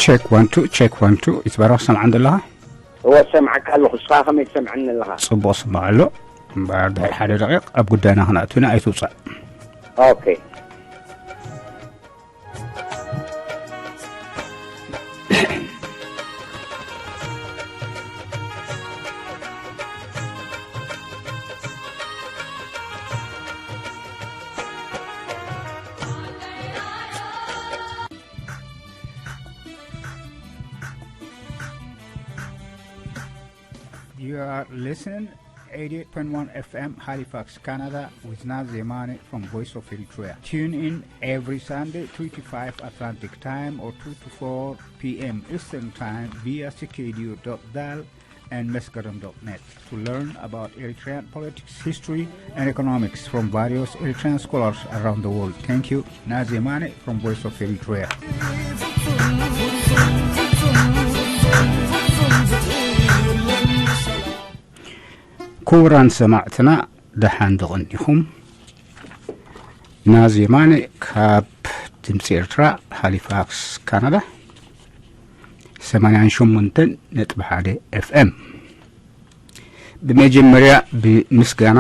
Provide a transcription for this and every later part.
ቸክ ዋን ቱ፣ ቸክ ዋን ቱ። ይትባረኽ፣ ሰምዓን ዘለኻ? እወ፣ ሰምዓካ ኣለኹ። ንስኻ ከመይ ትሰምዐኒ ኣለኻ? ጽቡቕ ስማዕ ኣሎ። እምበኣር ድሕሪ ሓደ ደቂቕ ኣብ ጉዳይና ክነእቱ ኢና፣ ኣይትውጻእ። ኦኬ። You are listening eighty-eight point one F M Halifax, Canada, with Nazimani from Voice of Eritrea. Tune in every Sunday, three to five Atlantic Time or two to four P M Eastern Time via C K D U dot dal and Meskerem dot net to learn about Eritrean politics, history, and economics from various Eritrean scholars around the world. Thank you. Nazimani from Voice of Eritrea. ክቡራን ሰማዕትና፣ ደሓን ድቕኒኹም። ናዚ የማነ ካብ ድምፂ ኤርትራ፣ ሃሊፋክስ ካናዳ፣ ሰማንያን ሸሞንተን ነጥቢ ሓደ ኤፍ ኤም። ብመጀመርያ ብምስጋና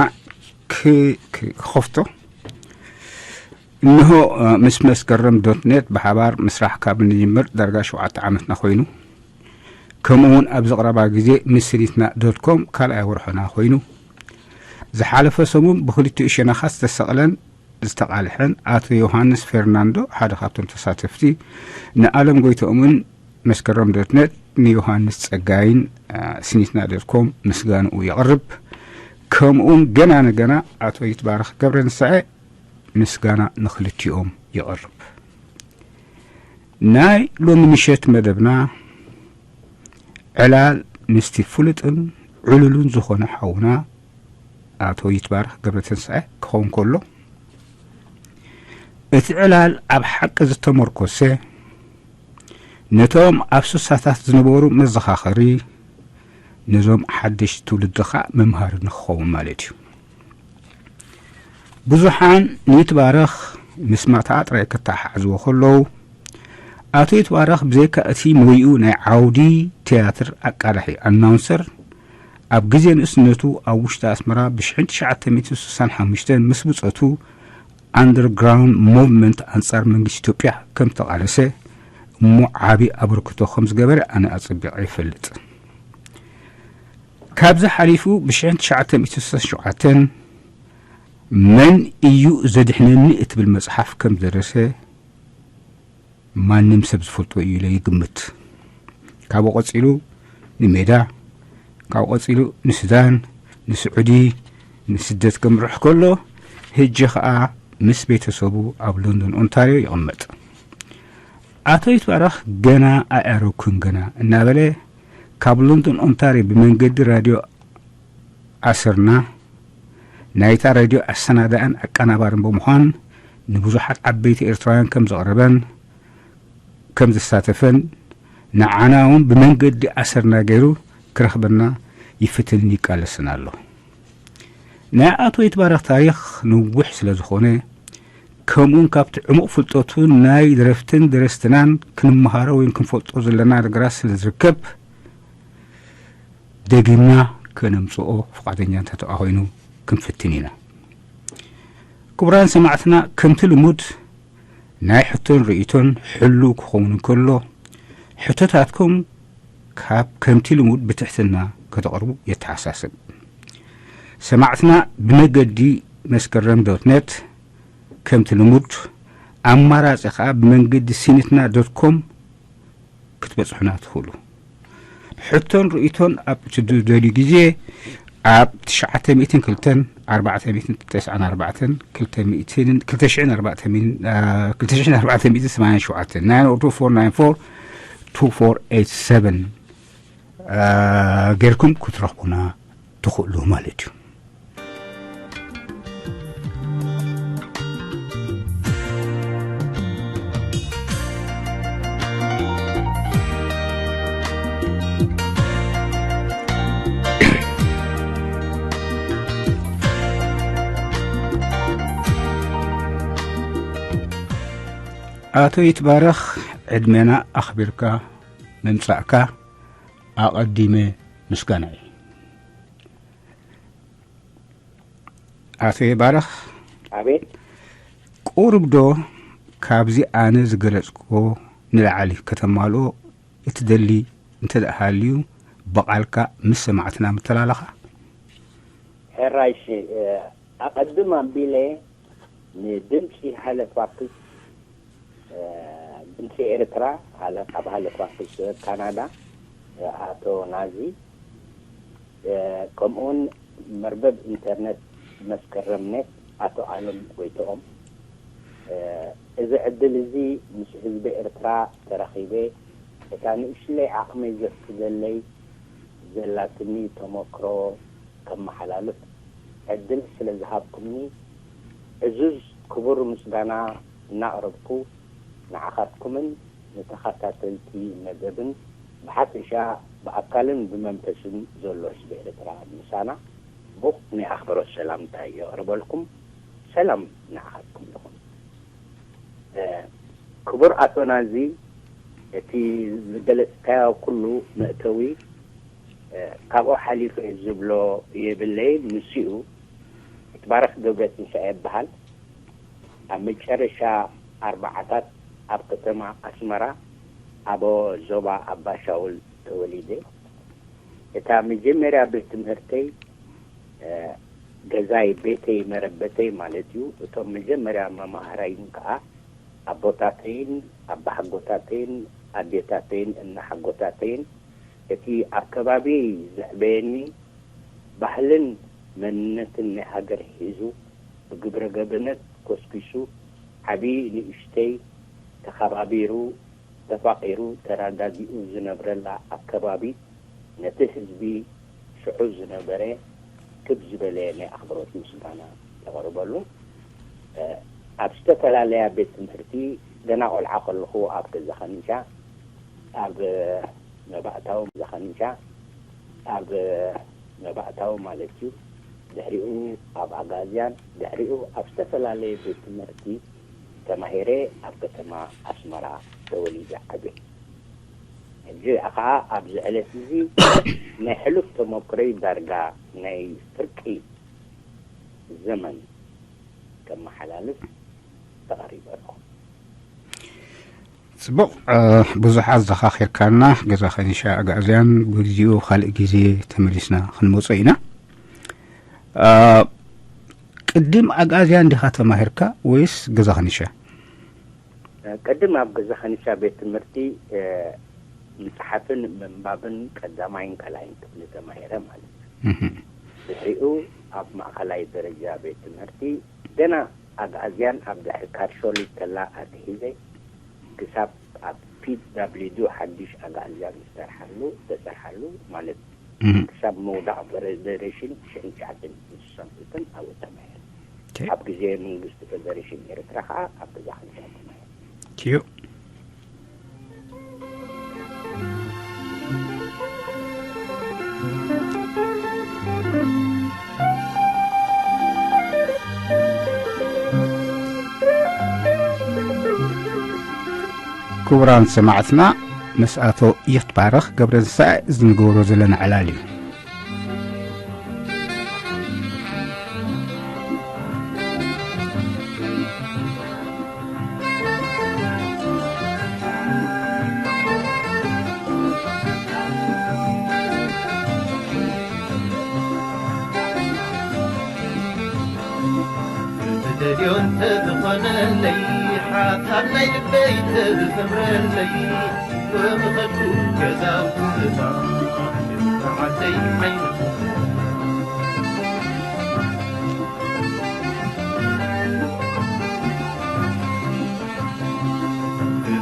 ክኸፍቶ። እንሆ ምስ መስከረም ዶት ኔት ብሓባር ምስራሕ ካብ እንጅምር ዳርጋ ሸውዓተ ዓመትና ኮይኑ፣ ከምኡ እውን ኣብዚ ቕረባ ግዜ ምስ ስኒትና ዶት ኮም ካልኣይ ወርሖና ኮይኑ፣ ዝሓለፈ ሰሙን ብክልቲኡ ሸነኻት ዝተሰቕለን ዝተቓልሐን ኣቶ ዮሃንስ ፌርናንዶ ሓደ ካብቶም ተሳተፍቲ፣ ንኣለም ጎይቶኦምን መስከረም ዶት ኔት ንዮሃንስ ጸጋይን ስኒትና ዶት ኮም ምስጋንኡ የቕርብ። ከምኡውን ገና ንገና ኣቶ ይትባረኽ ገብረ ንስዐ ምስጋና ንኽልቲኦም የቕርብ። ናይ ሎሚ ምሸት መደብና ዕላል ምስቲ ፍሉጥን ዕሉልን ዝኾነ ሓውና ኣቶ ይትባረኽ ገብረተንስኣይ ክኸውን ከሎ፣ እቲ ዕላል ኣብ ሓቂ ዝተመርኮሰ፣ ነቶም ኣብ ስሳታት ዝነበሩ መዘኻኸሪ፣ ነዞም ሓደሽቲ ትውልዲ ኸኣ መምሃሪ ንክኸውን ማለት እዩ። ብዙሓን ንይትባረኽ ምስ ማታ ጥራይ ከተሓሕዝዎ ከለዉ፣ ኣቶ ይትባረኽ ብዘይካ እቲ ሞይኡ ናይ ዓውዲ ትያትር ኣቃላሒ፣ ኣናውንሰር፣ ኣብ ግዜ ንእስነቱ ኣብ ውሽጢ ኣስመራ ብሽሕን ትሽዓተ ሚእትን ስሳን ሓሙሽተን ምስ ብጸቱ ኣንደርግራውንድ ሙቭመንት ኣንጻር መንግስቲ ኢትዮጵያ ከም ተቓለሰ እሞ ዓቢ ኣበርክቶ ከም ዝገበረ ኣነ ኣጸቢቐ ይፈልጥ። ካብዚ ሓሊፉ ብሽሕን ትሽዓተ ሚእትን ስሳን ሸውዓተን መን እዩ ዘድሕነኒ እትብል መጽሓፍ ከም ዝደረሰ ማንም ሰብ ዝፈልጦ እዩ ኢለ ይግምት። ካብኡ ቀጺሉ ንሜዳ፣ ካብኡ ቀጺሉ ንሱዳን፣ ንስዑዲ፣ ንስደት ከምርሕ ከሎ፣ ህጂ ኸኣ ምስ ቤተሰቡ ኣብ ሎንዶን ኦንታርዮ ይቕመጥ። ኣቶ ይትባረኽ ገና ኣያረኩን ገና እናበለ ካብ ሎንዶን ኦንታርዮ ብመንገዲ ራድዮ ኣስርና ናይታ ሬድዮ ኣሰናዳእን ኣቀናባርን ብምዃን ንብዙሓት ዓበይቲ ኤርትራውያን ከም ዘቕረበን ከም ዘሳተፈን ንዓና እውን ብመንገዲ ኣሰርና ገይሩ ክረኽበና ይፍትንን ይቃለስን ኣሎ። ናይ ኣቶ ይትባረኽ ታሪኽ ንውሕ ስለ ዝኾነ ከምኡውን ካብቲ ዕሙቕ ፍልጠቱ ናይ ደረፍትን ደረስትናን ክንመሃሮ ወይ ክንፈልጦ ዘለና ነገራት ስለ ዝርከብ ደጊምና ከነምጽኦ ፍቓደኛ እንተተኣ ኮይኑ ክንፍትን ኢና። ክቡራን ሰማዕትና፣ ከምቲ ልሙድ ናይ ሕቶን ርእይቶን ሕሉው ክኸውን እንከሎ፣ ሕቶታትኩም ካብ ከምቲ ልሙድ ብትሕትና ከተቕርቡ የተሓሳስብ። ሰማዕትና ብመገዲ መስከረም ዶት ኔት ከምቲ ልሙድ፣ ኣማራጺ ከኣ ብመንገዲ ሲኒትና ዶት ኮም ክትበጽሑና ትኽእሉ። ሕቶን ርእይቶን ኣብ እትደልዩ ግዜ ኣብ ትሽዓተ ሚእትን ክልተን ኣርባዕተ ሚእትን ተስዓን ኣርባዕተን ክልተ ሚእትን ክልተ ሽሕን ኣርባዕተ ሚእትን ክልተ ሽሕን ኣርባዕተ ሚእትን ሰማንያን ሸውዓተን ናይን ኦር ቱ ፎር ናይን ፎር ቱ ፎር ኤይት ሰቨን ጌርኩም ክትረኽቡና ትኽእሉ ማለት እዩ። ኣቶ ይትባረኽ፣ ዕድሜና ኣኽቢርካ ምምጻእካ ኣቐዲመ ምስጋናይ። ኣቶ ባረኽ፣ ኣቤት። ቁሩብ ዶ ካብዚ ኣነ ዝገለጽክዎ ንላዕሊ ከተማልኦ እትደሊ እንተ ደኣ ሃልዩ፣ ብቓልካ ምስ ሰማዕትና ምተላለኻ? ሕራይ፣ እሺ፣ እ፣ ኣቐድም ኣቢለ ንድምጺ ሃለፋክስ፣ እ፣ ድምጺ ኤርትራ፣ ሃለ-፣ ካብ ሃለፋክስ ካናዳ፣ እ፣ ኣቶ ናዚ፣ እ፣ ከምኡውን መርበብ ኢንተርነት መስከረም ኔት ኣቶ ኣለም ጎይትኦም፣ እ፣ እዚ ዕድል እዚ ምስ ህዝቢ ኤርትራ ተራኺበ፣ እታ ንእሽለይ ዓቕመይ ዘፍቅደለይ ዘላትኒ ተመክሮ ከመሓላልፍ ዕድል ስለ ዝሃብኩምኒ፣ ዕዙዝ ክቡር ምስጋና እናቕረብኩ፣ ንዓኻትኩምን ንተኸታተልቲ መደብን ብሓፈሻ ብኣካልን ብመንፈስን ዘሎ ህዝቢ ኤርትራ ምሳና፣ ሙቕ ናይ ኣኽብሮት ሰላምታ የቕርበልኩም። ሰላም ንዓኻትኩም ይኹን። እ፣ ክቡር ኣቶ ናዚ፣ እቲ ዝገለጽካዮ ኩሉ መእተዊ፣ እ፣ ካብኡ ሓሊፈ ዝብሎ የብለይን። ንሱ እዩ። ይትባረክ ገብረትንሳኤ ይበሃል። ኣብ መጨረሻ ኣርባዓታት ኣብ ከተማ ኣስመራ፣ ኣብ ዞባ ኣባሻውል ተወሊደ። እታ መጀመርያ ቤት ትምህርተይ፣ እ፣ ገዛይ፣ ቤተይ፣ መረበተይ ማለት እዩ። እቶም መጀመርያ መማህራይን ከኣ ኣቦታተይን ኣባሓጎታተይን ኣዴታተይን እናሓጎታተይን፣ እቲ ኣብ ከባቢየይ ዘዕበየኒ ባህልን መንነትን ናይ ሃገር ሒዙ፣ ብግብረ ገብነት ኮስኪሱ፣ ዓቢ ንእሽተይ ተኸባቢሩ፣ ተፋቒሩ፣ ተረዳዲኡ ዝነብረላ ኣከባቢ፣ ነቲ ህዝቢ ሽዑ ዝነበረ ክብ ዝበለ ናይ ኣኽብሮት ምስጋና የቕርበሉ። እ፣ ኣብ ዝተፈላለያ ቤት ትምህርቲ ገና ቆልዓ ከለኹ ኣብ ገዛ ኸኒሻ፣ ኣብ መባእታዊ ገዛ ኸኒሻ፣ ኣብ መባእታዊ ማለት እዩ፣ ድሕሪኡ ኣብ ኣጋዝያን፣ ድሕሪኡ ኣብ ዝተፈላለየ ቤት ትምህርቲ ተማሂረ ኣብ ከተማ ኣስመራ ተወሊደ ዓብየ። ሕጂ ኸዓ ኣብዚ ዕለት እዚ ናይ ሕሉፍ ተመክሮይ ዳርጋ ናይ ፍርቂ ዘመን ከመሓላልፍ ተቐሪበ ኣለኹ። ጽቡቕ፣ እ፣ ብዙሓት ዘኻኺርካና፣ ገዛ ኸኒሻ ኣግኣዝያን ብግዚኡ ካልእ ግዜ ተመሊስና ክንመጾ ኢና። እ፣ ቅድም ኣግኣዝያን ዲኻ ተማሂርካ ወይስ ገዛ ኸኒሻ? ቅድም ኣብ ገዛ ኸኒሻ ቤት ትምህርቲ፣ እ፣ ምጽሓፍን ምንባብን ቀዳማይን ካልኣይን ክፍሊ ተማሂረ ማለት እዩ። እህ። ድሕሪኡ ኣብ ማእኸላይ ደረጃ ቤት ትምህርቲ ገና ኣግኣዝያን ኣብ ድሕሪ ካርሾሊት ከላ ኣትሒዘ ክሳብ ኣብ ፒ ደብሊው ዲ ሓድሽ ኣግኣዝያን ዝተሰርሓሉ፣ ዝተሰርሓሉ ማለት እህ። ክሳብ ምውዳቕ ፈደረሽን ሽሕን ትሽዓተን ሚእትን ስሳን ክልተን ኣብኡ ተማሂረ። ኦኬ። ኣብ ግዜ መንግስቲ ፈደረሽን ኤርትራ ኸዓ ኣብ ገዛ ኸኒሻ ተማሂረ። ኪዩ። ክቡራን ሰማዕትና፣ ምስ ኣቶ ይትባረኽ ገብረንሳእ ዝንገብሮ ዘለና ዕላል እዩ። ትደልዮ እንተዝኾነለይ፣ ሓሳብ ናይ ልበይ ተዝሰምረለይ፣ ወምኸድኩ ገዛውትኻ ዓደይ ዓይኒ።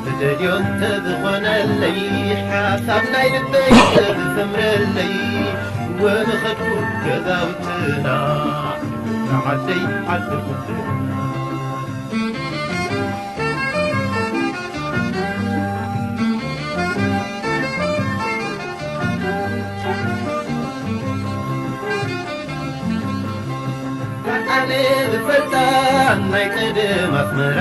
ትደልዮ እንተዝኾነለይ፣ ሓሳብ ናይ ልበይ ተዝሰምረለይ፣ ወምኸድኩ ገዛውትና ዓደይ ዓዲ ቁድና። ኣነ ዝፈልጣ ናይ ቀደም ኣስመራ፣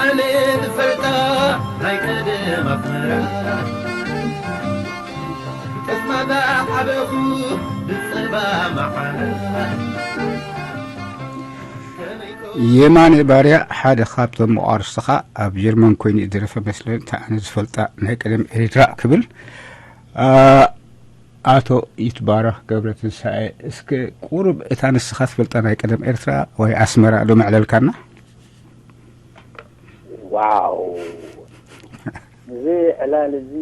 ኣነ ዝፈልጣ ናይ ጠስማዳ ሓበኹ ብጽባ መዓላ። የማነ ባርያ ሓደ ካብቶም መቋርስትኻ ኣብ ጀርመን ኮይኑ ዝደረፈ መስለን፣ እታ ኣነ ዝፈልጣ ናይ ቀደም ኤርትራ ክብል። ኣቶ ይትባረኽ ገብረ ትንሳኤ፣ እስከ ቁሩብ እታ ንስኻ ትፈልጣ ናይ ቀደም ኤርትራ ወይ ኣስመራ ዶ መዕለልካና? ዋው፣ እዚ ዕላል እዚ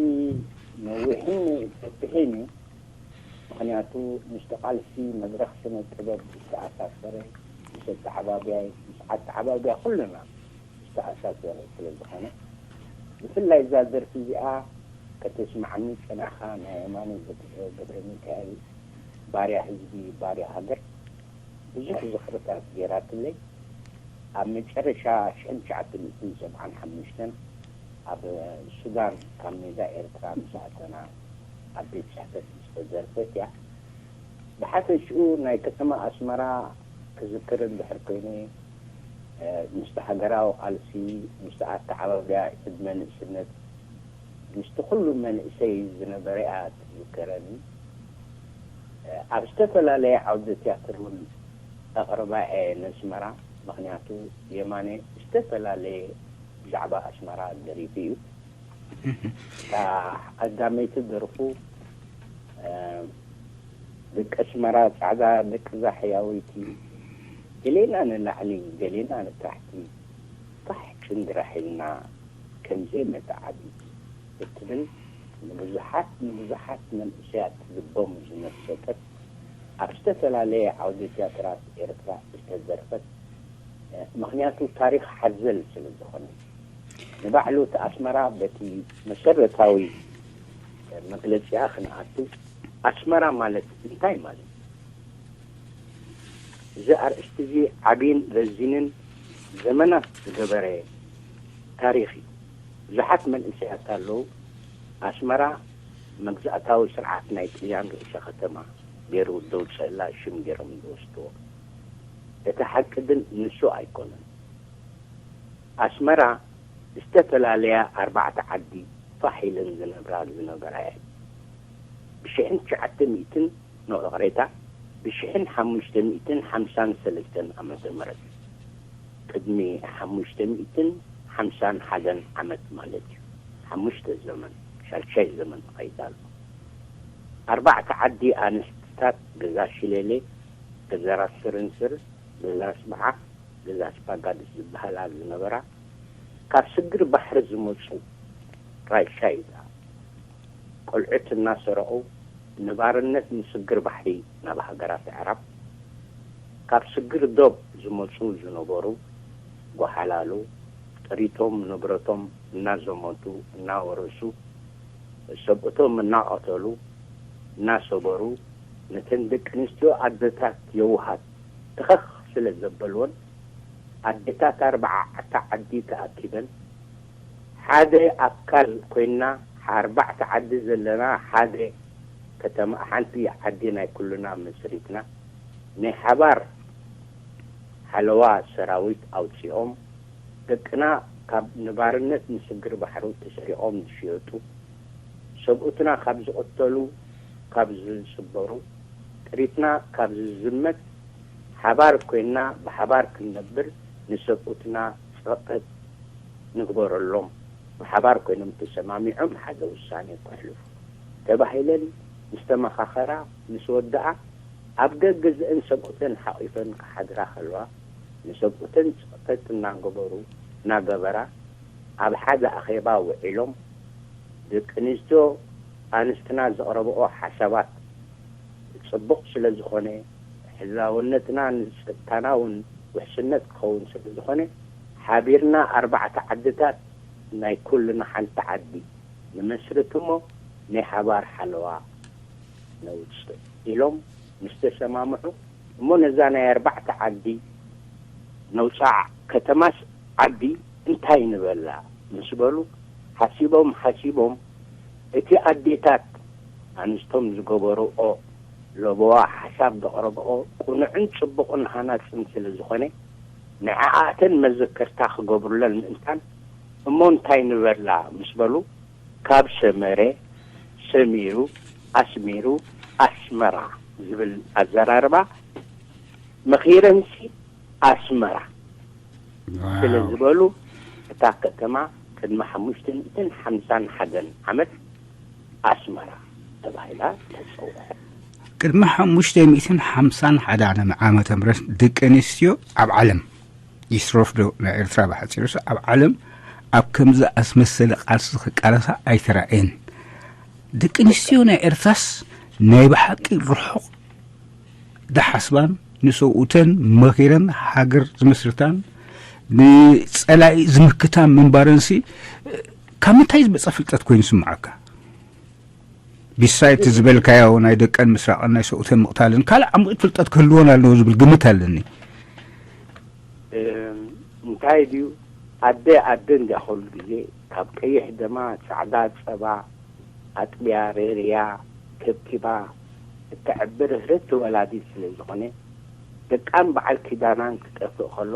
ነዊሕን ሰፊሕን እዩ። ምኽንያቱ ምስቲ ቃልሲ መድረኽ ስነ ጥበብ ዝተኣሳሰረ፣ ምስ ኣተዓባብያይ፣ ምስ ኣተዓባብያ ኩልና ዝተኣሳሰረ ስለ ዝኾነ፣ ብፍላይ እዛ ደርፊ እዚኣ ከተስምዓኒ ጸናሕካ፣ ናይ የማነ ገብረ ሚካኤል ባርያ ህዝቢ ባርያ ሃገር ብዙሕ ዝኽርታት ገይራትለይ። ኣብ መጨረሻ ሽሕን ትሽዓተ ሚእትን ሰብዓን ሓሙሽተን ኣብ ሱዳን ካብ ሜዳ ኤርትራ ምስ ኣተና ኣብ ቤት ጽሕፈት ዝተደርፈት እያ። ብሓፈሽኡ ናይ ከተማ ኣስመራ ክዝክር እንድሕር ኮይነ፣ ምስቲ ሃገራዊ ቃልሲ፣ ምስቲ ኣተዓባብያ ዕድመ ንእስነት፣ ምስቲ ኩሉ መንእሰይ ዝነበረ እያ ትዝከረኒ። ኣብ ዝተፈላለየ ዓውደ ትያትር እውን ኣቕርባ እየ ነስመራ። ምኽንያቱ የማነ ዝተፈላለየ ብዛዕባ ኣስመራ ደሪፉ እዩ። እታ ቀዳመይቲ ደርፉ፣ ደቂ ኣስመራ ጻዕዳ፣ ደቂ እዛ ሕያወይቲ፣ ገሌና ንላዕሊ፣ ገሌና ንታሕቲ፣ ፋሕ ጭንግራሕ ኢልና ከም ዘይመተዓብይቲ እትብል፣ ንብዙሓት ንብዙሓት መንእሰያት ልቦም ዝመሰጠት፣ ኣብ ዝተፈላለየ ዓውደ ትያትራት ኤርትራ ዝተደርፈት፣ ምኽንያቱ ታሪኽ ሓዘል ስለ ዝኾነ። ንባዕሉ እቲ ኣስመራ በቲ መሰረታዊ መግለጺኣ ክንኣቱ፣ ኣስመራ ማለት እንታይ ማለት? እዚ ኣርእስቲ እዚ ዓቢን ረዚንን ዘመናት ዝገበረ ታሪኽ እዩ። ብዙሓት መንእሰያት ኣለዉ፣ ኣስመራ መግዛእታዊ ስርዓት ናይ ጥልያን ርእሰ ከተማ ገይሩ ዘውፅእላ ሽም ገይሮም ዝወስድዎ። እቲ ሓቂ ግን ንሱ ኣይኮነን። ኣስመራ ዝተፈላለያ ኣርባዕተ ዓዲ ፋሕ ኢለን ዝነብራ ዝነበራ እየን። ብሽሕን ትሽዓተ ሚእትን፣ ኖ፣ ይቕሬታ፣ ብሽሕን ሓሙሽተ ሚእትን ሓምሳን ሰለስተን ዓመተ ምህረት፣ ቅድሚ ሓሙሽተ ሚእትን ሓምሳን ሓደን ዓመት ማለት እዩ። ሓሙሽተ ዘመን፣ ሻድሻይ ዘመን ይኸይድ ኣሎ። ኣርባዕተ ዓዲ ኣንስትታት፣ ገዛ ሽሌሌ፣ ገዛ ራስ ስርንስር፣ ገዛ ስብዓ፣ ገዛ ስፓጋድስ ዝበሃላ ዝነበራ፣ ካብ ስግር ባሕሪ ዝመፁ ራይሻይዳ ቆልዑት እናሰረቑ ንባርነት ንስግር ባሕሪ ናብ ሃገራት ኣዕራብ፣ ካብ ስግር ዶብ ዝመፁ ዝነበሩ ጓሓላሉ፣ ጥሪቶም ንብረቶም እናዘመቱ እናወረሱ፣ ሰብእቶም እናቐተሉ እናሰገሩ፣ ነተን ደቂ ኣንስትዮ ኣደታት የውሃት ትኸኽ ስለ ዘበልወን፣ ኣዴታት ኣርባዕተ ዓዲ ተኣኪበን ሓደ ኣካል ኮይና፣ ኣርባዕተ ዓዲ ዘለና ሓደ ከተማ፣ ሓንቲ ዓዲ ናይ ኩልና መስሪትና፣ ናይ ሓባር ሓለዋ ሰራዊት ኣውፂኦም፣ ደቅና ካብ ንባርነት ንስግር ባሕሩ ተሰሪቖም ዝሽየጡ፣ ሰብኡትና ካብ ዝቕተሉ፣ ካብ ዝስበሩ፣ ጥሪትና ካብ ዝዝመት፣ ሓባር ኮይንና ብሓባር ክንነብር፣ ንሰብኡትና ጸቕጥ ንግበረሎም። ብሓባር ኮይኖም ተሰማሚዖም ሓደ ውሳኔ ከሕልፉ ተባሂለን ምስ ተመኻኸራ፣ ምስ ወደኣ፣ ኣብ ገገዝአን ሰብኡተን ሓቒፈን ክሓድራ ከለዋ፣ ንሰብኡተን ጸቕጠት እናገበሩ፣ እናገበራ፣ ኣብ ሓደ ኣኼባ ውዒሎም፣ ደቂ ኣንስትዮ ኣንስትና ዘቕረብኦ ሓሳባት ጽቡቕ ስለ ዝኾነ፣ ህላውነትና ንጸጥታና እውን ውሕስነት ክኸውን ስለ ዝኾነ፣ ሓቢርና ኣርባዕተ ዓድታት ናይ ኩልና ሓንቲ ዓዲ ንመስርት እሞ ናይ ሓባር ሓለዋ ነውጽእ ኢሎም ምስ ተሰማምዑ፣ እሞ ነዛ ናይ ኣርባዕተ ዓዲ ነውጻዕ፣ ከተማስ ዓዲ እንታይ ንበላ ምስ በሉ፣ ሓሲቦም ሓሲቦም፣ እቲ ኣዴታት ኣንስቶም ዝገበርኦ ለበዋ ሓሳብ ዘቕረብኦ ቅኑዕን ጽቡቕን ሃናጽን ስለ ዝኾነ፣ ንዕኣተን መዘከርታ ክገብሩለን ምእንታን፣ እሞ እንታይ ንበላ ምስ በሉ፣ ካብ ሰመረ፣ ሰሚሩ፣ ኣስሚሩ፣ ኣስመራ ዝብል ኣዘራርባ መኺረንሲ ኣስመራ ስለ ዝበሉ፣ እታ ከተማ ቅድሚ ሓሙሽተ ሚእትን ሓምሳን ሓደን ዓመት ኣስመራ ተባሂላ ተጸውዐ። ቅድሚ ሓሙሽተ ሚእትን ሓምሳን ሓደን ዓመተ ምህረት ደቂ ኣንስትዮ ኣብ ዓለም፣ ይስረፍ ዶ ናይ ኤርትራ ብሓጺሩስ፣ ኣብ ዓለም ኣብ ከምዚ ኣስመሰለ ቃልሲ ክቃለሳ ኣይተራእየን። ደቂ ኣንስትዮ ናይ ኤርትራስ ናይ ብሓቂ ርሑቕ ዝሓስባን ንሰብኡተን መኺረን ሃገር ዝምስርታን ንጸላኢ ዝምክታ ምንባረንሲ ካብ ምንታይ ዝመጸ ፍልጠት ኮይኑ ይስምዓካ? ቢሳይት ዝበልካዮ ናይ ደቀን ምስራቕን ናይ ሰብኡተን ምቕታልን ካልእ ዓሙቕ ፍልጠት ክህልወን ኣለዎ ዝብል ግምት ኣለኒ። እም፣ እንታይ ድዩ፣ ኣደ ኣደ እንድያ ኩሉ ግዜ፣ ካብ ቀይሕ ደማ ጻዕዳ ጸባ ኣጥብያ ሬርያ ከብኪባ እተዕብር ህርት ወላዲት ስለ ዝኾነ፣ ደቃን በዓል ኪዳናን ክጠፍእ ከሎ፣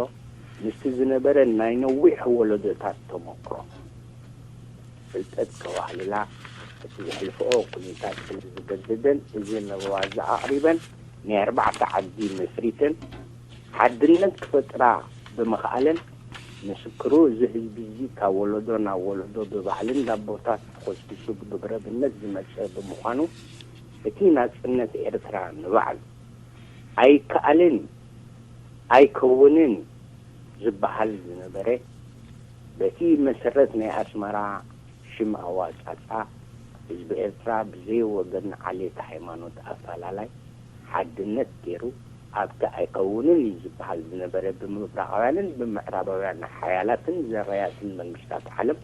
ምስቲ ዝነበረ ናይ ነዊሕ ወለዶታት ተመክሮ፣ ፍልጠት ከዋህልላ እቲ ዘሕልፍኦ ኩነታት ስለ ዝገደደን፣ እዚ ለበዋ እዚ ኣቕሪበን፣ ናይ ኣርባዕተ ዓዲ መስሪተን፣ ሓድነት ክፈጥራ ብምኽኣለን፣ ምስክሩ፣ እዚ ህዝቢ እዚ ካብ ወለዶ ናብ ወለዶ ብባህልን ዳቦታት ተኾስኪሱ ብግብረ ብነት ዝመጸ ብምዃኑ፣ እቲ ናጽነት ኤርትራ ንባዕሉ ኣይከኣልን፣ ኣይከውንን ዝበሃል ዝነበረ፣ በቲ መሰረት ናይ ኣስመራ ሽም ኣዋጻጻ፣ ህዝቢ ኤርትራ ብዘይ ወገን ዓሌት ሃይማኖት ኣፈላላይ ሓድነት ገይሩ፣ ኣብቲ ኣይከውንን እዩ ዝበሃል ዝነበረ ብምብራቓውያንን ብምዕራባውያን ሓያላትን ዘራያትን መንግስታት ዓለም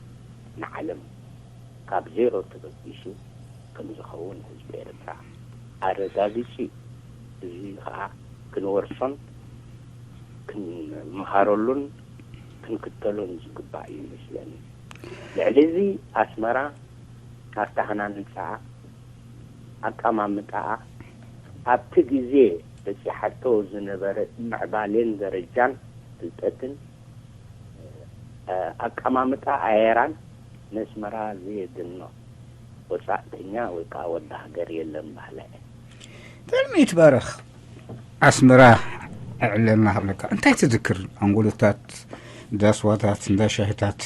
ንዓለም ካብ ዜሮ ተበጊሱ ከም ዝኸውን ህዝቢ ኤርትራ ኣረጋጊጹ እዩ። እዚ ኸኣ ክንወርሶን ክንመሃረሉን ክንክተሎን ዝግባእ እዩ ይመስለኒ። ልዕሊ እዚ ኣስመራ ኣተሃናንጻኣ፣ ኣቀማምጣኣ፣ ኣብቲ ግዜ በጺሓቶ ዝነበረ ምዕባሌን ደረጃን ፍልጠትን፣ እ፣ ኣቀማምጣ ኣየራን ነስመራ ዘየድኖ ወጻእተኛ ወይ ከኣ ወዲ ሃገር የለን በሃላይ እየ። ተልሚ ይትባረኽ። ኣስመራ ኣዕለልና ክብለካ። እንታይ ትዝክር? ኣንጎሎታት፣ እንዳ ስዋታት፣ እንዳ ሻሂታት።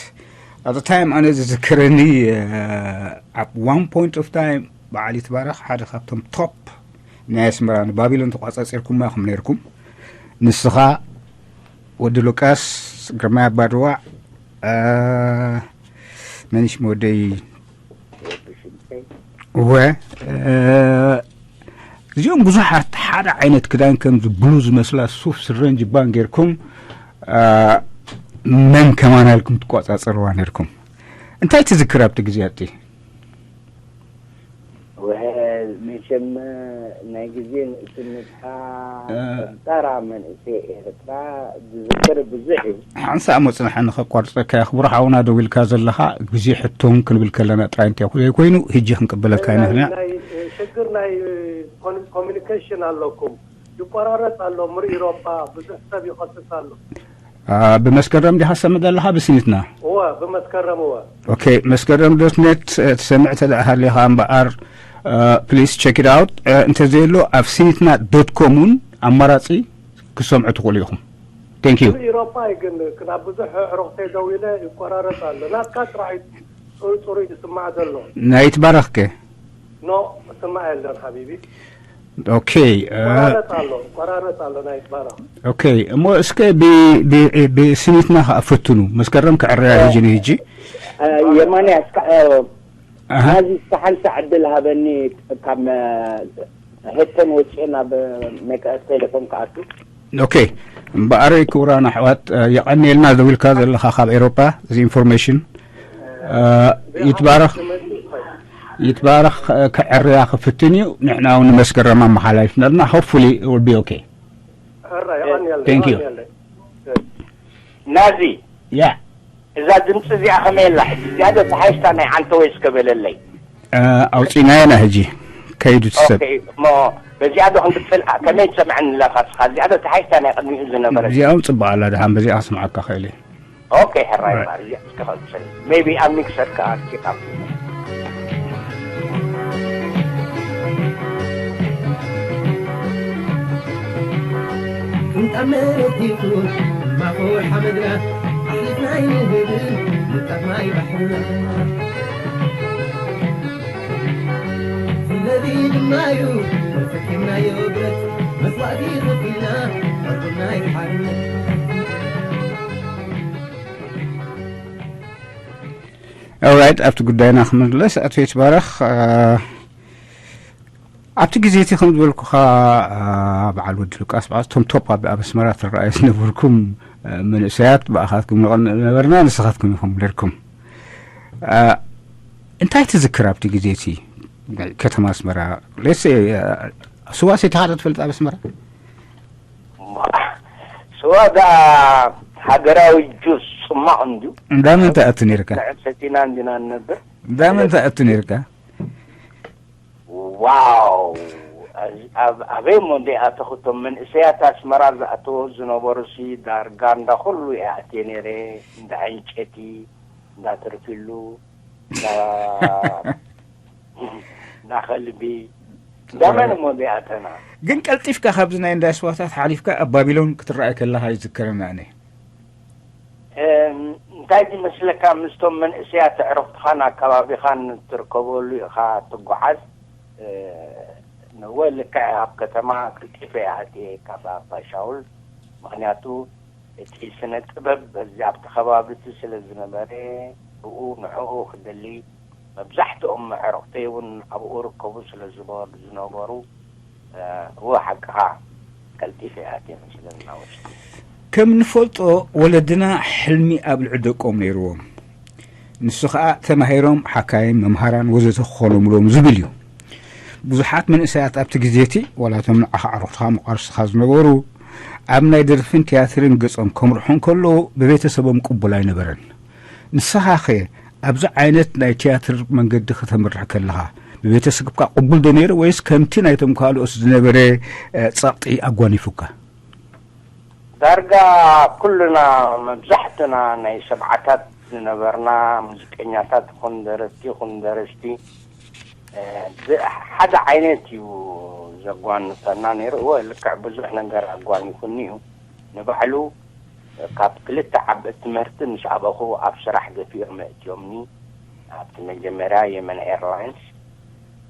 At the time ኣነ ዝዝክረኒ፣ እ፣ ኣብ one point of time በዓል ይትባረኽ ሓደ ካብቶም ቶፕ ናይ ኣስመራ፣ ንባቢሎን ተቋጻጺርኩማ ኢኹም ነይርኩም። ንስኻ፣ ወዲ ሉቃስ፣ ግርማይ ኣባድዋዕ፣ እ፣ መን ሽሙ ወደይ? እወ፣ እ፣ እዚኦም ብዙሓት ሓደ ዓይነት ክዳን፣ ከምዚ ብሉ ዝመስላ ሱፍ ስረን ጅባን ጌርኩም፣ እ፣ መን ከማን ኣልኩም ትቆጻጸርዋ ነርኩም። እንታይ ትዝክር ኣብቲ ግዜ ኣቲ? ወ-፣ መቸም ናይ ግዜ ንእስነትካ እ፣ ፈንጠራ መንእሰይ ኤርትራ ዝዝክር ብዙሕ እዩ። ሓንሳእ እሞ ጽንሐኒ ከቋርጸካ፣ ክቡር ሓውና ደው ኢልካ ዘለኻ፣ ግዜ ሕቶን ክንብል ከለና ጥራይ እንተ ዘይኮይኑ፣ ሕጂ ክንቅበለካ ኢና። ናይ፣ ናይ ሽግር ናይ ኮን-፣ ኮሚኒኬሽን ኣለኩም። ይቆራረጽ ኣሎ። ምር ኢሮፓ ብዙሕ ሰብ ይኸስስ ኣሎ። አ፣ ብመስከረም ዲኻ ትሰምዕ ዘለኻ? ብስኒትና? እወ፣ ብመስከረም እወ። ኦኬ፣ መስከረም ዶት ኔት፣ እ፣ ትሰምዕ ተደኣ ሃሊኻ እምበኣር፣ እ፣ ፕሊስ ቸክ ኢት ኣውት። እ፣ እንተዘየሎ ኣብ ስኒትና ዶት ኮም እውን ኣማራጺ ክሰምዑ ትኽእሉ ኢኹም። Thank you። ኢሮፓ እዩ ግን ናብ ብዙሕ ኣዕሩኽተይ ደዊለ ይቆራረጽ ኣሎ። ናትካ ጥራሕ እዩ ጽሩይ ጽሩይ ዝስማዕ ዘሎ። ናይ ይትባረኽ ከ? ኖ፣ ዝስማዕ የለን ሓቢቢ። ኦኬ፣ እ፣ ቆራረጽ ኣሎ፣ ቆራረጽ ኣሎ ናይ ይትባረኽ። ኦኬ፣ እሞ እስከ ብ-፣ ብ-፣ ብስኒትና ከኣ ፈትኑ። መስከረም ክዕረያ እ፣ ሕጂ ንሕጂ። እ፣ የማነ፣ እስካ፣ እ፣ ኣሃ። ናዚ እስካ ሓንሳ ዕድል ሃበኒ ካብ መ-፣ ሄተን ወጽኤ ናብ መቀስ ቴሌፎን ክኣቱ። ኦኬ፣ እምበኣር ክቡራን ኣሕዋት፣ እ፣ የቐንየልና ደዊልካ ዘለኻ ካብ ኤሮፓ፣ እዚ ኢንፎርሜሽን። እ፣ ይትባረኽ፣ ይትባረኽ፣ እ፣ ክዕርያ ክፍትን እዩ። ንሕና እውን ንመስከረም ኣመሓላሊፍና ኣለና። Hopefully it will be okay። ሕራ፣ የቐንየልና፣ Thank you። የቐንየልና። ናዚ፣ ያ። እዛ ድምፂ እዚኣ ከመይ ኣላ ሕጂ? እዚኣ ዶ ተሓይሽታ ናይ ዓንተወይ እስከ በለለይ። እ፣ ኣውፂእናየና ሕጂ ከይዱ እቲ ሰብ። ኦኬ፣ እሞ በዚኣ ዶ ክንቅፅል? ከመይ ትሰምዐኒ ኣለኻ እስኻ? እዚኣ ዶ ተሓይሽታ ናይ ቅድሚኡ ዝነበረት? እዚኣ እውን ፅቡቕ ኣላ፣ ደሓን በዚኣ ክስምዓካ ክእል እየ። ኦኬ፣ ሕራይ ራይት። እምበኣር እዚኣ እስከ ቐፅል። ሜቢ ኣብ ሚክሰር ከኣ ኪድ ኣቢሉ። ኣብ መሬት ይኹን ማኾ ሓመድና ኣሕሊፍና ኣይንህብን፣ ንጠቕማይ ባሕርና። ስለዚ ድማ እዩ ተሰኪምናዮ ብረት፣ መስዋእቲ ከፊልና ዕርቁና ይሓርነት። ኦራይት፣ ኣብቲ ጉዳይና ክምለስ። ኣቶ ይትባረኽ፣ ኣብቲ ግዜ እቲ ከም ዝበልኩኻ፣ በዓል ወዲ ሉቃስ፣ በዓል እቶም ቶፕ ኣብ ኣስመራ ትረኣዩ ዝነበርኩም መንእሰያት ብኣኻትኩም ንቐንእ ነበርና፣ ንስኻትኩም ኢኹም ነርኩም። እንታይ ትዝክር ኣብቲ ግዜ እቲ ከተማ ኣስመራ? ሌትስ ሴይ፣ ስዋ ሰቲኻ ዶ ትፈልጥ ኣብ ኣስመራ? ስዋ ደኣ ሃገራዊ ጁስ ጽማቕ እንድዩ። እንዳ መን ትኣቱ ነርካ? ንዕብ ሰቲና እንዲና ንነብር። እንዳ መን ትኣቱ ነርካ? ዋው! ኣብ ኣበይ እሞ እንደ ኣተኹ እቶም መንእሰያት ኣስመራ ዝኣተዎ ዝነበሩ ሲ ዳርጋ እንዳ ኩሉ እየ ኣትየ ነይረ። እንዳ ዕንጨቲ፣ እንዳ ትርፊሉ፣ እንዳ እንዳ ከልቢ፣ እንዳ መን እሞ እንደ ኣተና። ግን ቀልጢፍካ ካብዚ ናይ እንዳ ስዋታት ሓሊፍካ ኣብ ባቢሎን ክትረኣይ ከለኻ ይዝከረኒ ኣነ። እንታይ ዝመስለካ፣ ምስቶም መንእሰያት ኣዕሩኽትኻን ኣከባቢኻን ትርከበሉ ኢኻ ትጓዓዝ። እወ፣ ልክዕ ኣብ ከተማ ቀልጢፈ እየ ኣትየ ካብ ኣባ ሻውል፣ ምኽንያቱ እቲ ስነ ጥበብ በዚ ኣብቲ ከባቢ እቲ ስለ ዝነበረ፣ ብኡ ንዕኡ ክደሊ፣ መብዛሕትኦም ኣዕሩኽተይ እውን ኣብኡ ርከቡ ስለ ዝበ- ዝነበሩ፣ እወ ሓቅኻ ቀልጢፈ እየ ኣትየ መስለኒ ናብ ውሽጢ። ከም እንፈልጦ ወለድና ሕልሚ ኣብ ልዕሊ ደቆም ነይርዎም። ንሱ ኸኣ ተማሂሮም ሓካይም፣ መምሃራን ወዘተ ክኾኑ ምሎም ዝብል እዩ። ብዙሓት መንእሰያት ኣብቲ ግዜ እቲ ዋላ እቶም ንዓኻ ኣዕሩኽትኻ መቓርስኻ ዝነበሩ ኣብ ናይ ደርፍን ትያትርን ገጾም ከምርሑ እንከለዉ ብቤተሰቦም ቅቡል ኣይነበረን። ንስኻኸ ኣብዚ ዓይነት ናይ ትያትር መንገዲ ከተምርሕ ከለኻ ብቤተሰብካ ቅቡል ዶ ነይሩ ወይስ ከምቲ ናይቶም ካልኦት ዝነበረ ጸቕጢ ኣጓኒፉካ? ዳርጋ ኩልና መብዛሕትና ናይ ሰብዓታት ዝነበርና ሙዚቀኛታት ይኹን ደረስቲ ይኹን ደረስቲ ሓደ ዓይነት እዩ ዘጓንፈና ነይሩ። እወ ልክዕ ብዙሕ ነገር ኣጓኒፉኒ እዩ። ንባዕሉ ካብ ክልተ ዓበይቲ ትምህርቲ ምስ ኣበኹ ኣብ ስራሕ ገፊኦም ኣእትዮምኒ። ኣብቲ መጀመርያ የመን ኤርላይንስ፣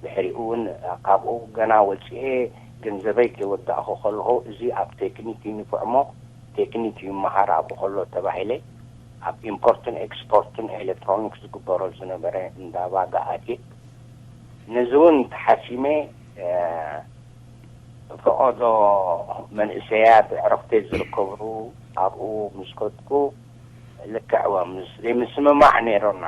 ድሕሪኡ እውን ካብኡ ገና ወፂኤ ገንዘበይ ከይወዳእኹ ከለኹ እዚ ኣብ ቴክኒክ ዩኒፎርሞ ቴክኒክ ይመሃር ኣብኡ ከሎ ተባሂለ ኣብ ኢምፖርትን ኤክስፖርትን ኤሌክትሮኒክስ ዝግበሮ ዝነበረ እንዳ ባጋ ኣትየ። ነዚ እውን ተሓሲመ ፈቐዶ መንእሰያት ዕረፍተይ ዝርከብሉ ኣብኡ ምስ ከድኩ ልክዕዎ ምስ ዘይምስምማዕ ነይሮና።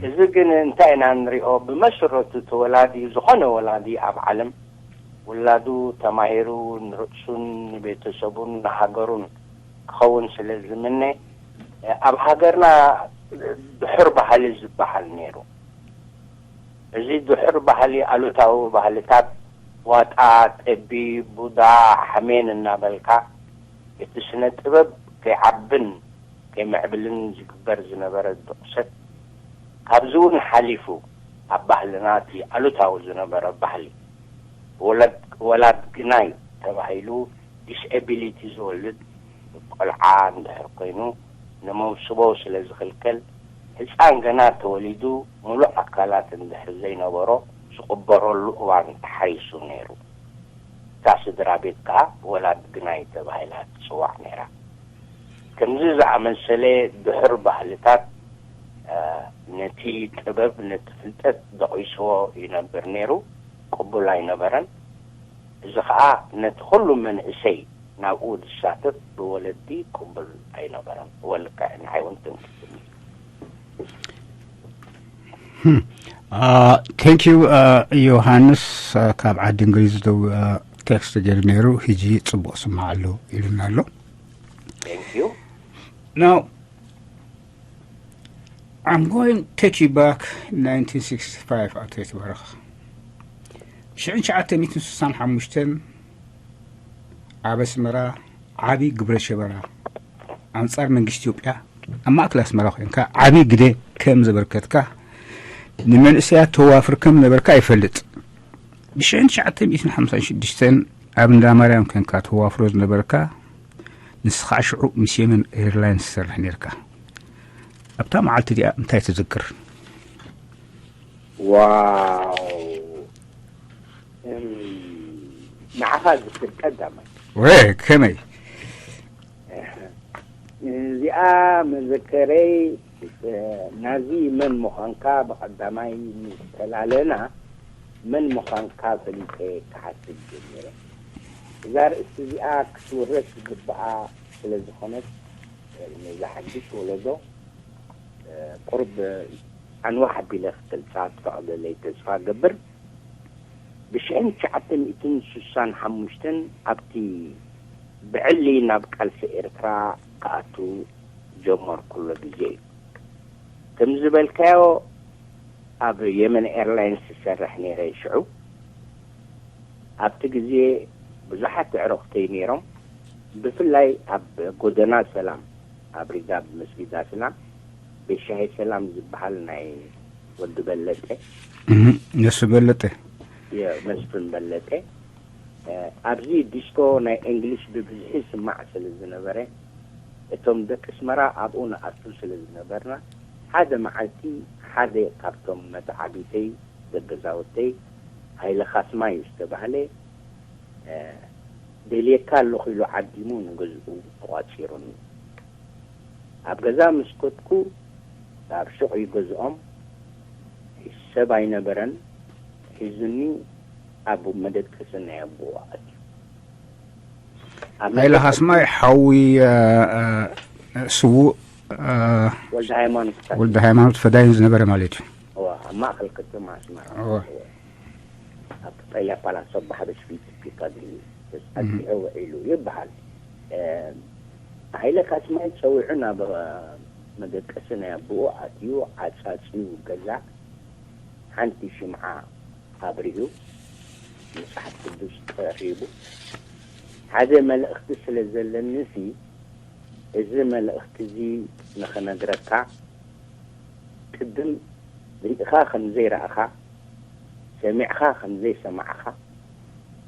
እዚ ግን እንታይ ኢና ንሪኦ፣ ብመሰረቱ እቲ ወላዲ፣ ዝኾነ ወላዲ ኣብ ዓለም ውላዱ ተማሂሩ ንርእሱን ንቤተሰቡን ንሃገሩን ክኸውን ስለ ዝምነ፣ ኣብ ሃገርና ድሑር ባህሊ ዝበሃል ነይሩ። እዚ ድሑር ባህሊ፣ ኣሉታዊ ባህልታት፣ ዋጣ፣ ጠቢ፣ ቡዳ፣ ሓሜን እናበልካ እቲ ስነ ጥበብ ከይዓብን ከይምዕብልን ዝግበር ዝነበረ ድቕሰት፣ ካብዚ እውን ሓሊፉ ኣብ ባህልና እቲ ኣሉታዊ ዝነበረ ባህሊ፣ ወላድ ግናይ ተባሂሉ ዲስኤቢሊቲ ዝወልድ ቆልዓ እንድሕር ኮይኑ ንመውስቦ ስለ ዝኽልከል፣ ህፃን ገና ተወሊዱ ሙሉእ ኣካላት እንድሕር ዘይነበሮ ዝቕበረሉ እዋን ተሓይሱ ነይሩ። እታ ስድራ ቤት ከኣ ወላድ ግናይ ተባሂላ ትፅዋዕ ነይራ። ከምዚ ዝኣመሰለ ድሑር ባህልታት ነቲ ጥበብ፣ ነቲ ፍልጠት ደቒስዎ ይነብር ነይሩ። ቅቡል ኣይነበረን። እዚ ኸኣ ነቲ ኹሉ መንእሰይ ናብኡ ዝሳተፍ ብወለዲ ቅቡል ኣይነበረን። ወልክዕ ንዓይ እውን ትንክፍኒ። Thank you ዮሃንስ፣ ካብ ዓዲ እንግሊዝ ደው ቴክስት ገይሩ ነይሩ። ሕጂ ጽቡቕ ስማዕ ኣሎ ኢሉና ኣሎ። Thank you. Now, I'm going to take you back nineteen sixty-five, ኣቶ ይትባረኽ። ሽሕን ትሽዓተ ሚእትን ስሳን ሓሙሽተን ኣብ ኣስመራ ዓቢ ግብረ ሸበራ ኣንጻር መንግስቲ ኢትዮጵያ ኣብ ማእከል ኣስመራ ኮይንካ ዓቢ ግደ ከም ዘበርከትካ፣ ንመንእሰያት ተዋፍር ከም ነበርካ ይፈልጥ። ብሽሕን ትሽዓተ ሚእትን ሓምሳን ሽዱሽተን ኣብ እንዳ ማርያም ኮንካ ተዋፍሮ ዝነበርካ፣ ንስኻ ሽዑ ምስ የመን ኤርላይንስ ትሰርሕ ነርካ። ኣብታ መዓልቲ እዚኣ እንታይ ትዝክር? ዋው! እም፣ ንዓኻ ዝስር ቀዳማይ። ወ ከመይ? እዚኣ መዘከረይ፣ ናዚ መን ምዃንካ ብቐዳማይ ምስ ተላለና፣ መን ምዃንካ ፈሊጠ ክሓስብ ጀሚረ። እዛ ርእስቲ እዚኣ ክትውረስ ዝግብኣ ስለ ዝኾነት፣ ነዛ ሓድሽ ወለዶ ቁሩብ ኣንዋሕ ኣቢለ ክገልጻ ትፈቕደለይ ተስፋ እገብር። ብሽሕን ትሽዓተ ሚእትን ስሳን ሓሙሽተን ኣብቲ ብዕሊ ናብ ቃልሲ ኤርትራ ክኣቱ ጀመርኩሉ ግዜ እዩ። ከም ዝበልካዮ ኣብ የመን ኤርላይንስ ዝሰርሕ ነይረ ሽዑ። ኣብቲ ግዜ ብዙሓት ኣዕሩኽተይ ነይሮም። ብፍላይ ኣብ ጎደና ሰላም ኣብ ሪጋብ መስጊድ ኣስላም ቤት ሻሂ ሰላም ዝበሃል ናይ ወዲ በለጠ እህ፣ ነሱ በለጠ። የ-፣ መስፍን በለጠ። እ፣ ኣብዚ ዲስኮ ናይ እንግሊሽ ብብዝሒ ይስማዕ ስለ ዝነበረ፣ እቶም ደቂ ኣስመራ ኣብኡ ንኣቱ ስለ ዝነበርና፣ ሓደ መዓልቲ ሓደ ካብቶም መተዓቢተይ ደገዛውተይ ሃይለ ካስማይ ዝተባህለ፣ እ፣ ደልየካ ኣለኹ ኢሉ ዓዲሙ ንገዝኡ ተቋጺሩኒ። ኣብ ገዛ ምስ ከድኩ፣ ኣብ ሹቕ እዩ ገዝኦም። ሰብ ኣይነበረን። ሒዙኒ ኣብ መደቀሲ ናይ ኣቦኡ ኣትዩ። ኣብ ሃይለ መደቀሲ ካስማይ ሓዊ፣ እ፣ እ፣ ስዉእ፣ እ፣ ወልደ ሃይማኖት ወልደ ሃይማኖት ፈዳይን ዝነበረ ማለት እዩ። እዋ፣ ኣብ ማእከል ከተማ ኣስመራ። እዋ። ኣብ ቀያ ፓላሶ ብሓበሽ ፊት ፒካ ግኒ ተጻጊዑ ውዒሉ ይበሃል። እ፣ ሃይለ ካስማይ ጸዊዑ ናብ መደቀሲ ናይ ኣቦኡ ኣትዩ፣ ዓጻጽዩ ገዛ፣ ሓንቲ ሽምዓ ኣብሪሁ፣ መጽሓፍ ቅዱስ ቀሪቡ፣ ሓደ መልእኽቲ ስለ ዘለኒሲ፣ እዚ መልእኽቲ እዚ ንኽነግረካ፣ ቅድም ርኢኻ ከም ዘይረኣኻ፣ ሰሚዕኻ ከም ዘይሰማዕኻ፣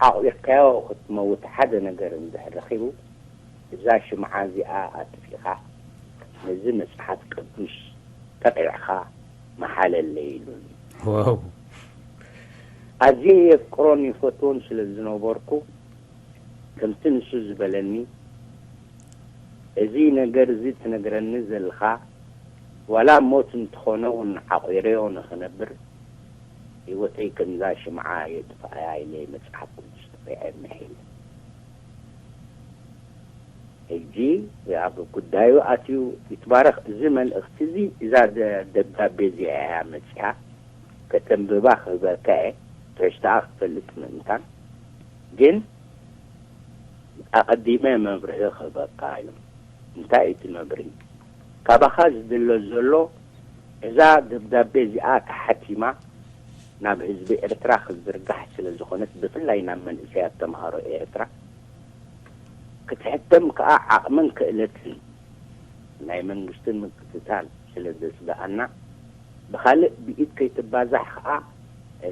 ዓቒርካዮ ክትመውት ሓደ ነገር እንድሕር ረኺቡ፣ እዛ ሽምዓ እዚኣ ኣጥፊእኻ፣ ነዚ መጽሓፍ ቅዱስ ጠቒዕኻ መሓለለይ ኢሉኒ። ዋው! ኣዝየ የፍቅሮን ይፈትዎን ስለ ዝነበርኩ፣ ከምቲ ንሱ ዝበለኒ፣ እዚ ነገር እዚ ትነግረኒ ዘለኻ፣ ዋላ ሞት እንተኾነ እውን ዓቒረዮ ንኽነብር፣ ህይወተይ ከምዛ ሽምዓ የጥፍኣያ ኢለ መጽሓፍ ቅዱስ ጠቒዐ ምሒለ። ሕጂ ኣብ ጉዳዩ ኣትዩ። ይትባረኽ፣ እዚ መልእኽቲ እዚ፣ እዛ ደ-፣ ደብዳቤ እዚኣ እያ መጺኣ። ከተንብባ ክህበካ እየ፣ ትሕዝቶኣ ክትፈልጥ ምእንታን። ግን ኣቐዲመ መብርሂ ክህበካ ኢሎም። እንታይ እዩ እቲ መብርሂ? ካባኻ ዝድለ ዘሎ፣ እዛ ደብዳቤ እዚኣ ተሓቲማ ናብ ህዝቢ ኤርትራ ክትዝርጋሕ ስለ ዝኾነት፣ ብፍላይ ናብ መንእሰያት ተምሃሮ ኤርትራ፣ ክትሕተም ከኣ ዓቕምን ክእለትን ናይ መንግስትን ምክትታል ስለ ዘስግኣና፣ ብኻልእ ብኢድ ከይትባዛሕ ከኣ፣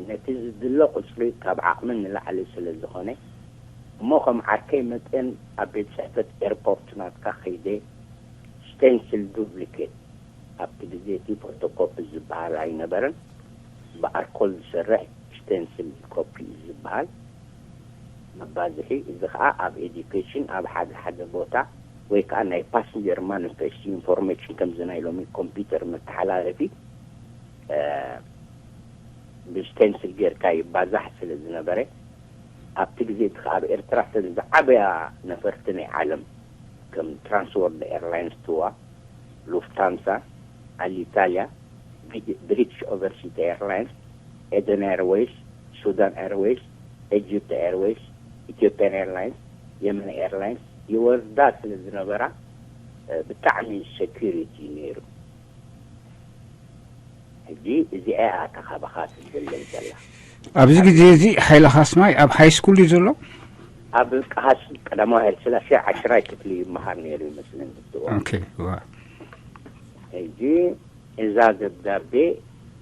ነቲ ዝድለ ቁጽሪ ካብ ዓቕሚ ንላዕሊ ስለ ዝኾነ፣ እሞ ከም ዓርከይ መጠን ኣብ ቤት ጽሕፈት ኤርፖርት ናትካ ከይደ ስቴንስል ዱፕሊኬት፣ ኣብቲ ግዜ እቲ ፎቶኮፒ ዝበሃል ኣይነበረን፣ ብኣርኮል ዝሰርሕ ስቴንስል ኮፒ እዩ ዝበሃል። መባዝሒ እዚ ኸኣ ኣብ ኤዱኬሽን፣ ኣብ ሓደ ሓደ ቦታ፣ ወይ ከኣ ናይ ፓሰንጀር ማኒፌስት ኢንፎርሜሽን፣ ከምዚ ናይ ሎሚ ኮምፒውተር መተሓላለፊ፣ እ፣ ብስቴንስል ጌርካ ይባዛሕ ስለ ዝነበረ፣ ኣብቲ ግዜ እቲ ኸኣ ኣብ ኤርትራ እተን ዝዓበያ ነፈርቲ ናይ ዓለም፣ ከም ትራንስወርልድ ኤርላይንስ፣ ትዋ፣ ሉፍታንሳ፣ ኣሊታልያ፣ ብሪቲሽ ኦቨርሲስ ኤርላይንስ፣ ኤደን ኤርዌይስ፣ ሱዳን ኤርዌይስ፣ ኤጅፕት ኤርዌይስ፣ ኢትዮጵያን ኤርላይንስ፣ የመን ኤርላይንስ ይወርዳ ስለ ዝነበራ፣ እ፣ ብጣዕሚ ሴኩሪቲ ነይሩ። ሕጂ እዚኣ እያ እታ ካባኻ ትድለይ ዘላ። ኣብዚ ግዜ እዚ ሓይለ ካስማይ ኣብ ሃይ ስኩል ድዩ ዘሎ? ኣብ ሃይ ስኩል ቀዳማዊ ሃይለ ስላሴ ዓሽራይ ክፍሊ ይመሃር ነይሩ ይመስለኒ። እትዋ ኦኬ፣ ዋ። ሕጂ እዛ ደብዳቤ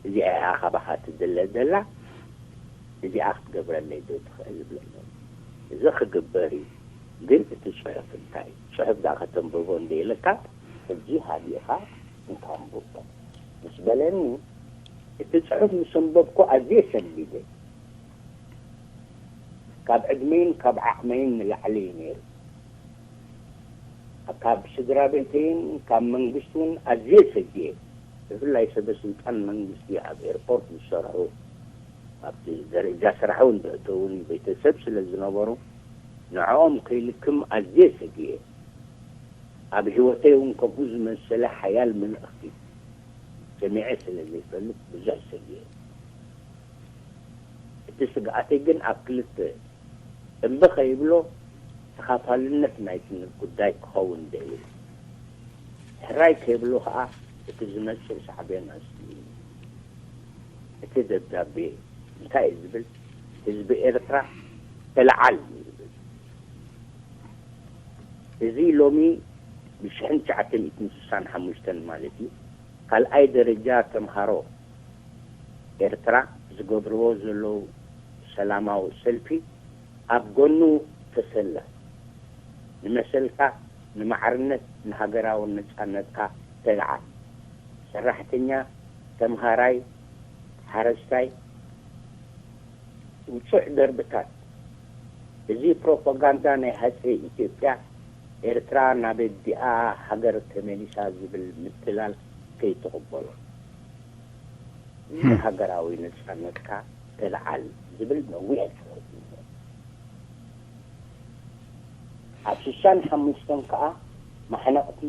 እዚኣ እያ ካባኻ ትድለ ዘላ፣ እዚኣ ክትገብረለይ ዶ ትኽእል ይብለኒ። እዚ ክግበር እዩ። ግን እቲ ጽሑፍ እንታይ እዩ? ጽሑፍ ደኣ ከተንብቦ እንደ ኢለካ፣ ሕጂ ሃዲእኻ እንካ ኣንብቦ ምስ በለኒ፣ እቲ ጽሑፍ ምስ ኣንበብኩ ኣዝየ ሰንቢደ። ካብ ዕድመይን ካብ ዓቕመይን ንላዕሊ እዩ ነይሩ። ካብ ስድራ ቤተይን ካብ መንግስቲ እውን ኣዝየ ሰጊኤ። ብፍላይ ሰበ ስልጣን መንግስቲ ኣብ ኤርፖርት ዝሰርሑ፣ ኣብቲ ደረጃ ስራሕ እውን ዘእተዉን ቤተሰብ ስለ ዝነበሩ፣ ንዕኦም ከይልክም ኣዝየ ሰጊኤ። ኣብ ህይወተይ እውን ከምኡ ዝመሰለ ሓያል መልእኽቲ ሰሚዐ ስለ ዘይፈልጥ ብዙሕ ሰጊኤ። እቲ ስግኣተይ ግን ኣብ ክልተ እምቢ ከይብሎ ተኻፋልነት ናይቲ ጉዳይ ክኸውን ደልየ። ሕራይ ከይብሎ ከኣ እቲ ዝመጽእ ሳዕቤን ኣዝዩ እዩ። እቲ ደብዳቤ እንታይ እዩ ዝብል? ህዝቢ ኤርትራ ተለዓል እዩ ዝብል። እዚ ሎሚ ብ ሽሕን ትሽዓተ ሚእትን ስሳን ሓሙሽተን ማለት እዩ፣ ካልኣይ ደረጃ ተምሃሮ ኤርትራ ዝገብርዎ ዘለዉ ሰላማዊ ሰልፊ ኣብ ጎኑ ተሰለፍ። ንመሰልካ፣ ንማዕርነት፣ ንሃገራዊ ነጻነትካ ተልዓል። ሰራሕተኛ፣ ተምሃራይ፣ ሓረስታይ፣ ውጹዕ ደርብታት። እዚ ፕሮፓጋንዳ ናይ ሃጸይ ኢትዮጵያ፣ ኤርትራ ናብ ኣዲኣ ሃገር ተመሊሳ ዝብል ምትላል ከይትቕበሎ። ንሃገራዊ ነጻነትካ ተልዓል ዝብል ነዊሕ ጽሑፍ እዩ። ኣብ ስሳን ሓሙሽተን ከኣ ማሕነቕቲ፣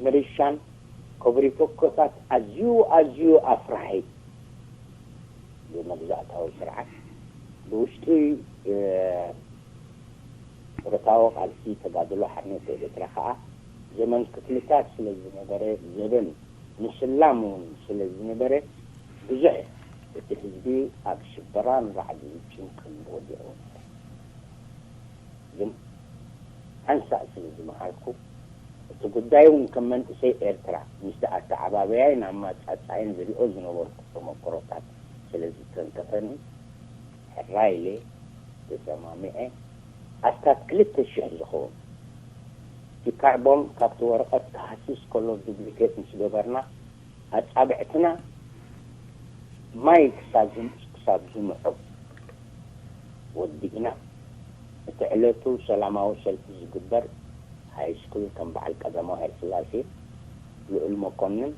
ምርሻን፣ ኮብሪፎኮታት ኣዝዩ ኣዝዩ ኣፍራሒ ብመግዛእታዊ ስርዓት ብውሽጢ፣ እ፣ ብረታዊ ቃልሲ ተጋድሎ ሓርነት ኤርትራ ከኣ ዘመን ክፍልታት ስለ ዝነበረ፣ ዘበን ምስላም እውን ስለ ዝነበረ፣ ብዙሕ እቲ ህዝቢ ኣብ ሽበራን ራዕድን ጭንቅን ወዲቑ ነይሩ። ግን ሓንሳእ ስለ ዝመሃርኩ፣ እቲ ጉዳይ እውን ከም መንእሰይ ኤርትራ ምስቲ ኣተዓባብያይን ኣማጻጽኣይን ዝሪኦ ዝነበርኩ ተመክሮታት ስለ ዝተንከፈኒ፣ ሕራይ ኢለ ተሰማሚዐ። ኣስታት ክልተ ሽሕ ዝኸውን እቲ ካርቦን ካብቲ ወረቐት ክሃስስ ከሎ ዱፕሊኬት ምስ ገበርና፣ ኣጻብዕትና ማይ ክሳብ ዝም-፣ ክሳብ ዝምዑ ወዲእና። እቲ ዕለቱ ሰላማዊ ሰልፊ ዝግበር ሃይስኩል ከም በዓል ቀዳማዊ ሃይለስላሴ፣ ልኡል መኮንን፣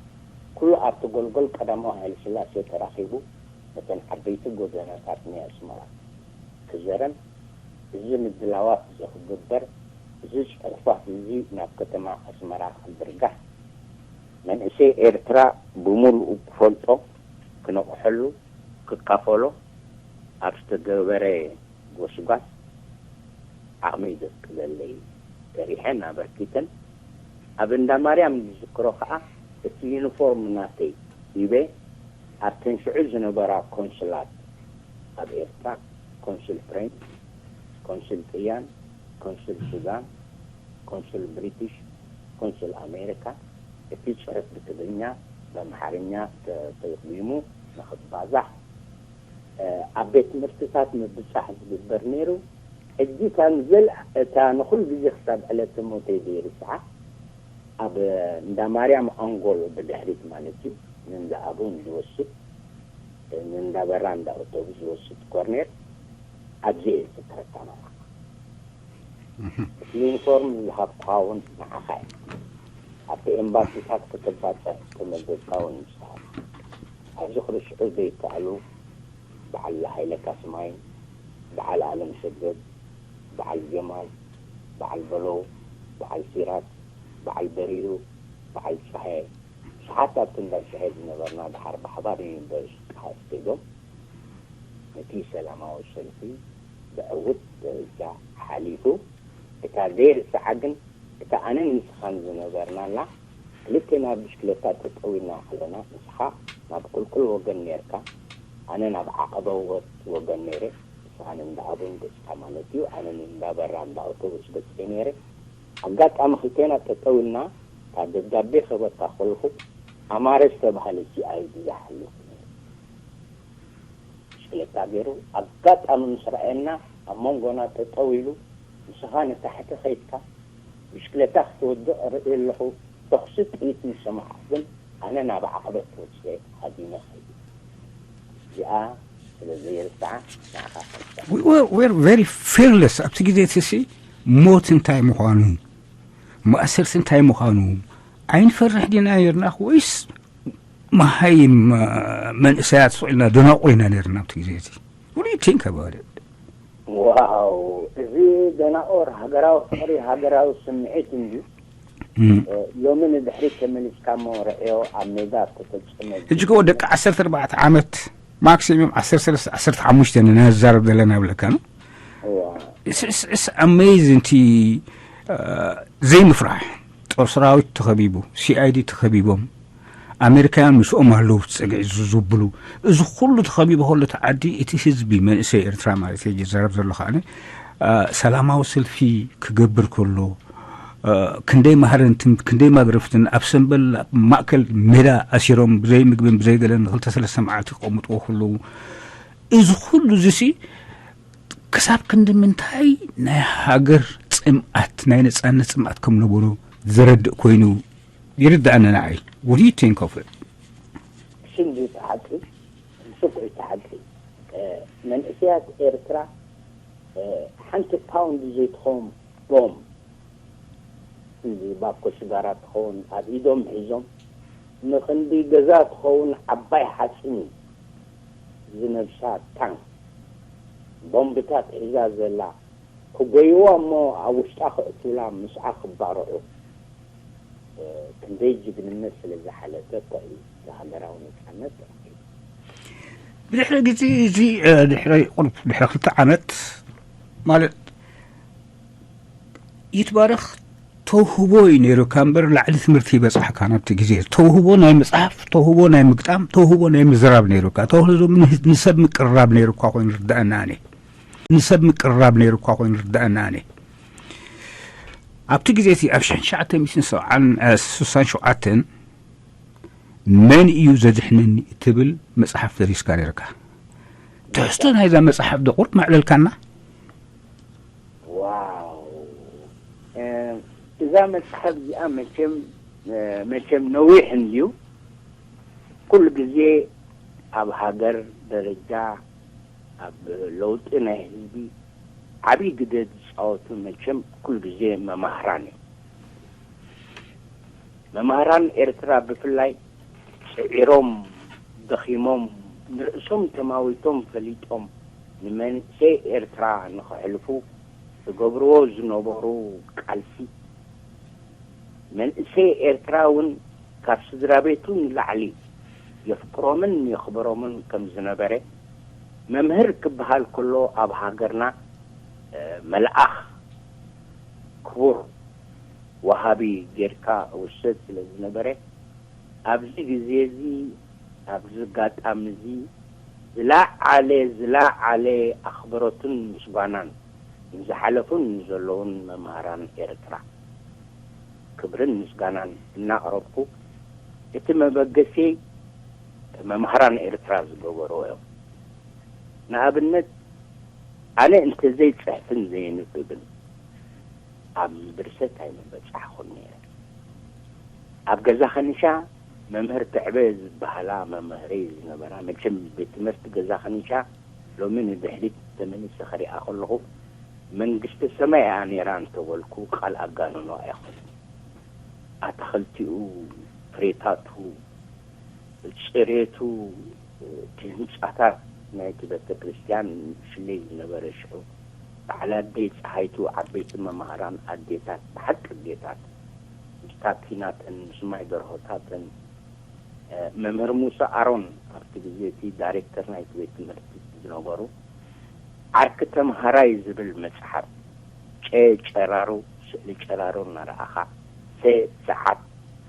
ኩሉ ኣብቲ ጎልጎል ቀዳማዊ ሃይለስላሴ ተራኺቡ ነተን ዓበይቲ ጎደናታት ናይ ኣስመራ ክዘረን፣ እዚ ምድላዋት እዚ ክግበር፣ እዚ ጽሑፋት እዚ ናብ ከተማ ኣስመራ ክዝርጋሕ፣ መንእሰይ ኤርትራ ብምሉኡ ክፈልጦ፣ ክነቕሐሉ፣ ክካፈሎ ኣብ ዝተገበረ ጎስጓስ ዓቕመይ ዘፍቅደለይ ሰሪሐን ኣበርኪተን። ኣብ እንዳ ማርያም ዝዝክሮ ከኣ እቲ ዩኒፎርም ናተይ ሂበ ኣብተን ሽዑ ዝነበራ ኮንስላት ኣብ ኤርትራ፣ ኮንስል ፍሬንች፣ ኮንስል ጥልያን፣ ኮንስል ሱዳን፣ ኮንስል ብሪቲሽ፣ ኮንስል ኣሜሪካ፣ እቲ ጽሑፍ ብትግርኛ፣ ብኣምሓርኛ ተተርጒሙ ንኽባዛሕ፣ እ፣ ኣብ ቤት ትምህርትታት ምብጻሕ ዝግበር ነይሩ። ሕጂ እታ ንዘል-፣ እታ ንኹሉ ግዜ ክሳብ ዕለተ ሞተይ ዘይርስዓ፣ ኣብ እንዳ ማርያም ኣንጎሎ ብድሕሪት ማለት እዩ፣ ንእንዳ ኣቡን ዝወስድ፣ ንእንዳ በራ እንዳ ኣውቶቡስ ዝወስድ ኮርኔር፣ ኣብዚ እየ ዝዝክረካ ነይረ። እቲ ዩኒፎርም ዝሃብኩኻ እውን ንዓኻ እዩ። ኣብቲ ኤምባሲታት ክትባጽሕ ዝተመደብካ እውን ንስኻ ኢኻ። ኣብዚ ክርስዑ ዘይከኣሉ በዓል ሃይለ ካስማይ፣ በዓል ኣለምሰገድ፣ በዓል ጀማል፣ በዓል በለው፣ በዓል ሲራክ፣ በዓል በሪሁ፣ በዓል ጸሃየ፣ ብዙሓት ኣብቲ እንዳ ሸሄ ዝነበርና ደሓር ብሓባር ዩኒቨርሲቲ ኣስቴዶም ነቲ ሰላማዊ ሰልፊ ብዕዉት ደረጃ ሓሊፉ። እታ ዘይርስዓ ግን፣ እታ ኣነን ንስኻን ዝነበርናላ፣ ክልቴና ብሽክለታ ጠጠው ኢልና ከለና፣ ንስኻ ናብ ቁልቁል ወገን ነርካ፣ ኣነ ናብ ዓቐበ ወት-፣ ወገን ነይረ፣ ንስኻ ንእንዳ ኣቡን ገጽካ ማለት እዩ፣ ኣነ ንእንዳ በራ እንዳ ኣውቶቡስ ገጸይ ነይረ። ኣጋጣሚ ክልቴና ጠጠው ኢልና፣ እታ ደብዳቤ ክህበካ ከለኹ፣ ኣማረ ዝተባህለ ሲኣይዲ ይሓልፍ ነይሩ። ብሽክለታ ገይሩ ኣጋጣሚ ምስ ረኣየና፣ ኣብ መንጎና ጠጠው ኢሉ፣ ንስኻ ንታሕቲ ከይድካ ብሽክለታ ክትወድቕ እርኢ ኣለኹ። ተኹሲ ጥይት ምስ ሰማዕኩ ግን ኣነ ናብ ዓቕበት ተወሲደ ሃዲመ ከይደ። እዚኣ ስለ ዘይርስዓ ንዓኻ ከርሳ። We were, were very fearless ኣብቲ ግዜ እቲ ሲ። ሞት እንታይ ምዃኑ፣ ማእሰርቲ እንታይ ምዃኑ ኣይንፈርሕ ዲና ነርና ወይስ መሃይም መንእሰያት ስቕ ኢልና ደናቑር ኢና ነርና ኣብቲ ግዜ እቲ? What do you think about it? ዋው፣ እዚ ደናቑር ሃገራዊ ፍቕሪ፣ ሃገራዊ ስምዒት እንድዩ። ሎሚ ንድሕሪት ተመሊስካ እሞ ርዕዮ ኣብ ሜዳ ተፈጸመ። ሕጂ ከ ደቂ ዓሰርተ ኣርባዕተ ዓመት ማክሲሙም ዓሰርተ ሰለስተ ዓሰርተ ሓሙሽተ ንዛረብ ዘለና ብለካ ነው። It's amazing እቲ ዘይምፍራሕ። ጦር ሰራዊት ተኸቢቡ፣ ሲኣይዲ ተኸቢቦም፣ ኣሜሪካውያን ምስኦም ኣለዉ፣ ጸግዒ ዝብሉ። እዚ ኩሉ ተኸቢቡ ከሎ እቲ ዓዲ፣ እቲ ህዝቢ መንእሰይ ኤርትራ ማለት እየ ዝዛረብ ዘለኹ ኣነ፣ ሰላማዊ ሰልፊ ክገብር ከሎ፣ ክንደይ ማህረንትን ክንደይ ማግረፍትን ኣብ ሰንበል ኣብ ማእከል ሜዳ ኣሲሮም፣ ብዘይ ምግብን ብዘይ ገለን ንክልተ ሰለስተ መዓልቲ ክቐምጥዎ ከለዉ፣ እዚ ኩሉ እዚሲ ክሳብ ክንዲ ምንታይ ናይ ሃገር ጽምኣት፣ ናይ ነጻነት ጽምኣት ከም ነበሮ ዘረድእ ኮይኑ ይርድኣኒ ንዓይ። What do you think of it? ሽንዲ ተሓቂ፣ ስፍሪ ተሓቂ። መንእሰያት ኤርትራ ሓንቲ ፓውንድ ዘይትኸውን ቦም፣ እዚ ባኮ ሽጋራ ትኸውን ኣብ ኢዶም ሒዞም፣ ንክንዲ ገዛ ትኸውን ዓባይ ሓፂን ዝነብሳ ታንክ፣ ቦምብታት ሒዛ ዘላ፣ ክጎይዋ እሞ ኣብ ውሽጣ ክእትውላ ምስኣ ክባርዑ። ክንደይ ጅግንነት ስለ ዝሓለፈ እኮ እዩ እቲ ሃገራዊ ነጻነት ተረኪቡ። ብድሕሪ ግዜ እዚ፣ ድሕሪ ቁሩብ ድሕሪ ክልተ ዓመት ማለት፣ ይትባረኽ፣ ተውህቦ እዩ ነይሩካ እምበር ላዕሊ ትምህርቲ ይበጻሕካን ኣብቲ ግዜ። ተውህቦ ናይ ምጽሓፍ፣ ተውህቦ ናይ ምግጣም፣ ተውህቦ ናይ ምዝራብ ነይሩካ። ተውህቦ ንሰብ ምቅርራብ ነይሩካ ኮይኑ ርድኣና ኣነ። ንሰብ ምቅርራብ ነይሩካ ኮይኑ ርድኣና ኣነ። ኣብቲ ግዜ እቲ ኣብ ሽሕን ትሽዓተ ሚእትን ሰብዓን፣ እ፣ ስሳን ሸውዓተን መን እዩ ዘድሕነኒ እትብል መጽሓፍ ደሪስካ ነይርካ። ትሕዝቶ ናይዛ መጽሓፍ ዶ ቁርጥ መዕለልካና? ዋው፣ እ፣ እዛ መጽሓፍ እዚኣ መቸም፣ እ፣ መቸም ነዊሕ እንድዩ። ኩሉ ግዜ ኣብ ሃገር ደረጃ፣ ኣብ ለውጢ ናይ ህዝቢ ዓብዪ ግደ ዝጻወቱ መቸም ኩሉ ግዜ መማህራን እዮም። መማህራን ኤርትራ ብፍላይ ጽዒሮም፣ ደኺሞም፣ ንርእሶም ተማዊቶም ፈሊጦም፣ ንመንእሰይ ኤርትራ ንኸሕልፉ ዝገብርዎ ዝነበሩ ቃልሲ፣ መንእሰይ ኤርትራ እውን ካብ ስድራ ቤቱ ንላዕሊ የፍቅሮምን የኽብሮምን ከም ዝነበረ፣ መምህር ክበሃል ከሎ ኣብ ሃገርና፣ እ፣ መልኣኽ፣ ክቡር ወሃቢ ጌርካ እውሰድ ስለ ዝነበረ፣ ኣብዚ ግዜ እዚ፣ ኣብዚ ኣጋጣሚ እዚ ዝለዓለ፣ ዝለዓለ ኣኽብሮትን ምስጓናን ንዝሓለፉን ንዘለዉን መምሃራን ኤርትራ ክብርን ምስጋናን እናቕረብኩ፣ እቲ መበገሲየይ መምሃራን ኤርትራ ዝገበርዎ እዮም። ንኣብነት፣ ኣነ እንተዘይጽሕፍን ዘየንብብን ኣብዚ ብርሰት ኣይምበጻሕኹን ነይረ። ኣብ ገዛ ከኒሻ መምህር ትዕበ ዝበሃላ መምህረይ ዝነበራ፣ መቸም ቤት ትምህርቲ ገዛ ከኒሻ ሎሚ ንድሕሪት ተመሊሰ ክሪኣ ከለኹ መንግስተ ሰማይ እያ ነይራ እንተበልኩ ቃል ኣጋንኖ ኣይኮነን። ኣታኽልቲኡ፣ ፍሬታቱ፣ ጽሬቱ፣ እቲ ህንጻታት ናይቲ ቤተ ክርስቲያን ብፍለይ ዝነበረ ሽዑ በዓል ኣደይ ጸሃይቱ፣ ዓበይቲ መማህራን ኣዴታት፣ ብሓቂ ኣዴታት፣ ምስ ታኪናተን፣ ምስ ማይ ደርሆታተን፣ መምህር ሙሳ ኣሮን ኣብቲ ግዜ እቲ ዳይሬክተር ናይቲ ቤት ትምህርቲ ዝነበሩ፣ ዓርኪ ተምሃራይ ዝብል መጽሓፍ፣ ጨ ጨራሩ፣ ስእሊ ጨራሩ እናረኣኻ፣ ሰ ሰዓት፣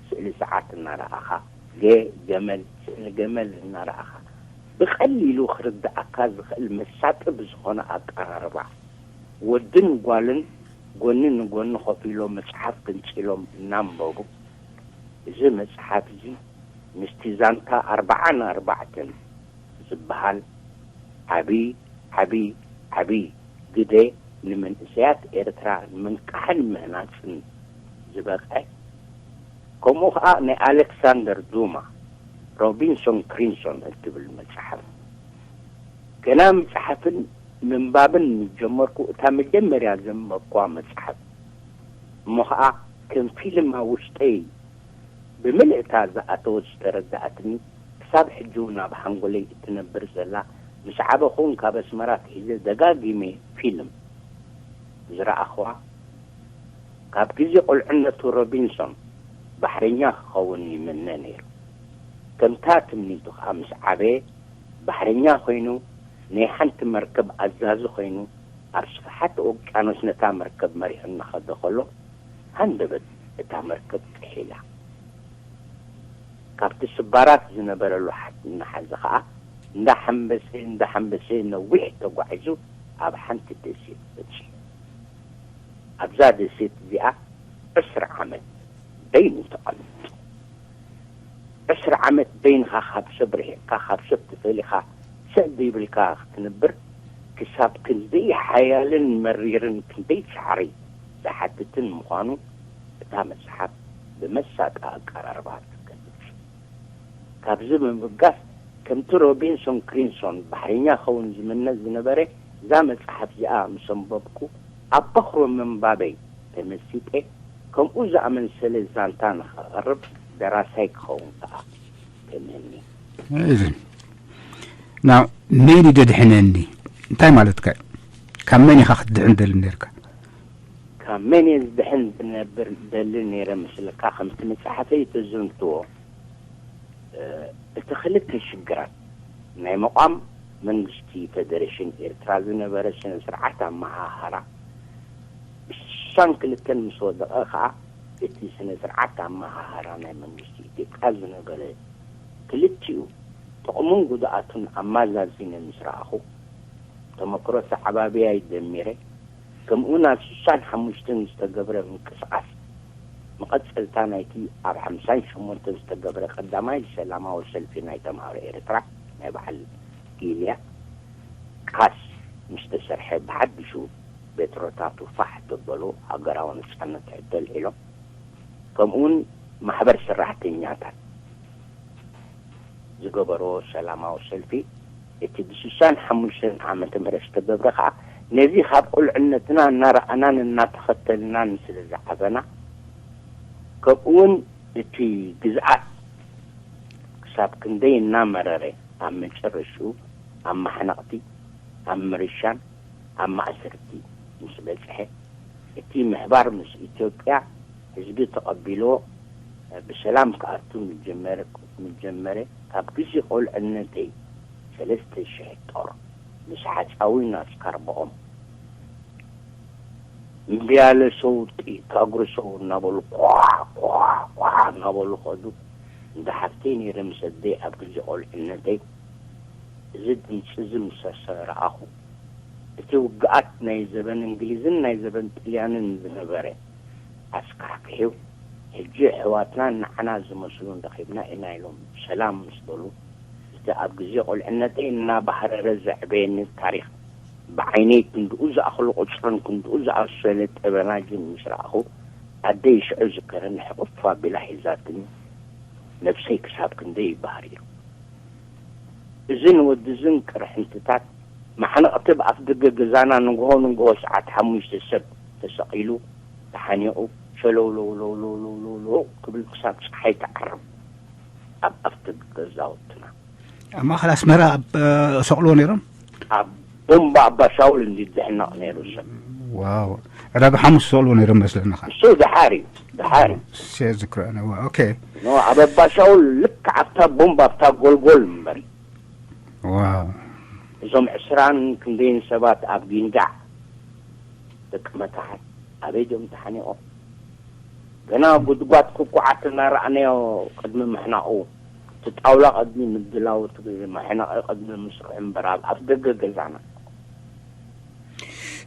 ስእሊ ሰዓት እናረኣኻ፣ ገ ገመል፣ ስእሊ ገመል እናረኣኻ፣ ብቐሊሉ ክርድኣካ ዝኽእል መሳጢ ብዝኾነ ኣቀራርባ፣ ወድን ጓልን ጎኒ ንጎኒ ኮፍ ኢሎም መጽሓፍ ገንጺሎም እናንበቡ፣ እዚ መጽሓፍ እዚ ምስቲ ዛንታ ኣርብዓን ኣርባዕተን ዝበሃል ዓቢ ዓቢ ዓቢ ግደ ንመንእሰያት ኤርትራ ንምንቃሕን ምህናጽን ዝበቕዐ፣ ከምኡ ኸኣ ናይ ኣሌክሳንደር ዱማ ሮቢንሶን ክሪንሶን እትብል መጽሓፍ። ገና ምጽሓፍን ምንባብን ምስ ጀመርኩ፣ እታ መጀመርያ ዘንበብኩዋ መጽሓፍ፣ እሞ ኸኣ ከም ፊልም ኣብ ውሽጠይ ብምልእታ ዝኣተወት ዝተረድኣትኒ፣ ክሳብ ሕጂ እውን ኣብ ሓንጎለይ እትነብር ዘላ፣ ምስ ዓበኹን ካብ ኣስመራ ክሒዘ ደጋጊመ ፊልም ዝረኣኽዋ፣ ካብ ግዜ ቁልዕነቱ ሮቢንሶን ባሕረኛ ክኸውን ይምነ ነይሩ። ከምታ ትምኒቱ ኸኣ ምስ ዓበየ፣ ባሕረኛ ኮይኑ፣ ናይ ሓንቲ መርከብ ኣዛዚ ኮይኑ፣ ኣብ ስፍሓት ውቅያኖስ ነታ መርከብ መሪሑ እናኸደ ከሎ፣ ሃንደበት እታ መርከብ ጥሒላ። ካብቲ ስባራት ዝነበረ ሉሓት እናሓዘ ኸኣ፣ እንዳሓንበሰ፣ እንዳሓንበሰ ነዊሕ ተጓዒዙ ኣብ ሓንቲ ደሴት በጺሑ። ኣብዛ ደሴት እዚኣ ዕስራ ዓመት በይኑ ተቐሚጡ። ዕስራ ዓመት በይንኻ ካብ ሰብ ርሒቕካ፣ ካብ ሰብ ተፈሊኻ፣ ሰብ ዘይብልካ ክትነብር ክሳብ ክንደይ ሓያልን መሪርን ክንደይ ጻዕሪ ዝሓትትን ምዃኑ እታ መጽሓፍ ብመሳጢ ኣቀራርባ ትገልጽ። ካብዚ ብምብጋስ፣ ከምቲ ሮቢንሶን ክሪንሶን ባሕረኛ ክኸውን ዝምነ ዝነበረ፣ እዛ መጽሓፍ እዚኣ ምስ ኣንበብኩ፣ ኣብ በኹሪ ምንባበይ ተመሲጠ፣ ከምኡ ዝኣመሰለ ዛንታ ንኸቕርብ ደራሳይ ክኸውን ከኣ ተመንየ። እዚ ና መን እዩ ደድሕነኒ እንታይ ማለትካ እዩ? ካብ መን ኢኻ ክትድሕን ደሊ ነርካ? ካብ መን እየ ዝድሕን ዝነብር ደሊ ነይረ ምስልካ፣ ከምቲ መጽሓፈይ ተዘንትዎ፣ እ፣ እቲ ክልተ ሽግራት፣ ናይ መቋም መንግስቲ ፈደሬሽን ኤርትራ ዝነበረ ስነ ስርዓት ኣመሃሃራ፣ ብስሳን ክልተን ምስ ወደቐ ኸኣ፣ እቲ ስነ ስርዓት ኣመሃሃራ ናይ መንግስቲ ኢትዮጵያ ዝነበረ ክልቲኡ ጥቕሙን ጉድኣቱን ኣማዛዚነ ምስ ረኣኹ፣ ተመክሮ ኣተዓባብያይ ደሚረ፣ ከምኡውን ኣብ ስሳን ሓሙሽተን ዝተገብረ ምንቅስቓስ መቐጸልታ ናይቲ ኣብ ሓምሳን ሸሞንተን ዝተገብረ ቀዳማይ ሰላማዊ ሰልፊ ናይ ተማሃሮ ኤርትራ ናይ በዓል ጊልያ ካስ ምስ ተሰርሐ፣ ብሓድሹ ቤትሮታቱ ፋሕ ተበሉ፣ ሃገራዊ ነጻነት ሕቶ ኣልዒሎም፣ ከምኡውን ማሕበር ሰራሕተኛታት ዝገበርዎ ሰላማዊ ሰልፊ፣ እቲ ብስሳን ሓሙሽተን ዓመተ ምህረት ዝተገብረ ኸኣ፣ ነዚ ካብ ቁልዕነትና እናረኣናን እናተኸተልናን ስለ ዝዓበና፣ ከምኡውን እቲ ግዝኣት ክሳብ ክንደይ እናመረረ፣ ኣብ መጨረሽኡ ኣብ ማሕነቕቲ፣ ኣብ ምርሻን ኣብ ማእሰርቲ ምስ በጽሐ፣ እቲ ምሕባር ምስ ኢትዮጵያ ህዝቢ ተቐቢልዎ፣ ብሰላም ክኣቱ ምስ ጀመረ፣ ምስ ጀመረ፣ ካብ ግዜ ቁልዕነተይ ሰለስተ ሽሕ ጦር ምስ ሓጻዊን ኣስካርባኦም፣ እምብያለ ሰው፣ ጥይት ኣጉሪ ሰው እናበሉ፣ ኳዕ፣ ኳዕ፣ ኳዕ እናበሉ ከዱ። እንዳ ሓፍተይ ነይረ ምስ ኣደይ ኣብ ግዜ ቆልዕነተይ። እዚ ድምፂ እዚ ምስ ረኣኹ፣ እቲ ውግኣት ናይ ዘበን እንግሊዝን ናይ ዘበን ጥልያንን ዝነበረ ኣስካሕኪሑ፣ ሕጂ ኣሕዋትናን ንዓና ዝመስሉን ረኺብና ኢና ኢሎም ሰላም ምስ በሉ፣ እቲ ኣብ ግዜ ቆልዕነተይ እናባህረረ ዘዕበየኒ ታሪኽ፣ ብዓይነይ ክንድኡ ዝኣኽሉ ቁጽርን ክንድኡ ዝኣሰለ ጠበናጅን ምስ ረኣኹ፣ ኣደይ ሽዑ ዝከረኒ ሕቑፍ ኣቢላ ሒዛትኒ፣ ነብሰይ ክሳብ ክንደይ እዩ ባህሪሩ። እዝን ወድዝን ቅርሕንትታት፣ ማሕነቕቲ ብኣፍ ደገ ገዛና ንግሆ ንግሆ ሰዓት ሓሙሽተ ሰብ ተሰቒሉ ተሓኒቑ ሸለውለውለውለውለውለውለው ክብል ክሳብ ጸሓይ ትዓርብ ኣብ ኣፍ ደገ ገዛውትና። ኣብ ማእኸል ኣስመራ ኣብ ሰቕልዎ ነይሮም? ኣብ ቦምባ ኣባ ሻውል እንዲ ዝሕነቕ ነይሩ ሰብ። ዋው፣ ዕዳጋ ሓሙስ ሰቕልዎ ነይሮም መስለኒ። እሱ ድሓር እዩ፣ ድሓር እዩ። ሴ ዝክረአነ ዋ ኦኬ። ኖ፣ ኣብ ኣባ ሻውል ልክዕ ኣብታ ቦምባ ኣብታ ጎልጎል እምበር። ዋው። እዞም ዕስራን ክንደይን ሰባት ኣብ ጊንዳዕ ደቂ መታሕት ኣበይ ድዮም ተሓኒቖም? ገና ጉድጓድ ክኩዓት እናረኣናዮ ቅድሚ ምሕናቑ፣ እቲ ጣውላ ቅድሚ ምድላው፣ እቲ መሕነቒ ቅድሚ ምስርሑ እምበር ኣብ ኣፍ ደገ ገዛና።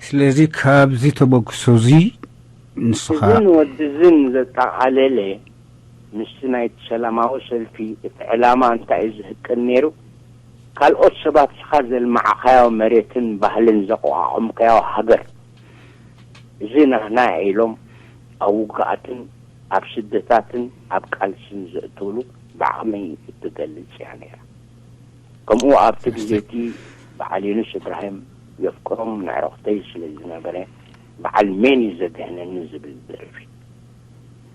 ስለዚ ካብዚ ተበግሶ እዚ ንስኻ እዝን ወድዝን ዘጠቓለለ ምስቲ ናይቲ ሰላማዊ ሰልፊ እቲ ዕላማ እንታይ እዩ ዝህቅን ነይሩ? ካልኦት ሰባት ስኻ ዘልማዕኻዮ መሬትን ባህልን ዘቋቋምካዮ ሃገር፣ እዚ ናህና ኢሎም ኣብ ውግኣትን ኣብ ስደታትን ኣብ ቃልስን ዘእተውሉ ብዓቕመይ እትገልጽ እያ ነይራ። ከምኡ ኣብቲ ግዜ እቲ በዓል ዩኑስ እብራሂም የፍቅሮም ንዕረኽተይ ስለ ዝነበረ፣ በዓል መን እዩ ዘድሕነኒ ዝብል ደርፊ።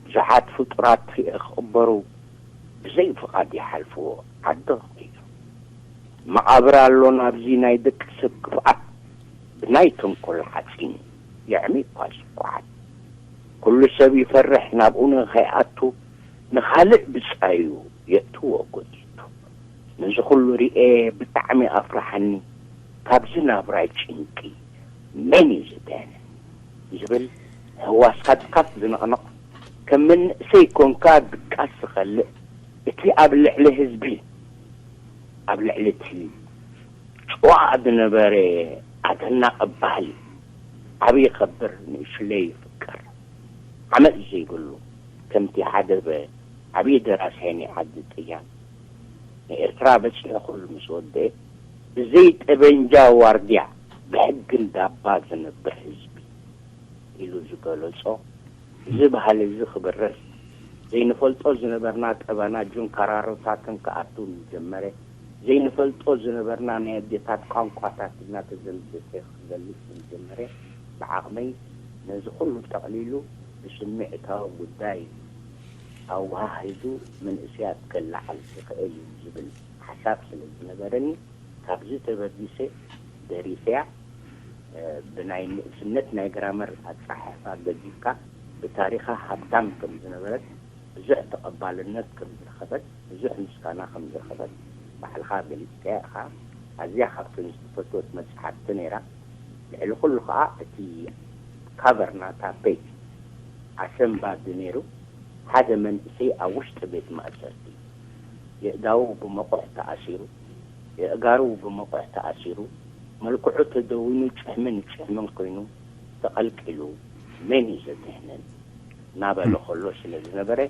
ብዙሓት ፍጡራት ርእየ ክቕበሩ ብዘይ ፍቓድ ይሓልፍዎ ዓዲ ክቕይሩ። መቓብር ኣሎ ናብዚ ናይ ደቂ ሰብ ክፍኣት፣ ብናይ ተንኮል ሓጺን የዕሚ እኳ ዝኳዓት። ኩሉ ሰብ ይፈርሕ ናብኡ ንኸይኣቱ፣ ንኻልእ ብጻዩ የእትዎ ጎቲቱ። ነዚ ኩሉ ርእየ ብጣዕሚ ኣፍርሓኒ፣ ካብዚ ናብራይ ጭንቂ መን እዩ ዝድሕነኒ? ዝብል ህዋስካ ትካፍ ዝንቕንቕ፣ ከም መንእሰይ ኮንካ ድቃስ ዝኸልእ፣ እቲ ኣብ ልዕሊ ህዝቢ፣ ኣብ ልዕሊ እቲ ጭዋ ዝነበረ ኣደናቒ ባህሊ፣ ዓብዪ ይኸብር፣ ንእሽለይ ይፍቀር፣ ዓመጽ ዘይብሉ፣ ከምቲ ሓደ በ-፣ ዓብዪ ደራሳይ ናይ ዓዲ ጥያን ንኤርትራ በጺሑ ኩሉ ምስ ወደአ፣ ብዘይ ጠበንጃ ዋርድያ ብሕግን ዳባ ዝነብር ህዝቢ ኢሉ ዝገለጾ፣ እዚ ባህሊ እዚ ክብረስ፣ ዘይንፈልጦ ዝነበርና ጠበና ጁን ካራሮታትን ክኣቱ ምስ ጀመረ፣ ዘይንፈልጦ ዝነበርና ናይ ኣዴታት ቋንቋታት እናተዘንበተ ክገልጽ ምስ ጀመረ፣ ብዓቕመይ ነዚ ኩሉ ጠቕሊሉ ብስምዒታዊ ጉዳይ ኣወሃሂዱ መንእሰያት ከለዓል ይኽእል እዩ ዝብል ሓሳብ ስለ ዝነበረኒ፣ ካብዚ ተበጊሰ ደሪፈያ። እ፣ ብናይ ንእስነት ናይ ግራመር ኣጻሓሕፋ ገዲፍካ፣ ብታሪኻ ሃብታም ከም ዝነበረት፣ ብዙሕ ተቐባልነት ከም ዝረኸበት፣ ብዙሕ ምስጋና ከም ዝረኸበት ባዕልኻ ገሊጽካያ ኢኻ። ኣዝያ ካብተን ዝተፈትወት መጽሓፍቲ ነይራ። ልዕሊ ኩሉ ኸኣ እቲ ካቨር ናታ ፔጅ ኣሰንባዲ ነይሩ። ሓደ መንእሰይ ኣብ ውሽጢ ቤት ማእሰርቲ የእዳዉ ብመቑሕ ተኣሲሩ፣ የእጋሩ ብመቑሕ ተኣሲሩ፣ መልክዑ ተደዊኑ ጭሕምን ጭሕምን ኮይኑ ተቐልቂሉ፣ መን እዩ ዘድሕነን? እናበለ ከሎ ስለ ዝነበረ፣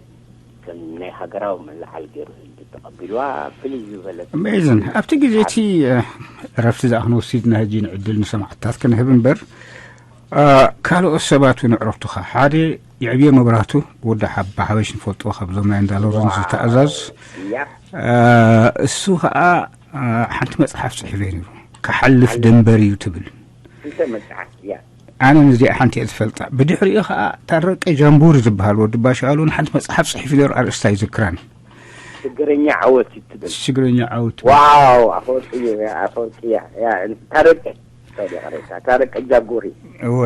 ከም ናይ ሃገራዊ መለዓል ገይሩ ህዝቢ ተቐቢልዋ። ፍልይ ዝበለት ኣሜዚን። ኣብቲ ግዜ እቲ፣ እ፣ ዕረፍቲ ዝኣ ክንወስድ ኢና። ሕጂ ንዕድል ንሰማዕታት ክንህብ እምበር፣ እ፣ ካልኦት ሰባት እውን ዕረፍቱኻ ሓደ የዕብየ መብራህቱ፣ ወዲ ሓባ ሓበሽ ንፈልጦ ካብዞም ናይ እንዳሎረንስ ዝተኣዛዝ። ያ። እ፣ እሱ ኸዓ፣ እ፣ ሓንቲ መጽሓፍ ጽሒፈ ነይሩ። ክሓልፍ ደንበር እዩ ትብል። እንተ መጽሓፍ፣ ያ። ኣነ ነዚኣ ሓንቲ እየ ዝፈልጣ። ብድሕሪኡ ኸዓ ታረቀ ጃምቡሪ ዝበሃል ወዲ ባሻሉ ሓንቲ መጽሓፍ ጽሒፉ ነይሩ፣ ኣርእስታ ኣይዝክራን። ሽግረኛ ዓወት እዩ ትብል። ሽግረኛ ዓወት። ዋው፣ ኣፈወርቂ እዩ፣ ኣፈወርቂ እያ፣ ያ፣ ታረቀ፣ ሶሪ፣ ይቕሬታ፣ ታረቀ ጃምቡሪ። እወ።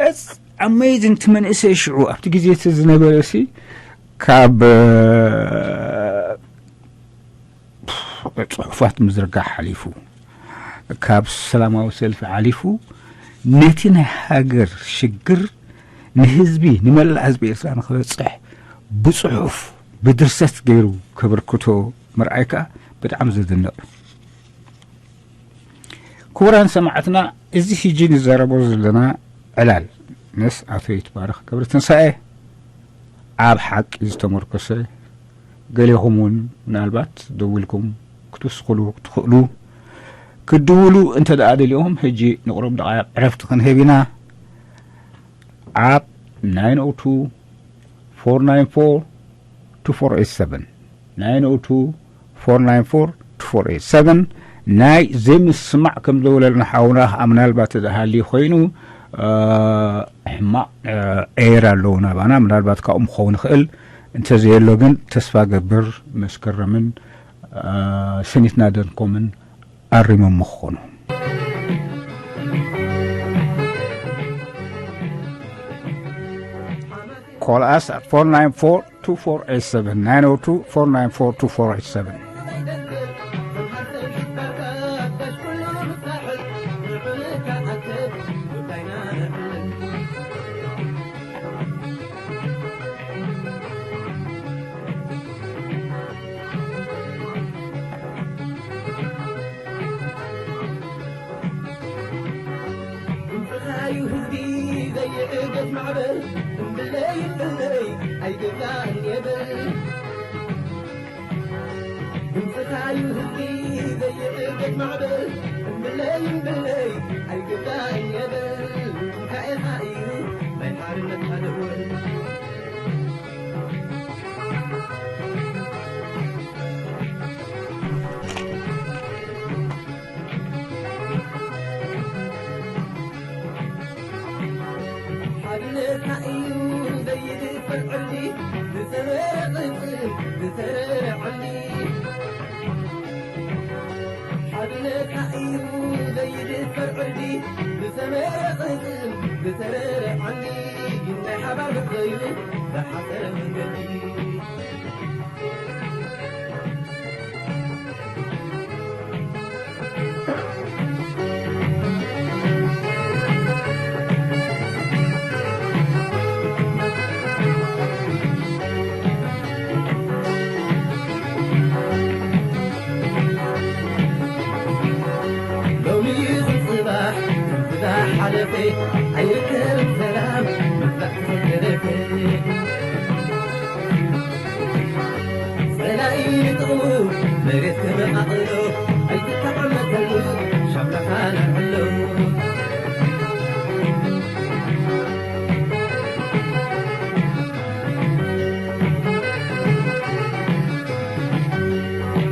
እስ ኣሜዚንግ፣ እቲ መንእሰይ ሽዑ ኣብቲ ግዜ እቲ ዝነበረ ሲ ካብ፣ እ፣ ጽሑፋት ምዝርጋሕ ሓሊፉ፣ ካብ ሰላማዊ ሰልፊ ሓሊፉ፣ ነቲ ናይ ሃገር ሽግር ንህዝቢ፣ ንመላእ ህዝቢ ኤርትራ ንኽበጽሕ ብጽሑፍ፣ ብድርሰት ገይሩ ከበርክቶ ምርኣይ ከኣ ብጣዕሚ ዘደንቕ እዩ። ክቡራን ሰማዕትና፣ እዚ ሕጂ ንዛረቦ ዘለና ዕላል ምስ ኣቶ ይትባረኽ ገብረትንሳኤ ኣብ ሓቂ ዝተመርኮሰ፣ ገሌኹም እውን ምናልባት ደዊልኩም ክትውስኹሉ ትኽእሉ፣ ክትድውሉ እንተ ደኣ ደሊኹም፣ ሕጂ ንቑሩብ ደቓይቕ ዕረፍቲ ክንህብ ኢና። ኣብ ናይን ኦ ቱ ፎር ናይን ፎር ቱ ፎር ኤት ሰቨን፣ ናይን ኦ ቱ ፎር ናይን ፎር ቱ ፎር ኤት ሰቨን። ናይ ዘይምስማዕ ከም ዘውለልና ሓውና ከዓ ምናልባት እዛ ሃልዩ ኮይኑ፣ እ፣ ሕማቕ፣ እ፣ ኤር ኣለዎ ናባና። ምናልባት ካብኦም ክኸውን ይኽእል። እንተዘየሎ ግን ተስፋ ገብር መስከረምን፣ እ፣ ሰኒትና ደንኮምን ኣሪሞም ክኾኑ። Call us at four nine four two four eight seven, nine oh two, four nine four, two four eight seven. ማዕበል እምብለይ እምብለይ ኣይግዳእን የብል። እንታይ ኢኻ እዩ ናይ ሓርነት ሓደወል? ሓድነትና እዩ ዘይድፈር ዕርዲ፣ ዝሰመረ ቅጽል፣ ዝሰረረ ዓንዲ። ሓድነትና እዩ ዘይድፈር ዕርዲ፣ ዝሰመረ ቅጽል፣ ዝሰረረ ዓንዲ። ናይ ሓባር መኽዘዩ ዝሓሰረ መንገዲ። ሎሚ ይኹን ጽባሕ ከምቲ ዝሓለፈ ኣይርከብን ሰላም ምፍታሕ ተዘይተረፈ። ጸላኢ ንጥቕሙ መሬት ክመቓቕሎ ኣይትተቐመጠሉ ሻምናኻ ነዕሎ።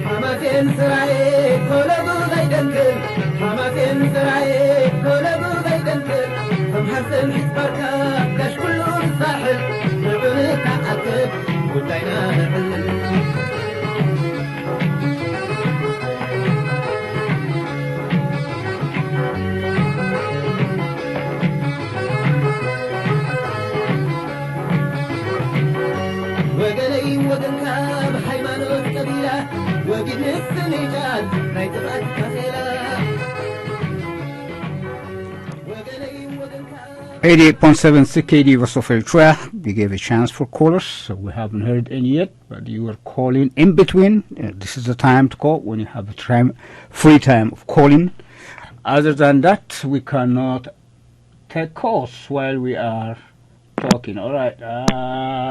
ሓማሴን ስራየ ኮለጉ ዘይደንክል፣ ሓማሴን ስራየ ኮለጉ ዘይደንክል፣ ከም ሓሰን ሒዝባርካ ጋሽ ኩሉ ዝሳሕል፣ ንዑ ንተኣከብ ጉዳይና ነዕልል። ወገነይ ወገንካ ብሃይማኖት ቀቢላ ወጊድ ምስንጃል ናይ ጥፍኣት ካኼላ። ወገነይ ወገንካ eighty-eight point seven C K D Voice of Eritrea. We gave a chance for callers, so we haven't heard any yet, but you are calling in between. Uh, this is the time to call when you have a time, free time of calling. Other than that, we cannot take calls while we are talking. All right. Uh,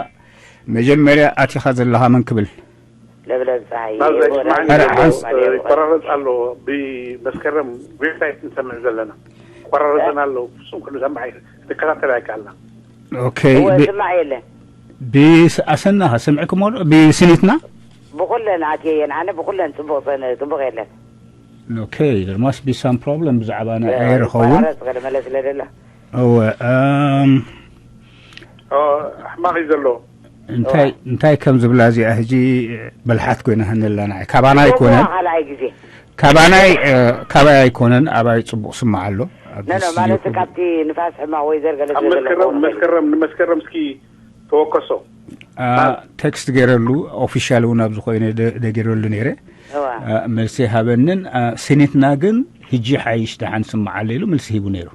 መጀመርያ ኣቲኻ ዘለኻ መን ክብል? ለብለብ ፀሃይ ናዘ ይቦ፣ ይስማዕኒ ናዘ ዘሎ፣ ይቦ፣ ይቦ። ይቆራረፅ ኣሎ። ብመስከረም ዌብሳይት ንሰምዕ ዘለና ቆራረፅን ኣሎ። ፍፁም ክንሰምዕ ኣይ-፣ ንከታተል ኣይከኣልና። ኦኬ። እወ፣ ብ-፣ ስማዕ የለን። ብስ-፣ ኣሰናኻ ሰምዕክሞ ዶ? ብስኒትና? ብኩለን ኣትየየን። ኣነ ብኩለን ፅቡቅ ሰነ-፣ ፅቡቅ የለን። ኦኬ፣ there must be some problem ብዛዕባ ናይ እ፣ ኤር ይኸውን። ይቆራረፅ ገለ መለ ስለ ደለ። እወ፣ እም፣ ኦ፣ ሕማቕ እዩ ዘሎ። እንታይ፣ እንታይ ከም ዝብላ እዚኣ ሕጂ በልሓት ኮይና ሃነላ ንዓይ። ካባና ኣይኮነን። ካልኣይ ግዜ። ካባናይ፣ እ፣ ካባይ ኣይኮነን፣ ኣባይ ጽቡቕ ስማዕ ኣሎ። ኣብ ኖ፣ ኖ፣ ስቱድዮ ማለት ኮነ። ካብቲ ንፋስ ሕማቕ ወይ ዘርገለ ኣብ ስለ መስከረም፣ ዘለኹ መስከረም፣ ንመስከረም እስኪ ተወከሶ። አ፣ ቴክስት ገይረሉ፣ ኦፊሻል እውን ኣብ ዝኾይነ ደ-፣ ደጊረሉ ነይረ። እዋ። አ፣ መልሲ ሃበንን፣ አ፣ ስኒትና ግን ሕጂ ሓይሽ ደሓን ስማዓለ ኢሉ መልሲ ሂቡ ነይሩ።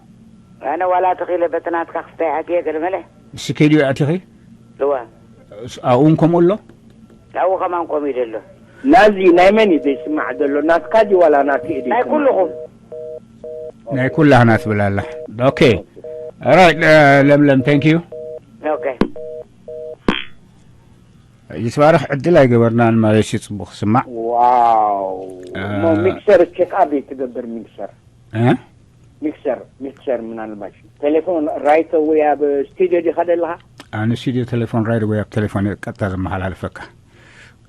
ኣነ ዋላ ተኺለ በቲ ናትካ ክስታይ ኣትየ ገለ መለ። ንስኪ ድዩ ኣቲኺ? እዋ። ስ-፣ ኣብኡ እውን ከምኡ ኣሎ? ኣብኡ ከማን ከምኡ ኢሉ ኣሎ። ናዚ ናይ መን እዩ ዘይስማዕ ዘሎ? ናትካ ድዩ ዋላ ናቲ እዩ ናይ ዘይስማዕ ኩልኹም። ዘሎ? ናይ ኩላህና ትብል ኣላ። ኦኬ። ኦራይት፣ እ፣ ለምለም፣ ታንክ ዩ። ኦኬ። ይትባረኽ፣ ዕድል ኣይገበርናን ማለት እዩ፣ ጽቡቕ ክስማዕ። ዋው። እ፣ እሞ ሚክሰር ቼክ ኣፕ ትገብር ሚክሰር? እ? ሚክሰር፣ ሚክሰር ምናልባሽ ቴሌፎን ራይት ኣዌይ ኣብ ስቱድዮ ዲኻ ዘለኻ? ኣነ ስቱድዮ ቴሌፎን ራይት ኣዌይ ኣብ ቴሌፎን እየ ቀጥታ ዘመሓላልፈካ።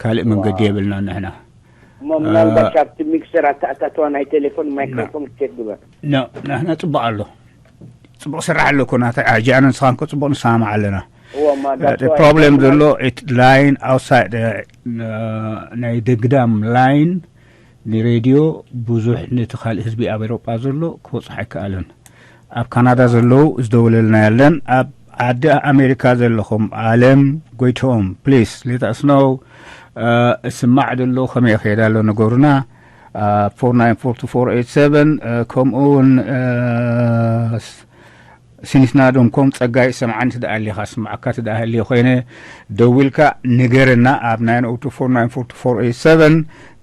ካልእ መንገዲ ዋው። የብልናን ንሕና። እሞ ምናልባሽ እ፣ ኣብቲ ሚክሰር ኣተኣታትዋ ናይ ቴሌፎን ና። ማይክሮፎን ቼክ ግበር። ኖ፣ ንሕና ጽቡቕ ኣሎ። ጽቡቕ ስራሕ ኣሎ እኮ ናተይ። ሕጂ ኣነ ንስኻን እኮ ጽቡቕ ንሰማማዕ ኣለና። እዎ፣ እማ እቲ ዳክተር ፕሮብሌም ኣይኮነን። ዘሎ እቲ ላይን ኣውትሳይድ፣ እ፣ ናይ ደግዳም ላይን ንሬድዮ ብዙሕ ነቲ ካልእ ህዝቢ ኣብ ኤውሮጳ ዘሎ ክበጽሖ ኣይከኣለን። ኣብ ካናዳ ዘለዉ ዝደወለልና የለን። ኣብ ዓዲ ኣሜሪካ ዘለኹም ኣለም ጎይትኦም፣ ፕሊስ ሌት ኣስ ኖው፣ እ፣ እስማዕ ዘሎ ከመይ ይኸይድ ኣሎ ንገሩና። እ፣ ፎር ናይን ፎር ቱ ፎር ኤይት ሰቨን፣ እ፣ ከምኡ እውን፣ እ፣ ስ-፣ ስኒትና ዶም ኮም ጸጋይ ሰምዓኒ ትደኣ ኣሊኻ፣ ስምዓካ ትደኣ ሃልየ ኮይነ ደዊልካ ንገረና ኣብ ናይን ኦ ቱ ፎር ናይን ፎር ቱ ፎር ኤይት ሰቨን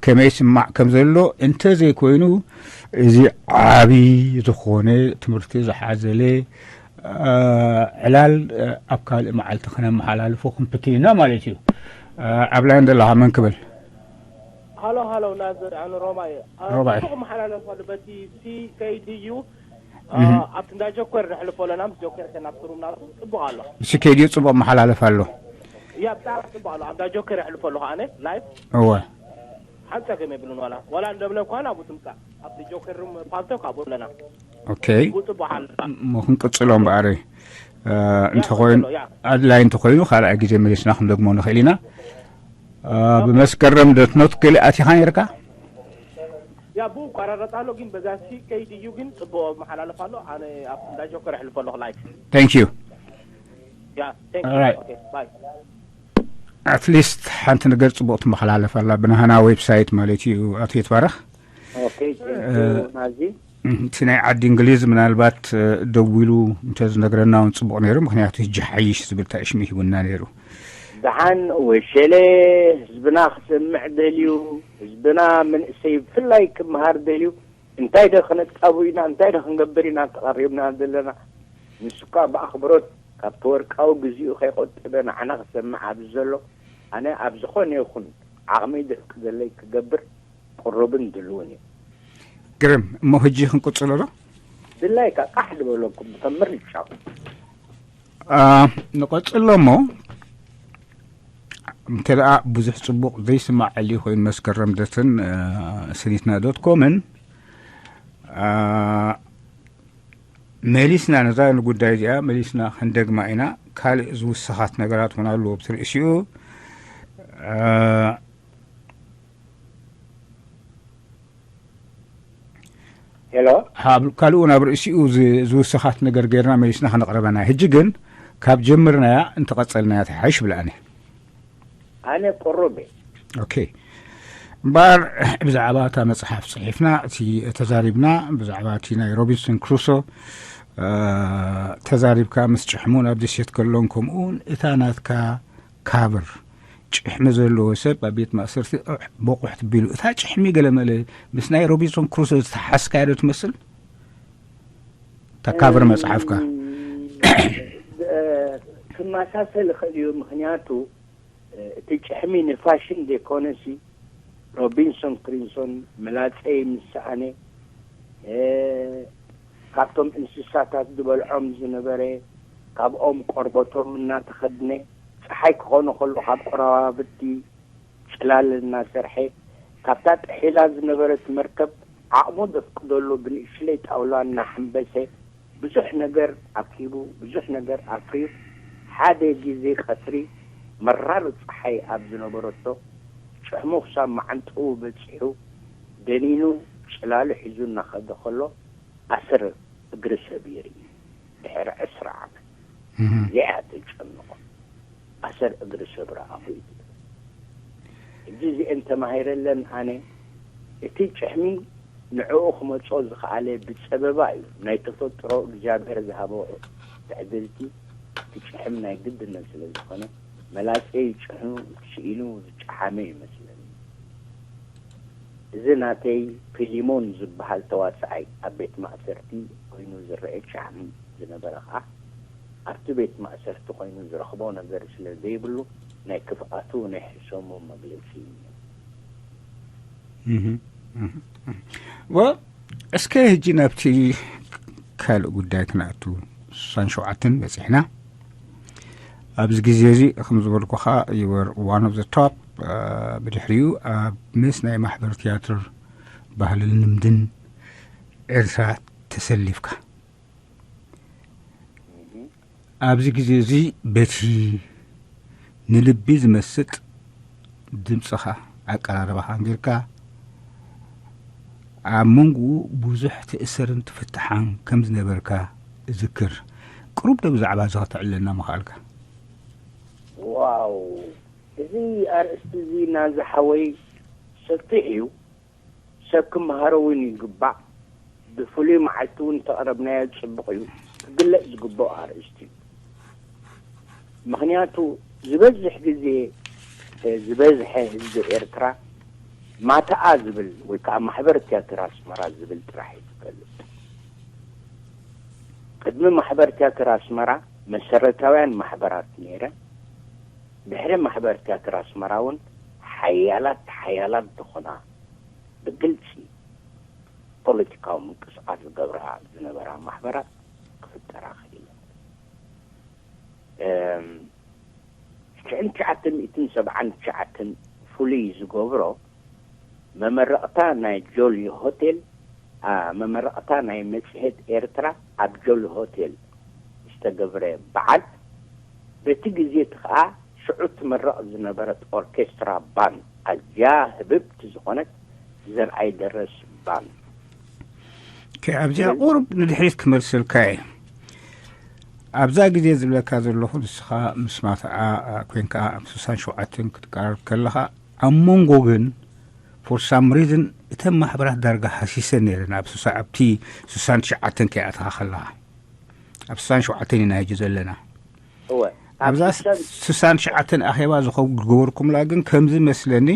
ከመይ ስማዕ ከም ዘሎ። እንተ ዘይኮይኑ እዚ ዓቢ ዝኾነ ትምህርቲ ዝሓዘለ፣ እ፣ ዕላል፣ እ፣ ኣብ ካልእ መዓልቲ ከነመሓላልፎ ክንፍትን ኢና ማለት እዩ። እ፣ ኣብ ላይን ዘለኻ መን ክብል? ሃሎ ሃሎ፣ ናዘር ኣነ ሮማ እየ። አ፣ ሮማ እየ። ጽቡቕ መሓላለፍ ኣሎ በቲ ሲ ከይ ዲ ዩ። አ፣ ኣብቲ እንዳ ጆከር ነሕልፎ ኣለና፣ ምስ ጆከር ከናብ ትሩም ናቱ ጽቡቕ ኣሎ። ሲ ከይ ዲ ዩ ጽቡቕ መሓላለፍ ኣሎ። ያ፣ ብጣዕሚ ጽቡቕ ኣሎ። ኣብ እንዳ ጆከር የሕልፎ ኣለኹ ኣነ ላይፍ። እወ። ሓንቲ ጸገም የብሉን። ዋላ ዋላ እንደብለ እኳ ናብኡ ትምጻእ፣ ኣብቲ ጆከር ሩም ፓልቶክ ኣብኡ ኣለና። ኦኬ። ጽቡቕ ጽቡቕ ኣሎ። እሞ ክንቅጽሎ እምበኣር፣ እ፣ ያ፣ እንተኾይኑ፣ ቀጽሎ፣ ያ። ኣድላይ እንተኾይኑ ካልኣይ ግዜ መሊስና ክንደግሞ ንኽእል ኢና። እ፣ ኦኬ። ብመስከረም ደትኖት ገለ ኣቲኻ ነርካ? ያ፣ ብኡ ይቋራረጽ ኣሎ፣ ግን በዛ ሲ ከይ ዲ ዩ ግን ጽቡቕ መሓላለፍ ኣሎ። ኣነ ኣብ እንዳ ጆከር ኣሕልፎ ኣለኹ ላይፍ። Thank you። ያ፣ thank you። Alright። ኦኬ፣ ባይ። At least ሓንቲ ነገር ጽቡቕ ትመሓላለፍ ኣላ ብናህና ዌብሳይት ማለት እዩ። ኣቶ ይትባረኽ። ኦኬ፣ thank you ናዚ። እቲ ናይ ዓዲ እንግሊዝ ምናልባት፣ እ፣ ደዊሉ እንተ ዝነግረና እውን ጽቡቕ ነይሩ። ምኽንያቱ ሕጂ ሓይሽ ዝብል ታእሽሚ ሂቡና ነይሩ። ደሓን ወሸለ ህዝብና ክሰምዕ ደልዩ፣ ህዝብና መንእሰይ ብፍላይ ክመሃር ደልዩ፣ እንታይ ዶ ክነጣቡ ኢና፣ እንታይ ዶ ክንገብር ኢና ተቐሪብና ዘለና? ንሱ እኳ ብኣኽብሮት ካብቲ ወርቃዊ ግዜኡ ከይቆጠበ ንዓና ክሰምዕ ኣብዚ ዘሎ፣ ኣነ ኣብ ዝኾነ ይኹን ዓቕሚ ዘፍቅደለይ ክገብር ቅሩብን ድልውን እየ። ግርም። እሞ ሕጂ ክንቅጽሎ ዶ? ድላይካ ቃሕ ዝበለኩም ከም ምርጫኹም። አ፣ ንቐጽሎ እሞ፣ እንተ ደኣ ብዙሕ ጽቡቕ ዘይስማዓሉ ኮይኑ መስከረም ደትን፣ እ፣ ስኒትና ዶት ኮምን፣ እ፣ መሊስና ነዛ ጉዳይ እዚኣ መሊስና ክንደግማ ኢና። ካልእ ዝውሰኻት ነገራት እውን ኣለዎ ብቲ ርእሲኡ። እ፣ ሄሎ። ካብ ካልኡ ናብ ርእሲኡ ዝ-፣ ዝውሰኻት ነገር ጌርና መሊስና ከነቕርበና። ሕጂ ግን ካብ ጀምርናያ እንተቐጸልናያ ትሓይሽ ብለኣኒ። ኣነ ቅሩብ እየ። ኦኬ። እምበኣር ብዛዕባ እታ መጽሓፍ ጽሒፍና፣ እቲ ተዛሪብና፣ ብዛዕባ እቲ ናይ ሮቢንሰን ክሩሶ፣ እ፣ ተዛሪብካ ምስ ጭሕሙ ናብ ደሴት ከሎን ከምኡውን እታ ናትካ ካቨር ጭሕሚ ዘለዎ ሰብ ኣብ ቤት ማእሰርቲ ዑሕ፣ በቑሕ ትቢሉ። እታ ጭሕሚ ገለመለ ምስ ናይ ሮቢንሶን ክሩሶ ዝተሓስካያ ዶ ትመስል? እታ ካቨር መጽሓፍካ። እ፣ ክመሳሰል ይኽእል እዩ። ምኽንያቱ፣ እ፣ እቲ ጭሕሚ ንፋሽን ዘይኮነሲ፣ ሮቢንሶን ክሩሶን ምላጸይ ምስ ሰኣነ፣ እ፣ ካብቶም እንስሳታት ዝበልዖም ዝነበረ፣ ካብኦም ቆርበቶም እናተኸድነ፣ ጸሓይ ክኾኖ ከሎ ካብ ቆራባብቲ ጽላል እናሰርሐ፣ ካብታ ጥሒላ ዝነበረት መርከብ ዓቕሙ ዘፍቅደሉ ብንእሽለይ ጣውላ እናሓንበሰ፣ ብዙሕ ነገር ኣኪቡ፣ ብዙሕ ነገር ኣፍርዩ፣ ሓደ ግዜ ቀትሪ መራር ጸሓይ ኣብ ዝነበረቶ፣ ጭሕሙ ክሳብ መዓንጥኡ በጺሑ፣ ደኒኑ ጽላሉ ሒዙ እናኸደ ከሎ፣ ኣሰር እግሪ ሰብ የርኢ። ድሕሪ ዕስራ ዓመት እህ። እዚኣ ተጨንቖ። ኣሰር እግሪ ሰብ ረኣኹ እዩ ትብል። ሕጂ እዚአን ተማሂረለን ኣነ፣ እቲ ጭሕሚ ንዕኡ ክመጾ ዝኸኣለ ብጸበባ እዩ። ናይ ተፈጥሮ እግዚኣብሔር ዝሃቦ ትዕድልቲ እቲ ጭሕም ናይ ግድነት ስለ ዝኾነ፣ መላጸይ ጭሕሙ ስኢኑ ዝጨሓመ ይመስለኒ። እዚ ናተይ ፊሊሞን ዝበሃል ተዋሳኣይ ኣብ ቤት ማእሰርቲ ኮይኑ ዝረአ ጫሕሚ ዝነበረ ኸኣ፣ ኣብቲ ቤት ማእሰርቲ ኮይኑ ዝረኽቦ ነገር ስለ ዘይብሉ፣ ናይ ክፍኣቱ ናይ ሕሰሙ መግለጺ እዩ። እህ፣ እህ፣ እህ። ወ-፣ እስከ ሕጂ ናብቲ ካልእ ጉዳይ ክንኣቱ። ስሳን ሸውዓተን በጺሕና። ኣብዚ ግዜ እዚ፣ ከም ዝበልኩኻ፣ you were one of the top። እ፣ ብድሕሪኡ ኣብ ምስ ናይ ማሕበር ትያትር ባህልን ልምድን ኤርትራ ተሰሊፍካ። ኣብዚ ግዜ እዚ በቲ ንልቢ ዝመስጥ ድምጽኻ፣ ኣቀራርባኻን ጌርካ፣ ኣብ መንጎኡ ብዙሕ ትእሰርን ትፍትሓን ከም ዝነበርካ እዝክር። ቅሩብ ዶ ብዛዕባ እዚ ከተዕልለና ምኸኣልካ? ዋው፣ እዚ ኣርእስቲ እዚ ናዚ ሓወይ ሰፊሕ እዩ። ሰብ ክመሃሮ እውን ይግባእ። ብፍሉይ መዓልቲ እውን እንተቕረብናዮ ጽቡቕ እዩ። ክግለጽ ዝግብኦ ኣርእስቲ እዩ። ምኽንያቱ ዝበዝሕ ግዜ፣ እ፣ ዝበዝሐ ህዝቢ ኤርትራ ማተኣ ዝብል ወይ ከዓ ማሕበር ትያትር ኣስመራ ዝብል ጥራሕ እዩ ዝፈልጥ። ቅድሚ ማሕበር ትያትር ኣስመራ መሰረታውያን ማሕበራት ነይረን። ድሕሪ ማሕበር ትያትር ኣስመራ እውን ሓያላት ሓያላት ዝኾና ብግልፂ ፖለቲካዊ ምንቅስቃስ ዝገብራ ዝነበራ ማሕበራት ክፍጠራ ክኢለን። ሽሕን ትሽዓተ ሚእትን ሰብዓን ትሽዓተን ፍሉይ ዝገብሮ መመረቕታ ናይ ጆሊ ሆቴል መመረቕታ ናይ መፅሄት ኤርትራ ኣብ ጆሊ ሆቴል ዝተገብረ በዓል፣ በቲ ግዜ እቲ ከዓ ሽዑ ትምረቕ ዝነበረት ኦርኬስትራ ባንድ ኣዝያ ህብብቲ ዝኾነት ዘርኣይ ደረስ ባንድ። ኣብዚኣ ቁርብ ንድሕሪት ክመልሰልካ እየ። ኣብዛ ግዜ ዝብለካ ዘለኹ ንስኻ ምስ ማትዓ ኮንካ ኣብ ስሳን ሸውዓተን ክትቀራርብ ከለኻ ኣብ መንጎ ግን for some reason እተን ማሕበራት ዳርጋ ሃሲሰን ነይረን ኣብ ስሳ ኣብቲ ስሳን ትሽዓተን ከይኣተኻ ከለኻ ኣብ ስሳን ሸውዓተን ኢና ሕጂ ዘለና። ኣብዛ ስሳን ትሽዓተን ኣኼባ ዝኸውን ዝገበርኩምላ ግን ከምዚ መስለኒ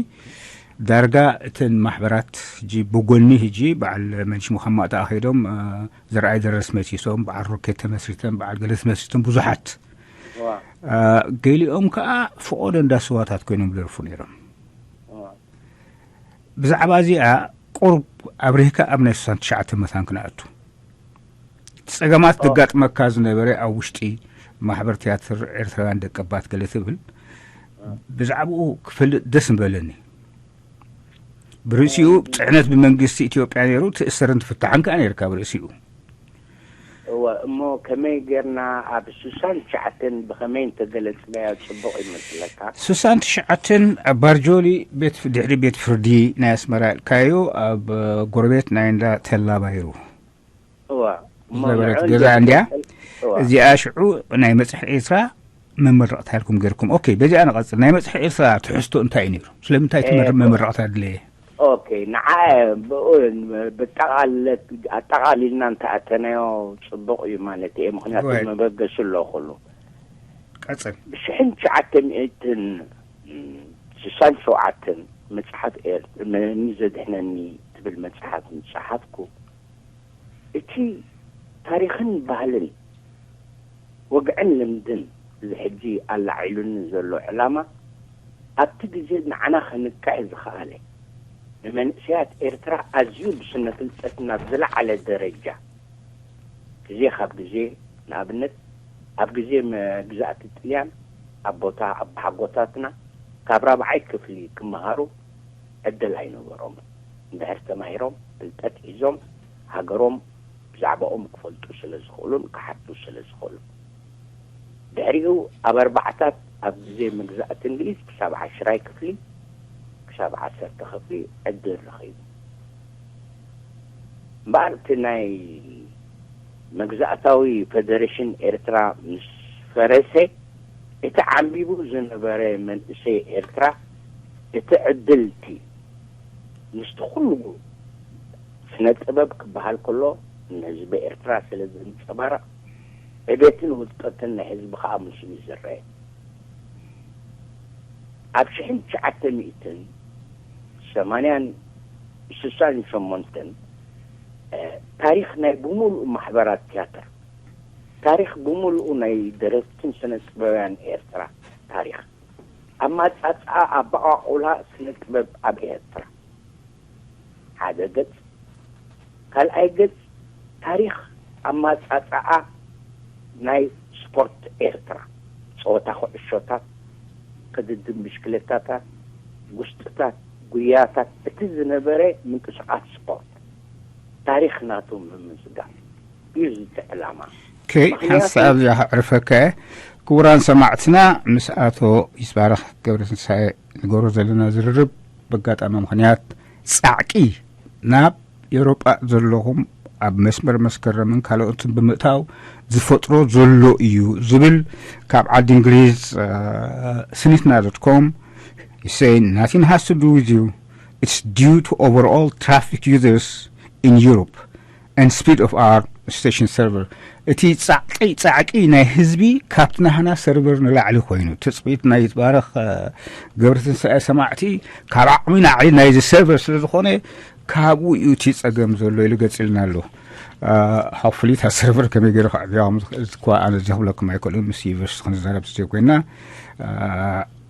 ዳርጋ እተን ማሕበራት ሕጂ ብጎኒ ሕጂ በዓል መንሽ ሙኻማእ ተኣኺዶም ዘርኣይ ደረስ መሲሶም በዓል ሮኬት ተመስሪተን በዓል ገለ ተመስሪተን ብዙሓት ገሊኦም ከዓ ፈቆዶ እንዳ ስዋታት ኮይኖም ደርፉ ነይሮም። ብዛዕባ እዚኣ ቁሩብ ኣብሪህካ ኣብ ናይ ስሳን ትሽዓተ መታን ክነኣቱ። ጸገማት ዘጋጥመካ ዝነበረ ኣብ ውሽጢ ማሕበር ትያትር ኤርትራውያን ደቀባት ገለ ትብል ብዛዕባኡ ክፈልጥ ደስ ምበለኒ። ብርእሲኡ ጽዕነት ብመንግስቲ ኢትዮጵያ ነይሩ ትእሰርን ትፍታሕን ከኣ ነይርካ ብርእሲኡ። እወ እሞ ከመይ ጌርና ኣብ ስሳን ትሽዓተን ብኸመይ እንተገለጽናዮ ጽቡቕ ይመስለካ? ስሳን ትሽዓተን ኣብ ባርጆሊ ቤት ድሕሪ ቤት ፍርዲ ናይ ኣስመራ ኢልካዮ ኣብ ጎረቤት ናይ እንዳ ተላ ባይሩ እወ እሞ ዝነበረት ንዑ ገዛ እንዲያ እንድያ እወ እዚኣ ሽዑ ናይ መጽሕት ኤርትራ መመረቕታ ኢልኩም ገይርኩም። ኦኬ በዚኣ ንቐጽል። ናይ መጽሕት ኤርትራ ትሕዝቶ እንታይ እዩ ነይሩ? ስለምንታይ እቲ መር- መመረቕታ ኣድለየ? ኦኬ ንዓ ብኡ ብጠቓለት ኣጠቓሊልና እንተኣተናዮ ጽቡቕ እዩ ማለት እየ። ምክንያቱ ወይ። መበገሲ ኣሎ ኩሉ ቀጽል። ብሽሕን ትሽዓተ ሚእትን ስሳን ሸውዓተን መጽሓፍ ኤር- መኒ ዘድሕነኒ ትብል መጽሓፍ ምጽሓፍኩ እቲ ታሪኽን ባህልን ወግዕን ልምድን እዚ ሕጂ ኣላዒሉኒ ዘሎ ዕላማ ኣብቲ ግዜ ንዓና ከንቅዕ ዝኸኣለ ንመንእሰያት ኤርትራ ኣዝዩ ብስነ ፍልጠት ናብ ዝለዓለ ደረጃ ግዜ ካብ ግዜ ንኣብነት ኣብ ግዜ መግዛእቲ ጥልያን ኣቦታ ኣባሓጎታትና ካብ ራብዓይ ክፍሊ ክመሃሩ ዕድል ኣይነበሮምን። እንድሕር ተማሂሮም ፍልጠት ሒዞም ሃገሮም ብዛዕባኦም ክፈልጡ ስለ ዝኽእሉን ክሓቱ ስለ ዝኽእሉን። ድሕሪኡ ኣብ ኣርባዕታት ኣብ ግዜ መግዛእቲ እንግሊዝ ክሳብ ዓሽራይ ክፍሊ ክሳብ ዓሰርተ ክፍሊ ዕድል ረኺቡ። እምበኣር እቲ ናይ መግዛእታዊ ፈደሬሽን ኤርትራ ምስ ፈረሰ እቲ ዓንቢቡ ዝነበረ መንእሰይ ኤርትራ እቲ ዕድል እቲ ምስቲ ኩሉ ስነ ጥበብ ክበሃል ከሎ ንህዝቢ ኤርትራ ስለ ዘንጸባርቕ ዕቤትን ውድቀትን ናይ ህዝቢ ከዓ ምስኡ እዩ ዝረአ። ኣብ ሽሕን ትሽዓተ ሚእትን ሰማንያን ስሳን ሸሞንተን ታሪኽ ናይ ብምሉኡ ማሕበራት ትያትር ታሪኽ ብምሉኡ ናይ ደረስትን ስነ ጥበብያን ኤርትራ ታሪኽ ኣማጻጽኣ ኣበቓቑላ ስነ ጥበብ ኣብ ኤርትራ ሓደ ገጽ ካልኣይ ገጽ ታሪኽ ኣማጻጽኣ ናይ ስፖርት ኤርትራ ጸወታ ኩዕሾታት ቅድድም ብሽክለታታት ጉስጥታት ጉያታት እቲ ዝነበረ ምንቅስቃስ ስፖርት ታሪኽ ናቱ ምምዝጋብ እዩ ዝቲ ዕላማ። ከይ ሓንሳብ እዚኣ ከዕርፈካ እየ። ክቡራን ሰማዕትና ምስ ኣቶ ይስባረኽ ገብረትንሳኤ ንገብሮ ዘለና ዝርርብ በጋጣሚ ምኽንያት ጻዕቂ ናብ ኤውሮጳ ዘለኹም ኣብ መስመር መስከረምን ካልኦትን ብምእታው ዝፈጥሮ ዘሎ እዩ ዝብል ካብ ዓዲ እንግሊዝ ስኒትና ዶት ኮም ይሰይ nothing has to do with you it's due to overall traffic users in Europe and speed of our station server እቲ ጻዕቂ ጻዕቂ ናይ ህዝቢ ካብቲ ናህና ሰርቨር ንላዕሊ ኮይኑ ትጽቢት ናይ ይትባረኽ ገብረትንሳኤ ሰማዕቲ ካብ ዓቕሚ ናዕሊ ናይዚ ሰርቨር ስለ ዝኾነ ካብኡ እዩ እቲ ጸገም ዘሎ ኢሉ ገጺልና ኣሎ። ሆፕፉሊ እታ ሰርቨር ከመይ ገይሩ ከዕብያ ከም ዝኽእል እኳ ኣነ እዚ ክብለኩም ኣይክእልን ምስ ዩኒቨርሲቲ ክንዛረብ ስለ ኮይና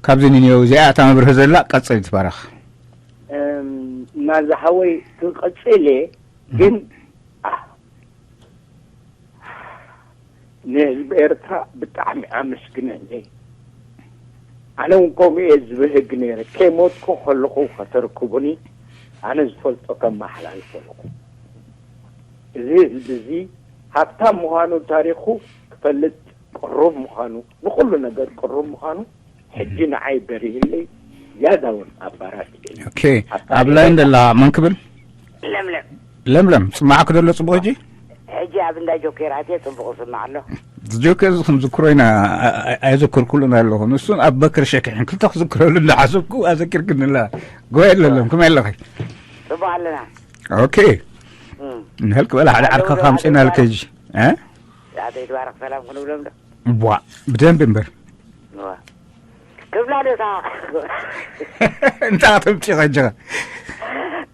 ካብዚ ንንየው እዚኣ እታ መብርሂ ዘላ ቀጽል ይትባረኽ። እም፣ ናዛ ሓወይ ክቐጽል እየ፣ ግን፣ ኣህ፣ ንህዝቢ ኤርትራ ብጣዕሚ ኣመስግነለይ። ኣነ እውን ከምኡ እየ ዝበህግ ነይረ። ከይሞትኩ ከለኹ ከተርክቡኒ፣ ኣነ ዝፈልጦ ከመሓላልፍ ኣለኹ። እዚ ህዝቢ እዚ ሃብታም ምዃኑ ታሪኹ ክፈልጥ ቅሩብ ምዃኑ፣ ንኹሉ ነገር ቅሩብ ምዃኑ ሕጂ ንዓይ በሪህለይ። ዝያዳ እውን ኣባራቲለይ። ኦኬ፣ ኣብ ላይን ደላ መን ክብል? ለምለም። ለምለም፣ ጽማዕክ ደሎ ጽቡቕ ሕጂ? ሕጂ ኣብ እንዳ ጆኬር ኣትየ ጽቡቕ ስማዕ ኣሎ። ጆኬር እዚ ከም ዝክሮ ኢና፣ ኣ-፣ ኣ-፣ ኣየዘከርኩሉን ኣለኹ። ንሱን ኣብ በክር ሸክሕን ክልተ ክዝክረሉ እንዳሓሰብኩ ኣዘኪርክንላ። ጎይ ለለም፣ ከመይ ኣለኺ? ጽቡቕ ኣለና። ኦኬ። እም። ንህልክ በላ ሓደ ዓርካ ኣለዉ ካምጽና ዶ? ልከጂ። እ? ኣቶ ይትባረክ ሰላም ክንብሎም ዶ? ቧ፣ ብደንብ እምበር። እዋ። ክብላ ዶ እታ? እንታይ ከተምጪ ከጀኻ?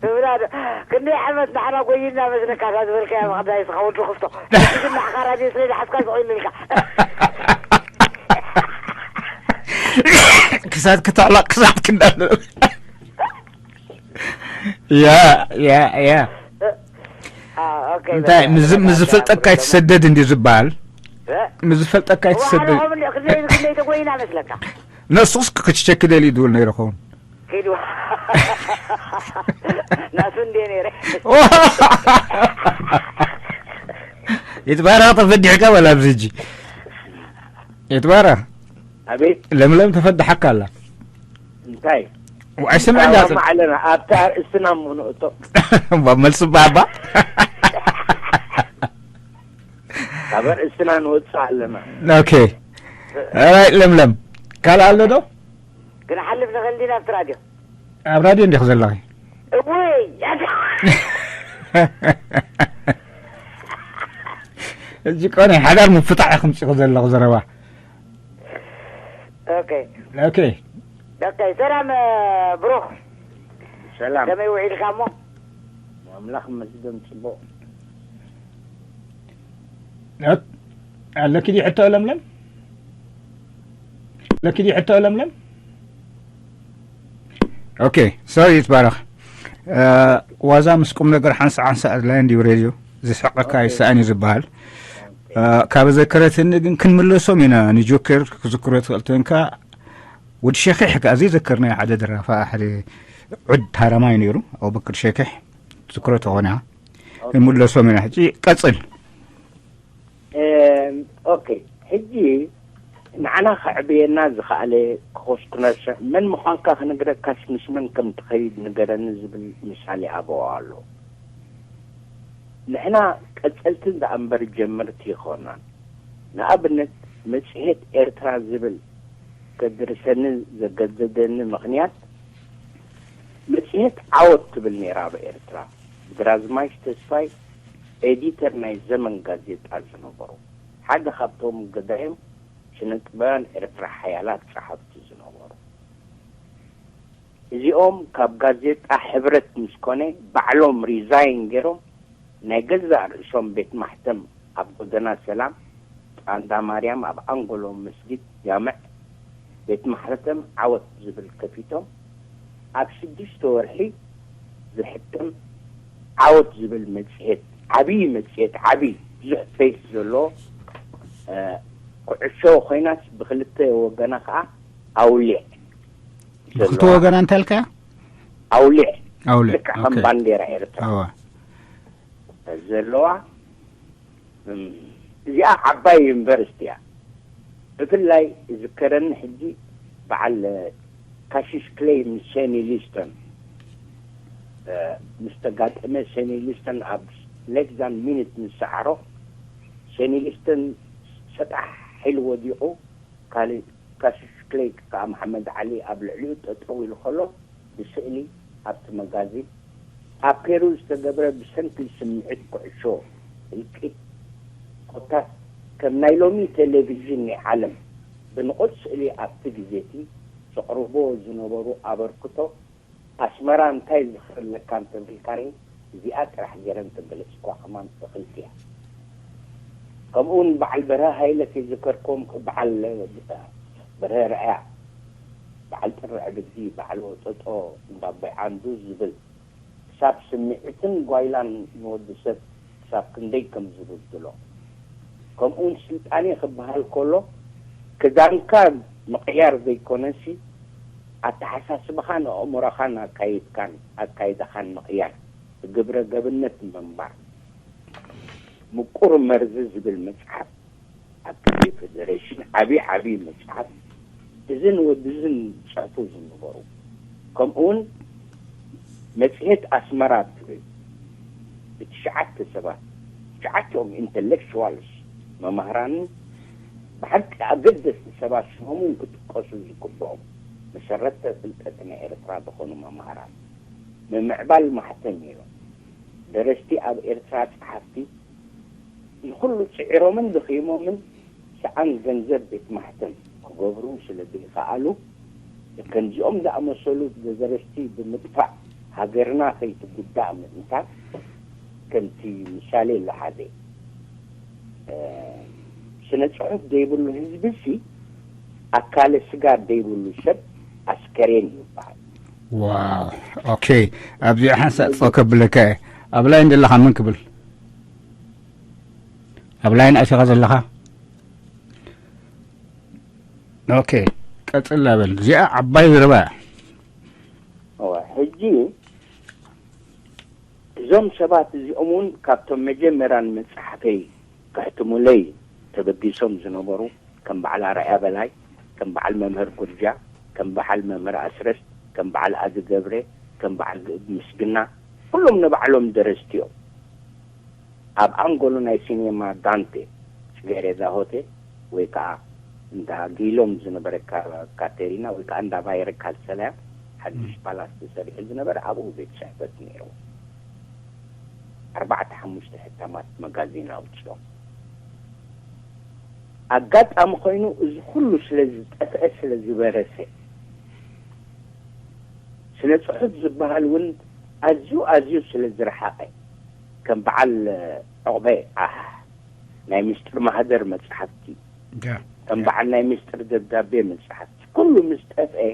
ክብላ ዶ? ክንደይ ዓመት ንዓና ጎይና መስለካ እዛ ዝበልካያ ምኽዳይ ስኻ ወዲ ክፍቶ። ሕጂ ግን ንዓኻ ራድዮ ስለ ዝሓዝካ ስቕ ኢሉልካ። ክሳድ ክተዕለቕ ክሳድ ክንዳለ። ያ፣ ያ፣ ያ። አ፣ ኦኬ፣ እንታይ፣ በቃ፣ ምስ-፣ በቃ፣ ምስ ዝፈልጠካ በቃ፣ ኣይትሰደድ እንድዩ ዝበሃል? እ? ምስ ዝፈልጠካ እዋ፣ ኣይትሰደድ። ሓደ ኸም ክንደይ፣ ክንደይ ተጎይና መስለካ? ነሱስ ክትሸክ ደልዩ ድብል ነይሩ ኸውን። ኪዱ። ናሱ እንዴ ነይረ። ይትባረኽ ተፈዲሕካ ወላ ኣብዚ ሕጂ? ይትባረኽ። ኣቤት። ለምለም ተፈድሓካ ኣላ። እንታይ? ኣይሰምዕን ዳኣ። ንቃወም ኣለና። ኣብቲ ኣርእስትና እሞ ንእቶ። እባ መልሲ እባ፣ እባ። ካብ ኣርእስትና ንወጽእ ኣለና። ኦኬ። ኣራይ፣ ለምለም። ካልእ ኣሎ ዶ? ክንሓልፍ ንኽእል ዲና ኣብቲ ራድዮ? ኣብ ራድዮ እንዲኺ ዘለኺ? እውይ! ሕጂ እኮ ናይ ሓዳር ምፍታሕ ኢኺ ምጺኺ ዘለኺ ዘረባ። ኦኬ። ኦኬ። ኦኬ፣ ሰላም፣ እ፣ ብሩኽ። ሰላም። ከመይ ውዒልካ እሞ? ኣምላኽ ይመስገን፣ ጽቡቕ። ኦኬ። ኣለኪ ድዩ ሕቶ ለምለም? ኣለኪ ድዩ ሕቶ ለምለም? ኦኬ፣ ሶሪ ይትባረኽ። እ፣ ዋዛ ምስ ቁም ነገር ሓንሳእ ሓንሳእ ኣድላይ እንድዩ ሬድዮ። ዝስሕቀካ ኦኬ። ይሰኣን እዩ ዝበሃል። እ፣ ካብ ዘከረትኒ ግን ክንምለሶም ኢና። ንጆከር ክዝክሮ ትኽእል ተንካ ወዲ ሸኺሕ ከኣ ዘይዘከርናዮ ሓደ ደራፋ፣ ሓደ ዑድ ታረማይ ነይሩ፣ ኣቡበክር ሸኺሕ። ትዝክሮ ተኾነ ኦኬ። ክንምለሶም ኢና። ሕጂ ቀጽል። እም፣ ኦኬ። ሕጂ ንዓና ከዕብየና ዝኸኣለ ክኾስኩነሰ መን ምዃንካ ክነግረካስ ምስ መን ከም ትኸይድ ንገረኒ ዝብል ምሳሌ ኣበው ኣሎ። ንሕና ቀጸልትን ደኣ እምበር ጀመርቲ ይኾናን። ንኣብነት መጽሔት ኤርትራ ዝብል ከድርሰኒ ዘገደደኒ ምኽንያት መጽሔት ዓወት ትብል ነይራ ኣብ ኤርትራ። ብግራዝማች ተስፋይ ኤዲተር ናይ ዘመን ጋዜጣ ዝነበሩ፣ ሓደ ካብቶም ገዳይም ስነ ጥበባውያን ኤርትራ ሓያላት ጸሓፍቲ ዝነበሩ። እዚኦም ካብ ጋዜጣ ሕብረት ምስ ኮነ ባዕሎም ሪዛይን ገይሮም ናይ ገዛእ ርእሶም ቤት ማሕተም ኣብ ጎደና ሰላም ጣንዳ ማርያም ኣብ ኣንጎሎ መስጊድ ጃምዕ ቤት ማሕተም ዓወት ዝብል ከፊቶም ኣብ ሽዱሽተ ወርሒ ዝሕተም ዓወት ዝብል መጽሔት፣ ዓብዪ መጽሔት፣ ዓብዪ ብዙሕ ፔጅ ዘለዎ፣ እ፣ ኩዕሾ ኮይናስ ብክልተ ወገና ከኣ ኣውሊዕ ብክልተ ዘለዋ። ወገና እንታይ ኢልካያ? ኣውሊዕ። ኣውሊዕ፣ ልክዕ ከም ኦኬ። ባንዴራ ኤርትራ። እዋ። ዘለዋ። እም፣ እዚኣ ዓባይ ዩኒቨርሲቲ እያ። ብፍላይ ዝከረኒ ሕጂ በዓል ካሽሽ ክሌይ ምስ ሸኒ ሊስቶን፣ እ፣ ምስ ተጋጠመ፣ ሸኒ ሊስቶን ኣብ ሌክዛን ሚኒት ምስ ሰዓሮ፣ ሸኒ ሊስቶን ሰጣሕ ኢሉ ወዲቑ፣ ካልእ ካሽሽ ክሌይ ከኣ መሓመድ ዓሊ ኣብ ልዕሊኡ ጠጠው ኢሉ ከሎ፣ ብስእሊ ኣብቲ መጋዚን፣ ኣብ ፔሩ ዝተገብረ ብሰንኪ ስምዒት ኩዕሾ ህልቂት ኮታስ ከም ናይ ሎሚ ቴሌቪዥን ናይ ዓለም ብንቑጽ ስእሊ ኣብቲ ግዜቲ ዘቕርቦ ዝነበሩ ኣበርክቶ ኣስመራ እንታይ ዝኽሪ ኣለካ እንተብልካኒ እዚኣ ጥራሕ ገይረ እንተገለጽኳ ከማን እኽልቲ እያ። ከምኡውን በዓል በርሀ ሃይለ ከይዘከርክዎም በዓል በርሀ ርኣያ በዓል ጥሪ ዕብዲ፣ በዓል ወጠጦ፣ እንዳቦይ ዓንዱ ዝብል፣ ክሳብ ስምዒትን ጓይላን ንወዲ ሰብ ክሳብ ክንደይ ከም ዝብድሎ፣ ከምኡውን ስልጣኔ ክበሃል ከሎ፣ ክዳንካ ምቕያር ዘይኮነሲ፣ ኣተሓሳስባኻን ኣእምሮኻን ኣካይድካን ኣካይዳኻን ምቕያር፣ ብግብረ ገብነት ምንባር። ምቁር መርዚ ዝብል መጽሓፍ፣ ኣብ ግዜ ፌደሬሽን ዓቢ ዓቢ መጽሓፍ፣ እዝን ወድዝን ዝጽሕፉ ዝነበሩ፣ ከምኡውን መጽሔት ኣስመራ ትብል፣ ብትሽዓተ ሰባት፣ ትሽዓተኦም ኢንተሌክቹዋልስ፣ መማህራንን ብሓቂ ኣገደስቲ ሰባት ሽሞምን ክጥቀሱ ዝግብኦም፣ መሰረተ ፍልጠት ናይ ኤርትራ ዝኾኑ መማህራን፣ ምምዕባል ማሕተም ነይሮም። ደረስቲ ኣብ ኤርትራ ጸሓፍቲ ንኹሉ ጽዒሮምን ደኺሞምን፣ ሰኣን ገንዘብ ቤት ማሕተም ክገብሩ ስለ ዘይከኣሉ፣ ከምዚኦም ዝኣመሰሉ ደረስቲ ብምጥፋእ ሃገርና ከይትጉዳእ ምእንታን፣ ከምቲ ምሳሌ ዝሓዘ፣ እ፣ ስነ ጽሑፍ ዘይብሉ ህዝቢሲ፣ ኣካለ ስጋ ዘይብሉ ሰብ ኣስከሬን ይበሃል። ዋው። ኦኬ፣ ኣብዚኣ ሓንሳእ ጸው ከብለካ እየ። ኣብ ላይን ዘለኻ መን ክብል? ኣብ ላይን ኣቲኻ ዘለኻ? ኦኬ፣ ቀጽል በል። እዚኣ ዓባይ ዘረባ እያ። እወ፣ ሕጂ እዞም ሰባት እዚኦም እውን ካብቶም መጀመርያን መጽሓፈይ ከሕትሙለይ ተበጊሶም ዝነበሩ፣ ከም በዓል ኣርኣያ በላይ፣ ከም በዓል መምህር ጉርጃ፣ ከም በዓል መምህር ኣስረስ፣ ከም በዓል ኣዚ ገብረ፣ ከም በዓል ግእብ ምስግና፣ ኩሎም ንባዕሎም ደረስቲ እዮም። ኣብ ኣንጎሎ ናይ ሲኔማ ዳንቴ፣ ጽጌሬዳ ሆቴል፣ ወይ ከዓ እንዳ ጊሎም ዝነበረ ካ-፣ ካቴሪና፣ ወይ ከዓ እንዳ ባየር ካልሰላያ፣ ሓድሽ ፓላስ ተሰሪሑ ዝነበረ፣ ኣብኡ ቤት ጽሕፈት ነይሩ። ኣርባዕተ ሓሙሽተ ሕታማት መጋዚን ኣውጺኦም። ኣጋጣሚ ኮይኑ፣ እዚ ኩሉ ስለ ዝጠፍአ፣ ስለ ዝበረሰ፣ ስነ ጽሑፍ ዝበሃል እውን ኣዝዩ፣ ኣዝዩ ስለ ዝረሓቐ፣ ከም በዓል ዑቕበ፣ ኣህ፣ ናይ ምስጢር ማህደር መጽሓፍቲ፣ ያ፣ ከም ያ። በዓል ናይ ምስጢር ደብዳቤ መጽሓፍቲ፣ ኩሉ ምስ ጠፍአ፣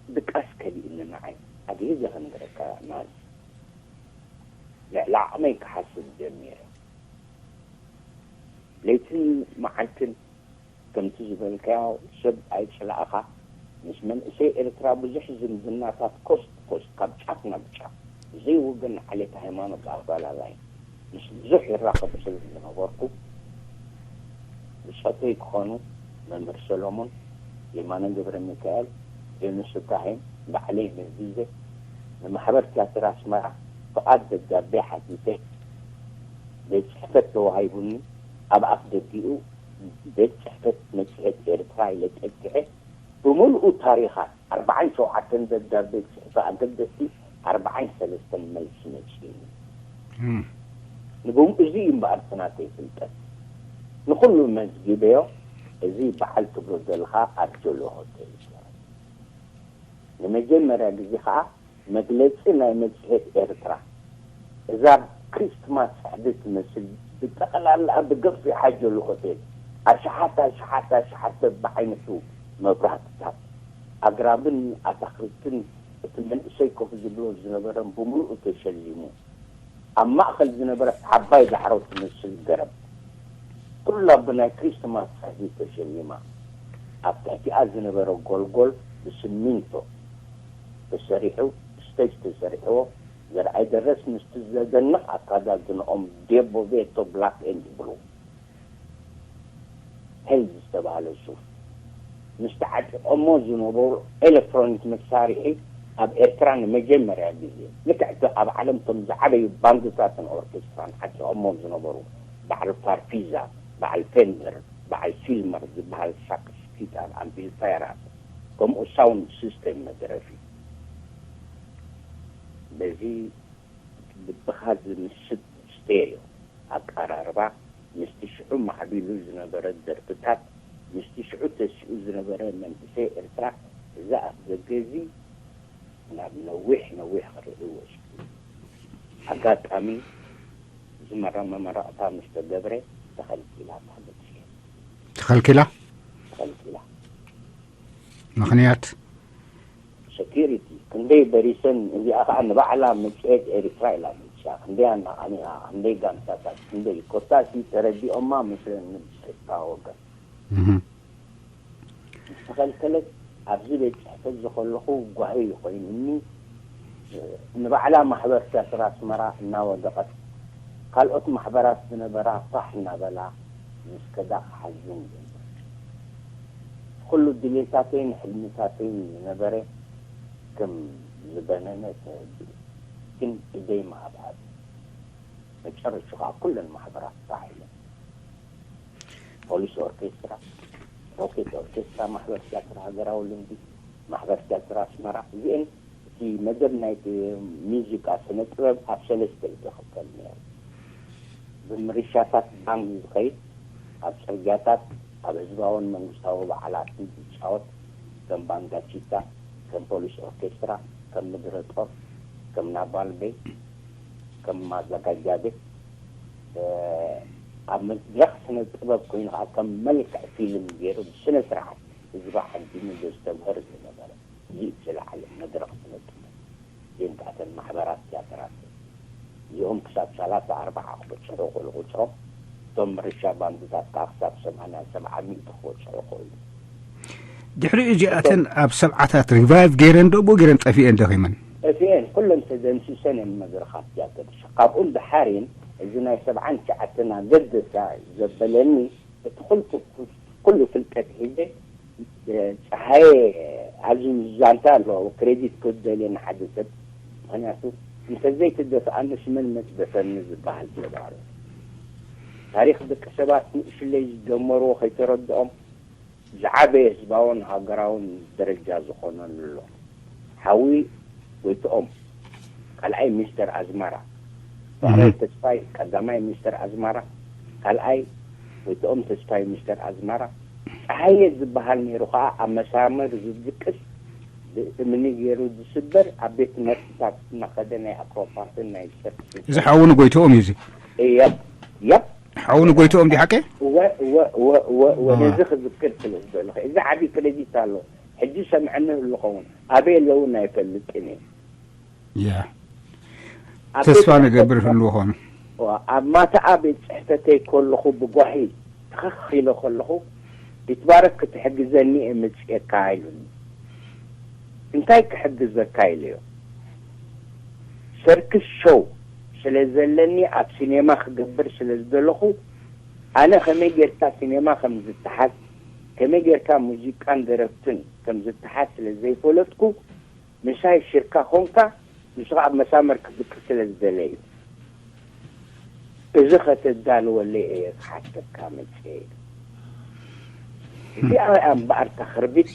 ድቃስ ከሊእኒ ንዓይ። ኣግሂዘ ከንገረካ፣ ናዝ፣ ልዕሊ ዓቕመይ ክሓስብ ጀሚረ። ለይትን መዓልትን፣ ከምቲ ዝበልካዮ፣ ሰብ ኣይጽላእኻ። ምስ መንእሰይ ኤርትራ ብዙሕ ዝምድናታት፣ ኮስት ኮስት፣ ካብ ጫፍ ናብ ጫፍ፣ ዘይውግን ዓሌት፣ ሃይማኖት ኣፈላላይ፣ ምስ ብዙሕ ይራኸብ ስለ ዝነበርኩ፣ ብጾተይ ክኾኑ፣ መምህር ሰሎሞን፣ የማነ ገብረ ሚካኤል፣ ዮኑስ እብራሂም፣ ባዕለይ መዚዘ፣ ንማሕበር ትያትር ኣስመራ ፍቓድ ደብዳቤ ሓቲተ፣ ቤት ጽሕፈት ተዋሂቡኒ። ኣብ ኣፍ ደጊኡ ቤት ጽሕፈት መጽሔት ኤርትራ ኢለ ጠቂዐ፣ ብምልኡ ታሪኻት ኣርባዓን ሸውዓተን ደብዳቤ ጽሑፍ ኣገደስቲ፣ ኣርባዓን ሰለስተን መልሲ መጺኡኒ። እም። ንብም-፣ እዚ እዩ እምበኣር እቲ ናተይ ፍልጠት። ንኹሉ መዝጊበዮ። እዚ በዓል ትብሎ ዘለኻ ኣብ ጆሎ ሆቴል እዩ። ንመጀመርያ ግዜ ኸኣ መግለጺ ናይ መጽሔት ኤርትራ። እዛ ክሪስትማስ ጻዕዲ ትመስል፣ ብጠቕላላ ብገፊሓ ጀሉ ሆቴል፣ ኣሽሓት ኣሽሓት ኣሽሓት በብዓይነቱ መብራህትታት፣ ኣግራብን ኣታኽልትን፣ እቲ መንእሰይ ኮፍ ዝብሎ ዝነበረን ብምሉኡ ተሸሊሙ። ኣብ ማእከል ዝነበረት ዓባይ ዳዕሮ ትመስል ገረብ፣ ኩላ ብናይ ክሪስትማስ ጻዕዲ ተሸሊማ። ኣብ ትሕቲኣ ዝነበረ ጎልጎል ብስሚንቶ ተሰሪሑ፣ ስቴጅ ተሰሪሕዎ፣ ዘርኣይ ደረስ ምስቲ ዘደንቕ ኣከዳድንኦም ዴቦ ቬቶ ብላክ ኤንድ ብሉ ሄልዝ ዝተባህለ ሱፍ፣ ምስቲ ዓጢቖሞ ዝነበሩ ኤሌክትሮኒክ መሳርሒ፣ ኣብ ኤርትራ ንመጀመርያ ግዜ፣ ልክዕ እቲ ኣብ ዓለም እቶም ዝዓበዩ ባንድታትን ኦርኬስትራን ዓጢቖሞ ዝነበሩ፣ በዓል ፋርፊዛ፣ በዓል ፌንደር፣ በዓል ሲልመር ዝበሃል ሳክስ፣ ጊታር፣ ኣምፕሊፋየራት፣ ከምኡ ሳውንድ ሲስተም መድረፊ። በዚ ልብኻ ዝምስጥ ስቴሪዮ ኣቀራርባ፣ ምስቲ ሽዑ ማዕቢሉ ዝነበረ ደርፍታት፣ ምስቲ ሽዑ ተሲኡ ዝነበረ መንእሰይ ኤርትራ፣ እዚ ኣፍደገ እዚ ናብ ነዊሕ ነዊሕ ክርኢ ወሲዱ። ኣጋጣሚ፣ እዚ መረ-፣ መመረቕታ ምስ ተገብረ፣ ተኸልኪላ ማለት እዩ። ተኸልኪላ? ተኸልኪላ። ምኽንያት security ክንደይ በሪሰን፣ እዚኣ ከዓ ንባዕላ መፅኤት ኤርትራ ኢላ መፅያ፣ ክንደይ ኣናቓኒቓ፣ ክንደይ ጋንታታት፣ ክንደይ ኮታሲ ተረዲኦማ መስለኒ ብፀጥታ ወገን ዝተኸልከለት ኣብዚ ቤት ፅሕፈት ዝከለኹ ጓሂ ኮይኑኒ። ንባዕላ ማሕበር ቲያትር ኣስመራ እናወደቐት፣ ካልኦት ማሕበራት ዝነበራ ፋሕ እናበላ ምስከዳ ክሓዝን ጀመር። ኩሉ ድሌታተይን ሕልምታተይን ዝነበረ ከም ዝበነነ ተረዲኡ፣ ግን ኢደይ ምሃብሃብ። መጨረሹ ከዓ ኩለን ማሕበራት ፋሕ ኢለን። ፖሊስ ኦርኬስትራ፣ ሮኬት ኦርኬስትራ፣ ማሕበር ቲያትር ሃገራዊ ልምዲ፣ ማሕበር ቲያትር ኣስመራ፣ እዚአን እቲ መደብ ናይ ሚዚቃ ስነ ጥበብ ኣብ ሰለስተ እዩ ዝኽፈል ነይሩ። ብምርሻታት ባንድ ዝኸይድ፣ ኣብ ፅርግያታት፣ ኣብ ህዝባውን መንግስታዊ በዓላት ዝጫወት፣ ከም ባንዳ ቺታ፣ ከም ፖሊስ ኦርኬስትራ፣ ከም ምድረ ጦር፣ ከም ናባልቤ፣ ከም ማዘጋጃ ቤት፣ ኣብ መድረኽ ስነ ጥበብ ኮይኑ ከዓ ከም መልክዕ ፊልም ገይሩ ብስነ ስርዓት ህዝቢ ዓዲሙ ዘስተምህር ዝነበረ። እዚ እዩ ዝለዓለ መድረኽ ስነ ጥበብ። ዜንካተን ማሕበራት ቲያትራት እዚኦም ክሳብ ሰላሳ ኣርባዓ ክበፅሑ ይኽእሉ ቁፅሮም። እቶም ምርሻ ባንድታት ከዓ ክሳብ ሰማንያ ሰብዓ ሚእቲ ክበፅሑ ይኽእሉ። ድሕሪኡ እዚኣተን ኣብ ሰብዓታት ሪቫይቭ ገይረን ዶ ብኡ ገይረን ጠፊአን ደኺመን? ጠፊአን ኩለን ተደምሲሰን እየን መድረኻት ቲያትር። ካብኡ ንደሓር እየን እዚ ናይ ሰብዓን ትሽዓተን ኣገደሳ ዘበለኒ እቲ ኩሉ ኩሉ ፍልጠት ሒዘ ፀሃየ ኣብዚ ዛንታ ኣሎ ክሬዲት ክደልየ ንሓደ ሰብ ምክንያቱ እንተዘይትደፍኣንስ መን መጥበሰኒ ዝበሃል ተባህሉ። ታሪኽ ደቂ ሰባት ንእሽለይ ዝጀመርዎ ከይተረድኦም ዝዓበየ ህዝባውን ሃገራውን ደረጃ ዝኾነሉ ኣሎ። ሓዊ ጎይትኦም ካልኣይ ሚኒስተር ኣዝመራ፣ ፍቕረ ተስፋይ ቀዳማይ ሚኒስተር ኣዝመራ፣ ካልኣይ ጎይትኦም ተስፋይ ሚኒስተር ኣዝመራ፣ ጸሃየ ዝበሃል ነይሩ ኸኣ ኣብ መሳምር ዝድቅስ ብእምኒ ገይሩ ዝስበር ኣብ ቤት ትምህርትታት እናኸደ ናይ ኣክሮባትን ናይ ሰርክስ እዚ ሓውኑ ጎይትኦም እዩ እዚ። እየብ የብ ሓውኑ ጎይትኦም ዲ ሓቀ? እወ እወ እወ እወ እወ ነዚ ክዝክር ስለ ዝደለኹ እዚ ዓቢ ክሬዲት ኣሎ። ሕጂ ሰምዐኒ ህሉ ኸውን ኣበይ ኣለዉ ናይ ፈልጥን እየ። ያ ኣብ ተስፋ ቤት ንገብር ጽሕፈት ህሉ ኾኑ። ኣብ ማታኣ ቤት ጽሕፈተይ ከለኹ ብጓሂ ትኸኽ ኢለ ከለኹ ይትባረክ ክትሕግዘኒ እየ መጽኤካ ኢሉኒ። እንታይ ክሕግዘካ ኢለዮ። ሰርክስ ሾው ስለ ዘለኒ ኣብ ሲኔማ ክገብር ስለ ዝደለኹ ኣነ ከመይ ጌርካ ሲኔማ ከም ዝተሓዝ ከመይ ጌርካ ሙዚቃን ደረፍትን ከም ዝተሓዝ ስለ ዘይፈለጥኩ ምሳይ ሽርካ ኾንካ ንሱ ኣብ መሳመር ክድቅስ ስለ ዝደለ እዩ። እዚ ከተዳልወለይ እየ ክሓተካ መፅየ። እዚኣ እያ እምበኣር እታ ክርቢት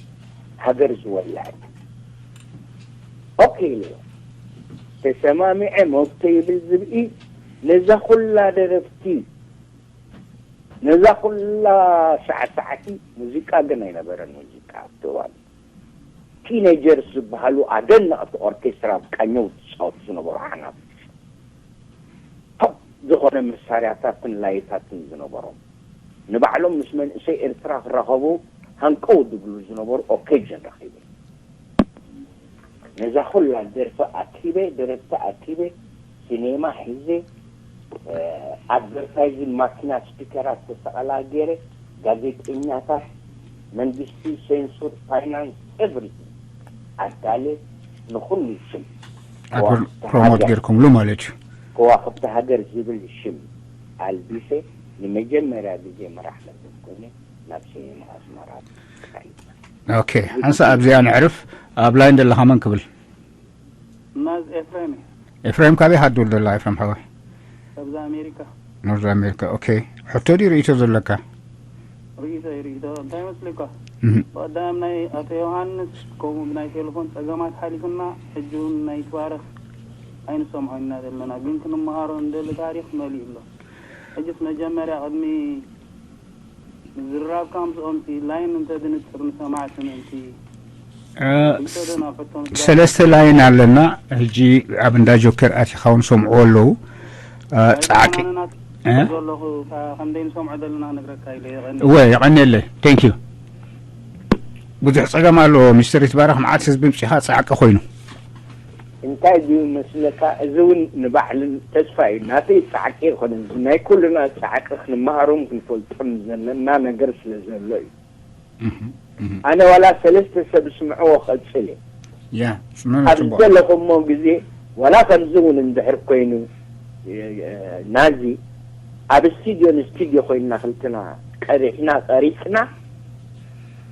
ሃገር ዝወልዐት። ኦኬ ኢለዮ። ተሰማሚዐ መብቶ ይብል ዝብኢ ነዛ ኩላ ደረፍቲ ነዛ ኩላ ሳዕሳዕቲ ሙዚቃ ግን ኣይነበረን ሙዚቃ ኣብቲ እዋን። ቲነጀርስ ዝበሃሉ ኣደነቕቲ ኦርኬስትራ ኣብ ቃኘው ዝፃወቱ ዝነበሩ ሓናፍሽ ቶፕ ዝኾነ መሳርያታትን ላይታትን ዝነበሮም ንባዕሎም ምስ መንእሰይ ኤርትራ ክራኸቡ ሃንቀው ዝብሉ ዝነበሩ ኦኬጅን ረኺበ። ነዛ ኩላ ደርፊ ኣኪበ ደረፍቲ ኣኪበ ሲኔማ ሒዘ ኣድቨርታይዚን ማኪና ስፒከራት ተሰቐላ ገይረ ጋዜጠኛታት መንግስቲ ሴንሱር ፋይናንስ ኤቭሪቲንግ ኣዳለ ንኹሉ ሽም ፕሮሞት ገይርኩምሉ ማለት እዩ። ከዋክብቲ ሃገር ዝብል ሽም ኣልቢሰ ንመጀመርያ ግዜ መራሕ መድብ ኮይነ ናብ ሲኔማ ኣስመራ ተኻይድና። ኦኬ፣ ሓንሳ ኣብዚኣ ንዕርፍ። ኣብ ላይን ዘለኻ መን ክብል? ናዝ ኤፍሬም እዩ። ኤፍሬም ካበይ ሃ ትብል ዘለኻ ኤፍሬም ሓወይ? ካብዛ ኣሜሪካ። ኖርዝ ኣሜሪካ። ኦኬ፣ ሕቶ ድዩ ርእይቶ ዘለካ? ርእይቶ እዩ ርእይቶ። እንታይ መስልካ? ብቐዳም ናይ ኣቶ ዮሃንስ ከምኡ ብናይ ቴሌፎን ጸገማት ሓሊፍና፣ ሕጂ እውን ናይ ትባረኽ ኣይንሰምዖ ኢና ዘለና፣ ግን ክንመሃሮ እንደሊ ታሪኽ መሊኡ ኣሎ። ሕጅስ መጀመርያ ቅድሚ ምዝርራብካ ምስኦም ሲ ላይን እንተ ድንጽር ንሰማዕቲ ምእንቲ ሰለስተ ላይን ኣለና። ሕጂ ኣብ እንዳ ጆከር ኣቲኻ እውን ሰምዕዎ ኣለዉ። ጻዕቂ ዘለኹ ከምደይ ንሰምዖ ዘለና ክነግረካ ኢለ። እወ የቐንየለይ። ቴንክ ዩ። ብዙሕ ጸገም ኣሎ። ሚስተር ይትባረኽ፣ መዓት ህዝቢ ምጺኻ ጻዕቂ ኮይኑ። እንታይ ድዩ መስለካ? እዚ እውን ንባዕልን ተስፋ እዩ። ናተይ ጻዕቂ ይኾነ፣ ናይ ኩልና ጻዕቂ ክንመሃሮም ክንፈልጦም ዘለና ነገር ስለ ዘሎ እዩ። ኣነ ዋላ ሰለስተ ሰብ ስምዕዎ ቀጽል እየ። ያ ስምዕና ኣብ ጽቡቅ። ዘለኹሞ ግዜ ዋላ ከምዚ እውን እንድሕር ኮይኑ ናዚ ኣብ ስቱድዮ ንስቱድዮ ኮይንና ክልትና ቀሪሕና ቀሪጽና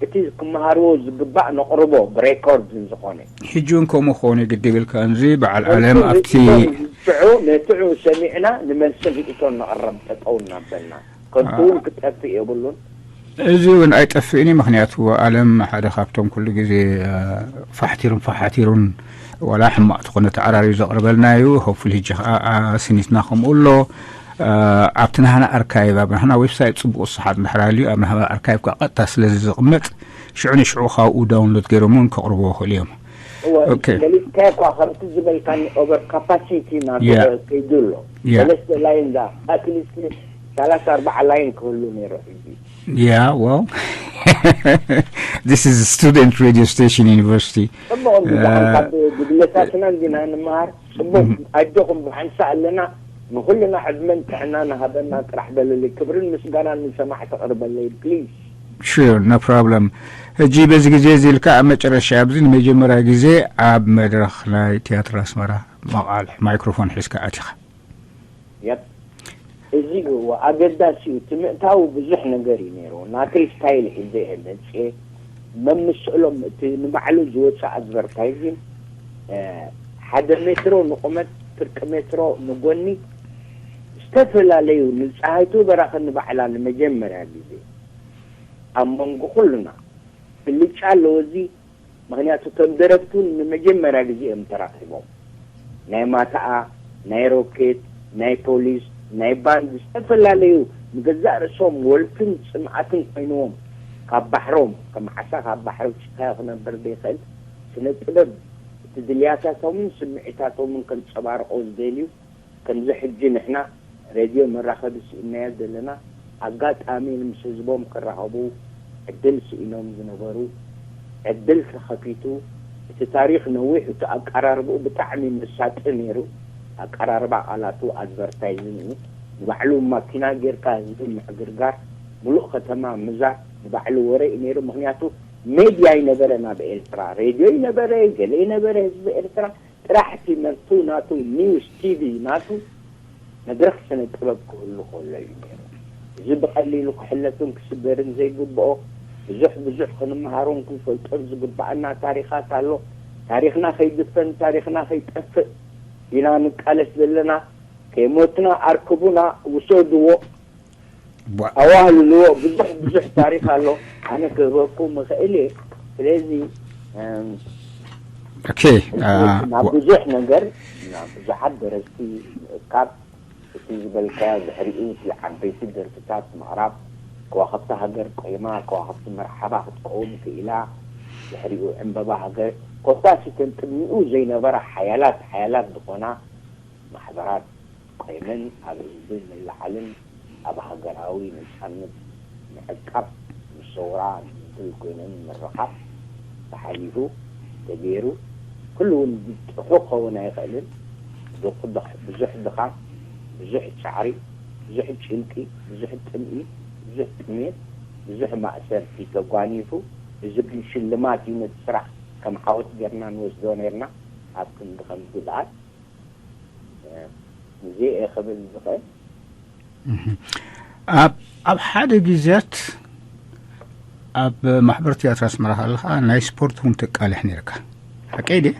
እቲ ክመሃርዎ ዝግባእ ነቕርቦ ብሬኮርድ ዝኾነ ሕጂ እውን ከምኡ ክኸውን ግዲ ይብልካ እንዚ በዓል ዓለም ኣብቲ ንትዑ ነትዑ ሰሚዕና ንመልሲ ርእቶን ነቕረብ ጠጠው እናበልና ከንቱ እውን ክጠፍእ የብሉን። እዚ እውን ኣይጠፍእን እዩ። ምክንያቱ ዓለም ሓደ ካብቶም ኩሉ ግዜ ፋሕቲሩን ፈሓቲሩን ዋላ ሕማቕ ትኾነ ተዓራርዩ ዘቕርበልና እዩ። ሆፕፉሊ ሕጂ ከዓ ስኒትና ከምኡ ኣሎ። ኣብቲ ናህና ኣርካይቭ ኣብ ናህና ዌብሳይት ፅቡቅ ስሓት እንድሕር ኣልዩ ኣብ ናህና ኣርካይቭ ከዓ ቀጥታ ስለዚ ዝቕመጥ ሽዑ ንሽዑ ካብኡ ዳውንሎድ ገይሮም እውን ከቕርብዎ ይኽእሉ እዮም። ገሊፅካዮ እኳ ከምቲ ዝበልካኒ ኦቨር ካፓሲቲ ናብ ከይዱ ኣሎ። ሰለስተ ላይን ዳ ኣትሊስት ሰላሳ ኣርባዓ ላይን ክህሉ ነይሩ ሕጂ። Yeah, well, this is a student radio station, university. ጽቡቕ እንዲዛን ካብ ጉድለታትና እንዲና ንምሃር። ጽቡቕ ኣጆኹም ብሓንሳ ኣለና። ንኹልና ዕድመን ጥዕና ንሃበና ጥራሕ በልልይ። ክብርን ምስጋናን ንሰማዕ ተቕርበለይ ፕሊዝ። Sure, no problem. ሕጂ በዚ ግዜ እዚ ኢልካ ኣብ መጨረሻ ኣብዚ ንመጀመርያ ግዜ ኣብ መድረኽ ናይ ቲያትር ኣስመራ መቓልሕ ማይክሮፎን ሒዝካ ኣቲኻ። Yep። እዚ እዎ ኣገዳሲ እዩ። እቲ ምእታው ብዙሕ ነገር እዩ ነይሩ። ናተይ ስታይል ሒዘ እየ መፅየ። መምስእሎም እቲ ንባዕሉ ዝወፅእ ኣድቨርታይዚንግ ሓደ ሜትሮ ንቁመት ፍርቂ ሜትሮ ንጎኒ ዝተፈላለዩ ንፀሃይቱ በራኸ ንባዕላ ንመጀመርያ ግዜ ኣብ መንጎ ኩሉና ብልጫ ኣለዎ። እዚ ምኽንያቱ እቶም ደረፍቲ እውን ንመጀመርያ ግዜ እዮም ተራኺቦም። ናይ ማታኣ፣ ናይ ሮኬት፣ ናይ ፖሊስ፣ ናይ ባንድ ዝተፈላለዩ ንገዛእ ርእሶም ወልፍን ጽምኣትን ኮይንዎም ካብ ባሕሮም ከም ዓሳ ካብ ባሕሪ ጭካዮ ክነብር ዘይኽእል ስነ ጥበብ እቲ ድልያታቶምን ስምዒታቶምን ከንጸባርቆ ዝደልዩ ከምዚ ሕጂ ንሕና ሬድዮ መራኸቢ ስኢንናዮ ዘለና ኣጋጣሚ ምስ ህዝቦም ክራኸቡ ዕድል ስኢኖም ዝነበሩ ዕድል ተኸፊቱ። እቲ ታሪኽ ነዊሕ፣ እቲ ኣቀራርብኡ ብጣዕሚ መሳጢ ነይሩ። ኣቀራርባ ቃላቱ ኣድቨርታይዚንግ እዩ። ንባዕሉ ማኪና ጌርካ ህዝቢ ምዕግርጋር፣ ሙሉእ ከተማ ምዛር ንባዕሉ ወረ እዩ ነይሩ። ምኽንያቱ ሜድያ ይነበረ ናብ ኤርትራ፣ ሬድዮ ይነበረ፣ ገለ ይነበረ ህዝቢ ኤርትራ ጥራሕ እቲ መቱ ናቱ ኒውስ ቲቪ ናቱ መድረኽ ስነ ጥበብ ክህሉ ከሎ እዩ ነይሩ። እዚ ብቐሊሉ ክሕለፍን ክስበርን ዘይግብኦ ብዙሕ ብዙሕ ክንመሃሮን ክንፈልጦን ዝግባኣና ታሪኻት ኣሎ። ታሪኽና ከይድፈን ታሪኽና ከይጠፍእ ኢና ንቃለስ ዘለና። ከይሞትና ኣርክቡና ውሰድዎ። ኣዋህልልዎ ብዙሕ ብዙሕ ታሪኽ ኣሎ። ኣነ ክህበኩም እኽእል እየ። ስለዚ ኦኬ ናብ ብዙሕ ነገር ናብ ብዙሓት ደረስቲ ምእካብ እቲ ዝበልካዮ ድሕሪኡ እቲ ዓበይቲ ደርፍታት ምቕራብ ከዋኽብቲ ሃገር ቆይማ ከዋኽብቲ መርሓባ ክትከውን ክኢላ ድሕሪኡ ዕምበባ ሃገር ኮታስ እተን ቅድሚኡ ዘይነበራ ሓያላት ሓያላት ዝኾና ማሕበራት ኮይነን ኣብ ህዝቢ ምልዓልን ኣብ ሃገራዊ ነፃነት ምዕቃብ ምስ ሰውራ ድልድል ኮይነን ምርኻብ ተሓሊፉ ተገይሩ ኩሉ እውን ጥሑ ክኸውን ኣይኽእልን። ብዙሕ ድኻም፣ ብዙሕ ፃዕሪ፣ ብዙሕ ጭንቂ፣ ብዙሕ ጥምኢ፣ ብዙሕ ጥሜት፣ ብዙሕ ማእሰርቲ ተጓኒፉ እዚ ግን ሽልማት እዩ ነቲ ስራሕ ከም ዓወት ጌርና ንወስዶ ኔርና ኣብ ክንዲ ከም ጉድኣት እዚኤ ክብል ዝኽእል። ኣብ ሓደ ግዜያት ኣብ ማሕበር ትያትር ኣስመራ ከለኻ ናይ ስፖርት እውን ተቃልሕ ነርካ ሓቀይ ድየ?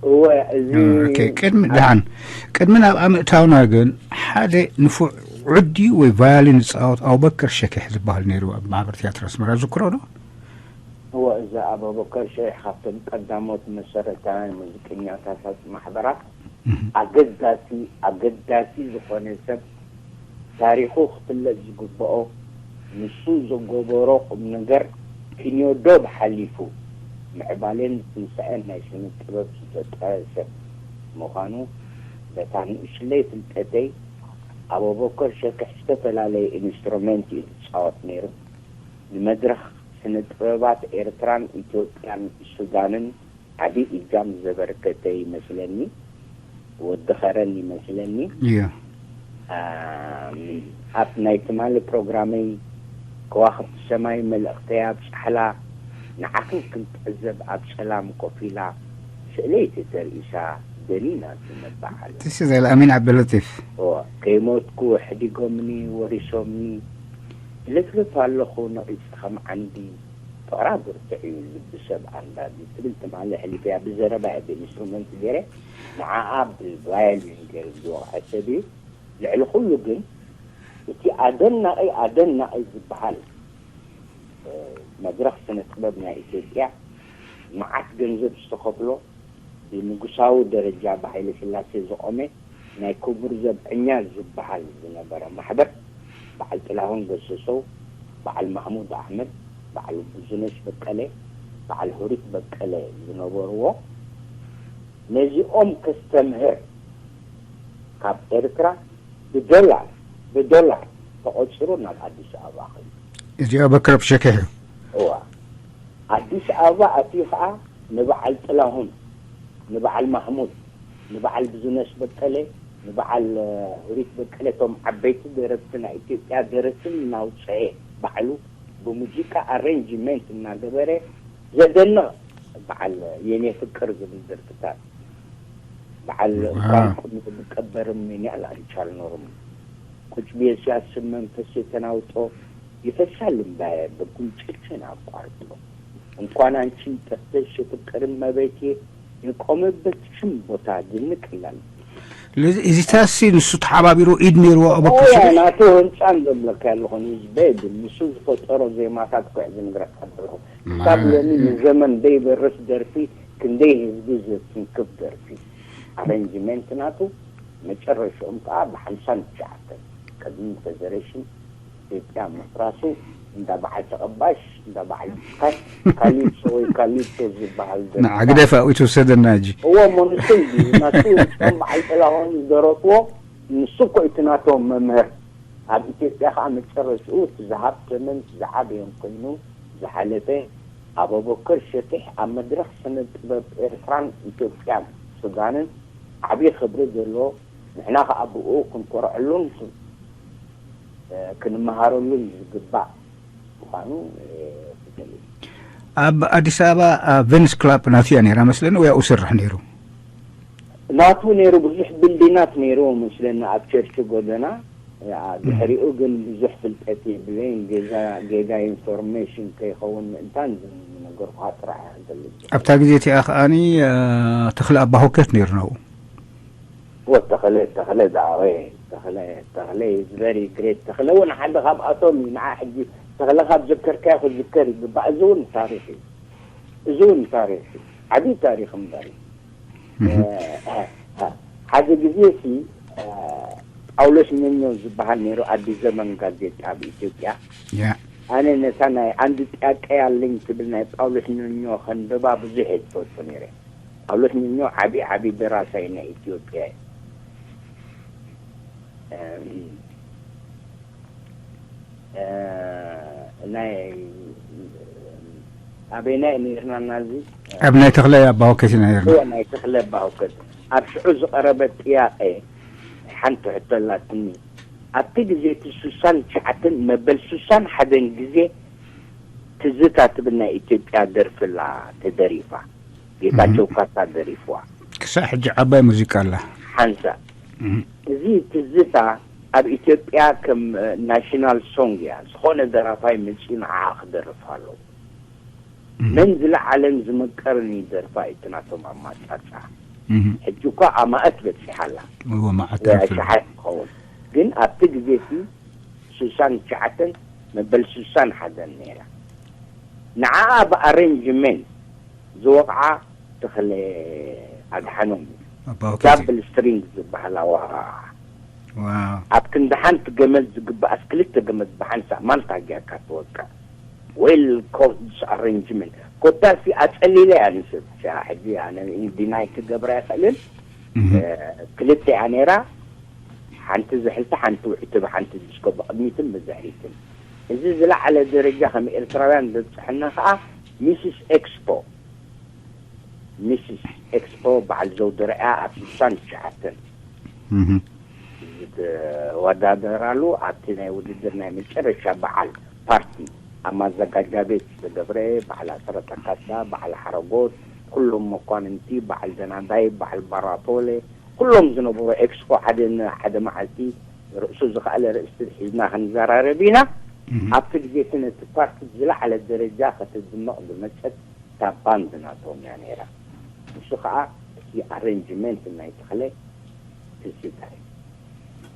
እወ እዚ ቅድሚ ደሓን ቅድሚ ናብኣ ምእታውና ግን ሓደ ንፉዕ ዕዲ ወይ ቫዮሊን ዝፃወት ኣቡበከር ሸኪሕ ዝበሃል ነይሩ ኣብ ማሕበር ትያትር ኣስመራ ዝክሮ ዶ? እወ እዚ ኣቡበከር ሸይሕ ካብቶም ቀዳሞት መሰረታውያን ሙዚቀኛታት ማሕበራት ኣገዳሲ ኣገዳሲ ዝኾነ ሰብ ታሪኹ ክፍለጥ ዝግብኦ ንሱ ዘጎበሮ ቁምነገር ክንዮ ዶብ ሓሊፉ ምዕባሌን ትንሳኤን ናይ ስነ ጥበብ ዝፈጠረ ሰብ ምዃኑ በታ ንእሽለይ ፍልጠተይ ኣቡበከር ሸክሕ ዝተፈላለየ ኢንስትሩመንት እዩ ዝፃወት ነይሩ። ንመድረኽ ስነ ጥበባት ኤርትራን ኢትዮጵያን ሱዳንን ዓቢ እጃም ዘበርከተ ይመስለኒ፣ ወዲ ኸረን ይመስለኒ። እያ ኣም፣ ኣብ ናይ ትማሊ ፕሮግራመይ ከዋኽብቲ ሰማይ መልእኽተይ ኣብ ጻሕላ ንዓኽን ክንትዕዘብ ኣብ ጸላም ኮፍ ኢላ ስእለይቲ ተርኢሳ ደኒና ትመባዓል። ትሲ ዘለ ኣሚን ዓብደለጢፍ እዋ ከይሞትኩ ሕዲጎምኒ ወሪሶምኒ ልፍልፍ ኣለኹ ነቒጸ ከም ዓንዲ ፍቕራ ብርቱዕ እዩ ልቢ ሰብ ኣንዳዲ ትብል ትማሊ ኣሕሊፈያ ብዘረባ እየ ብኢንስትሩመንት ገይረ ንዓኣ ብቫዮሊን ገይሩ ዝወቕዐ ሰብ እዩ። ልዕሊ ኩሉ ግን እቲ ኣደናቒ ኣደናቒ ዝበሃል መድረኽ ስነ ጥበብ ናይ ኢትዮጵያ መዓት ገንዘብ ዝተኸፍሎ ብንጉሳዊ ደረጃ ብሃይለ ስላሴ ዝቖመ ናይ ክቡር ዘብዐኛ ዝበሃል ዝነበረ ማሕበር በዓል ጥላሁን ገሰሰው፣ በዓል ማሕሙድ ኣሕመድ፣ በዓል ብዙነሽ በቀለ፣ በዓል ሁሪት በቀለ ዝነበርዎ ነዚኦም ከስተምህር ካብ ኤርትራ ብዶላር ብዶላር ተቖጺሩ ናብ ኣዲስ ኣበባ ኸይዱ። እዚኣ በክረብ ሸኪሑ እዋ ኣዲስ ኣበባ ኣትዩ ኸዓ ንበዓል ጥላሁን፣ ንበዓል ማሕሙድ፣ ንበዓል ብዙነሽ በቀለ፣ ንበዓል እ፣ ሁሪት በቀለ እቶም ዓበይቲ ደረፍቲ ናይ ኢትዮጵያ ደረፍትን እናውፅአ ባዕሉ ብሙዚቃ ኣሬንጅመንት እናገበረ ዘደንቕ በዓል የኔ ፍቅር ዝብል ደርፍታት በዓል ዋው። ቋንቁ ብቀበርም ሜንያል አልቻልኖርም ቁጭ ብዬ ሲያስብ መንፈስ የተናውጦ ይፈሳል እንባዬ በጉንጮቼን አቋርጦ እንኳን አንቺን ጠፍተሽ የፍቅር እመቤቴ የቆመበትሽም ቦታ ድንቅ ይላል። እዚ ታሲ ንሱ ተሓባቢሩ ኢድ ነይርዎ ኣበክር ኦያ ሽሪፍ ናቱ ህንፃ እንደብለካ ያለኹን ህዝበ ግን ንሱ ዝፈጠሮ ዜማታት ኩዕ ዝነግረካ ዘለኹ ክሳብ ሎሚ ንዘመን ዘይበርስ ደርፊ ክንደይ ህዝቢ ዘትንክፍ ደርፊ ኣሬንጅመንት ናቱ መጨረሽኦም ከዓ ብሓምሳን ትሽዓተን ቅድሚ ፌደሬሽን ኢትዮጵያ ምፍራሱ እንዳ በዓል ተቐባሽ እንዳ በዓል ብስካይ ካሊፕሶ ወይ ካሊፕሶ ዝበሃል ደርፊ ንዓግደፍ ኣብኡ ትውሰደና እጂ እዎ እሞ ንሱ እንዲ ናቱ ቶም በዓል ጥላሁን ዝደረፍዎ ንሱ እኮ እቲ ናቶም መምህር ኣብ ኢትዮጵያ ከዓ መጨረሽኡ እቲ ዝሃብተመን እቲ ዝዓበየን ኮይኑ ዝሓለፈ ኣበበከር ሸጢሕ ኣብ መድረኽ ስነ ጥበብ ኤርትራን ኢትዮጵያን ሱዳንን ዓብዪ ክብሪ ዘለዎ ንሕና ከዓ ብኡ ክንኮርዐሉን ክንመሃረሉን ዝግባእ ምዃኑ ክገልጽ ኣብ ኣዲስ ኣበባ ቬንስ ክላብ ናቱ እያ ነይራ መስለኒ ወይ ኣብኡ ስርሕ ነይሩ ናቱ ነይሩ ብዙሕ ቢልዲናት ነይሩ መስለኒ ኣብ ቸርች ጎደና ድሕሪኡ ግን ብዙሕ ፍልጠት የብለይን ጌጋ ኢንፎርሜሽን ከይኸውን ምእንታን ዝነገርኩኻ ጥራሕ ክገልጽ ኣብታ ግዜ እቲኣ ከዓኒ ተኽለ ኣባሆከት ነይሩ ናብኡ ወተኸለ ተኸለ ዛዕበ ተኸለ ተኸለ is very great ተኸለ እውን ሓደ ካብኣቶም እዩ ንዓ ሕጂ ተኸለ ካብ ዘከርካዮ ክዝከር ይግባእ እዚ እውን ታሪክ እዩ እዚ እውን ታሪክ እዩ ዓብዪ ታሪክ እምበር እዩ ሓደ ግዜ ሲ ጳውሎስ ኞኞ ዝበሃል ነይሩ ኣዲስ ዘመን ጋዜጣ ኣብ ኢትዮጵያ ያ ኣነ ነታ ናይ አንድ ጥያቄ አለኝ ትብል ናይ ጳውሎስ ኞኞ ከንብባ ብዙሕ እየ ዝፈቱ ነይረ ጳውሎስ ኞኞ ዓብዪ ዓብዪ ደራሳይ ናይ ኢትዮጵያ እዩ ናይ ኣበይናይ ነይርና እናዚ ኣብ ናይ ተኽለ ኣባሆከት ኢና ነይርና እወ ናይ ተኽለ ኣባሆከት ኣብ ሽዑ ዝቐረበት ጥያቄ ሓንቲ ሕቶ ኣላትኒ ኣብቲ ግዜ እቲ ሱሳን ትሽዓተን መበል ሱሳን ሓደን ግዜ ትዝታ ትብል ናይ ኢትዮጵያ ደርፍላ ተደሪፋ ጌታቸው ካሳ ደሪፍዋ ክሳብ ሕጂ ዓባይ ሙዚቃ ኣላ ሓንሳ እዚ ትዝታ ኣብ ኢትዮጵያ ከም ናሽናል ሶንግ እያ ዝኾነ ደራፋይ መፂኡ ንዓኣ ክደርፍ ኣለዎ መን ዝለዓለን ዝመቀርን እዩ ደርፋ እቲ ናቶም ኣማጻጻ ሕጂ እኳ ኣማእት በፂሓ ኣላ እዎ መዓት ደርፊ ኣሎ። ሸሓት ትኸውን ግን ኣብቲ ግዜ እቲ ስሳን ትሽዓተን መበል ስሳን ሓደን ነይራ ንዓኣ ብኣሬንጅመንት ዝወቕዓ ተኽለ ኣድሓኖም እዩ ኣባውከት ዳብል ስትሪንግ ዝበሃል ኣዋ ዋው ኣብ ክንዲ ሓንቲ ገመድ ዝግባኣስ ክልተ ገመድ ብሓንሳእ ማንታ ጌርካ ትወቅዕ ዌል ኮርድስ ኣሬንጅመንት ኮታሲ ኣፀሊለ እያ ንስብ ሕጂ ኣነ ዲናይ ክገብራ ይኽእልን እህ። ክልተ እያ ነይራ ሓንቲ ዝሕልቲ ሓንቲ ውዕቲ ብሓንቲ ዲስኮ ብቕድሚትን ብድሕሪትን እዚ ዝለዓለ ደረጃ ከም ኤርትራውያን ዘብጽሐና ከኣ ሚስስ ኤክስፖ፣ ሚስስ ኤክስፖ በዓል ዘውዲ ርኣያ ኣብ ስሳን ትሽዓተን ዝተወዳደራሉ ኣብቲ ናይ ውድድር ናይ መጨረሻ በዓል ፓርቲ ኣብ ማዘጋጃ ቤት ዝተገብረ በዓል ኣሰረታ ካሳ፣ በዓል ሓረጎት፣ ኩሎም መኳንንቲ፣ በዓል ደናዳይ፣ በዓል ባራፖለ፣ ኩሎም ዝነበሩ ኤክስፖ ሓደ ን-፣ ሓደ መዓልቲ ርእሱ ዝኸኣለ ርእስቲ ሒዝና ክንዘራረብ ኢና። ኣብቲ ግዜ እቲ ነቲ ፓርቲ ዝለዓለ ደረጃ ከተድምቕ ዝመጸት እታ ባንድ ናቶም እያ ነይራ። ንሱ ኸኣ እቲ ኣሬንጅመንት ናይ ተኽለ ትዝታ እዩ።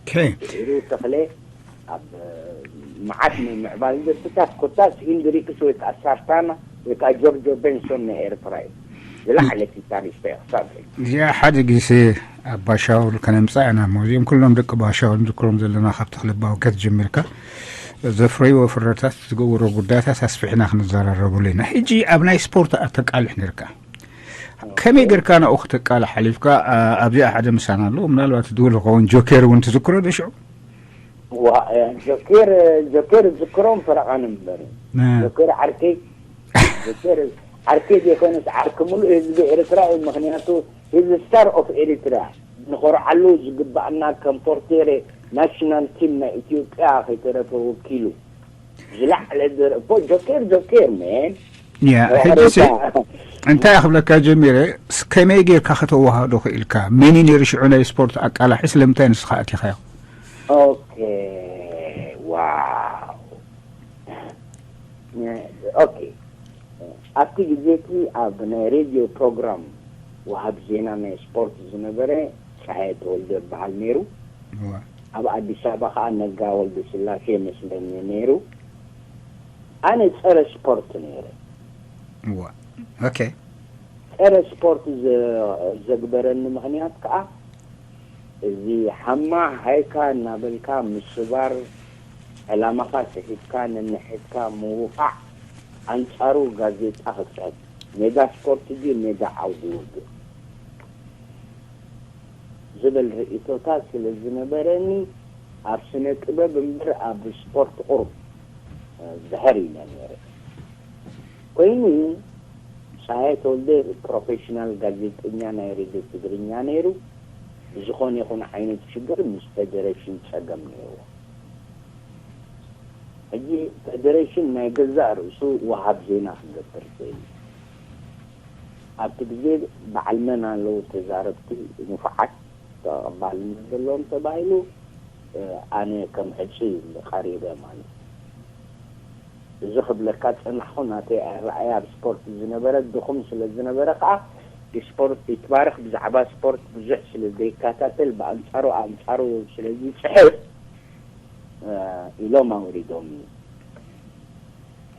ኦኬ። ድሕሪኡ ተኽለ ኣብ መዓት ናይ ምዕባል ደርፍታት ኮታስ ሂንድሪክስ ወይ ከዓ ሳርታና ወይ ከዓ ጆርጆ ቤንሶን ናይ ኤርትራ እዩ። ዝለዓለ ጊታሪስት እያ ክሳብ ሕጂ። እዚኣ ሓደ ግዜ ኣብ ባሻውል ከነምጻ ኢና እሞ እዚኦም ኩሎም ደቂ ባሻውል ንዝክሮም ዘለና ካብ ተኽለ ባውከት ጀሚርካ ዘፍረይዎ ፍረታት ዝገብሮ ጉዳያት ኣስፊሕና ክንዘራረብሉ ኢና። ሕጂ ኣብ ናይ ስፖርት ኣተቃልሕ ነርካ ከመይ ጌርካ ናብኡ ክተቃልሕ ሓሊፍካ? ኣብዚኣ ሓደ ምሳና ኣሎ፣ ምናልባት ድውል ክኸውን ጆኬር እውን ትዝክሮ ዶ ሽዑ? ዋ ጆኬር ጆኬር ዝክሮም ፈረቓን እምበር ጆኬር ዓርከይ ጆኬር ዓርከይ ዘይኮነስ ዓርኪ ሙሉእ ህዝቢ ኤርትራ እዩ። ምክንያቱ ሂዝ ስታር ኦፍ ኤሪትራ ንኾርዓሉ ዝግባኣና ከም ፖርቴሬ ናሽናል ቲም ናይ ኢትዮጵያ ከይተረፈ ወኪሉ ዝለዓለ ደረ እኮ ጆኬር ጆኬር ሜን ያ ሕጂሲ እንታይ ክብለካ ጀሚረ፣ ከመይ ጌርካ ከተዋሃዶ ክኢልካ? መን እዩ ነይሩ ሽዑ ናይ ስፖርት ኣቃላሒ? ስለምንታይ ንስኻ ኣቲኻዮ? ኦኬ ዋው ኦኬ ኣብቲ ግዜ እቲ ኣብ ናይ ሬድዮ ፕሮግራም ወሃብ ዜና ናይ ስፖርት ዝነበረ ፀሃየ ተወልደ ይበሃል ነይሩ። ኣብ ኣዲስ ኣበባ ከዓ ነጋ ወልደ ስላሴ መስለኒ ነይሩ። ኣነ ፀረ ስፖርት ነይረ። እዋ ኦኬ ፀረ ስፖርት ዘ- ዘግበረኒ ምክንያት ከዓ እዚ ሓማ ሃይካ እናበልካ ምስባር፣ ዕላማኻ ስሒትካ ነንሕድካ ምውቃዕ፣ ኣንጻሩ ጋዜጣ ክትጽሕፍ፣ ሜዳ ስፖርት ድዩ ሜዳ ዓውዲ ውግእ ዝብል ርእይቶታት ስለ ዝነበረኒ ኣብ ስነ ጥበብ እምበር ኣብ ስፖርት ቁሩብ ድሕር ኢለ ነይረ። ኮይኑ ሳየ ተወልደ ፕሮፌሽናል ጋዜጠኛ ናይ ሬድዮ ትግርኛ ነይሩ። ብዝኾነ ይኹን ዓይነት ሽግር ምስ ፌደሬሽን ጸገም ነይርዎ። ሕጂ ፌደሬሽን ናይ ገዛእ ርእሱ ወሃብ ዜና ክገብር ክእል እዩ። ኣብቲ ግዜ በዓል መን ኣለዉ ተዛረብቲ ንፉዓት ተቐባልነት ዘለዎም ተባሂሉ ኣነ ከም ሕጹይ ቀሪበ ማለት እዩ። እዚ ክብለካ ዝጸናሕኩ ናተይ ኣረኣእያ ኣብ ስፖርት ዝነበረ ድኹም ስለ ዝነበረ ከኣ ስፖርት ይትባረኽ ብዛዕባ ስፖርት ብዙሕ ስለ ዘይከታተል ብኣንጻሩ ኣንጻሩ ስለ ዝጽሕፍ ኢሎም ኣውሪዶምኒ።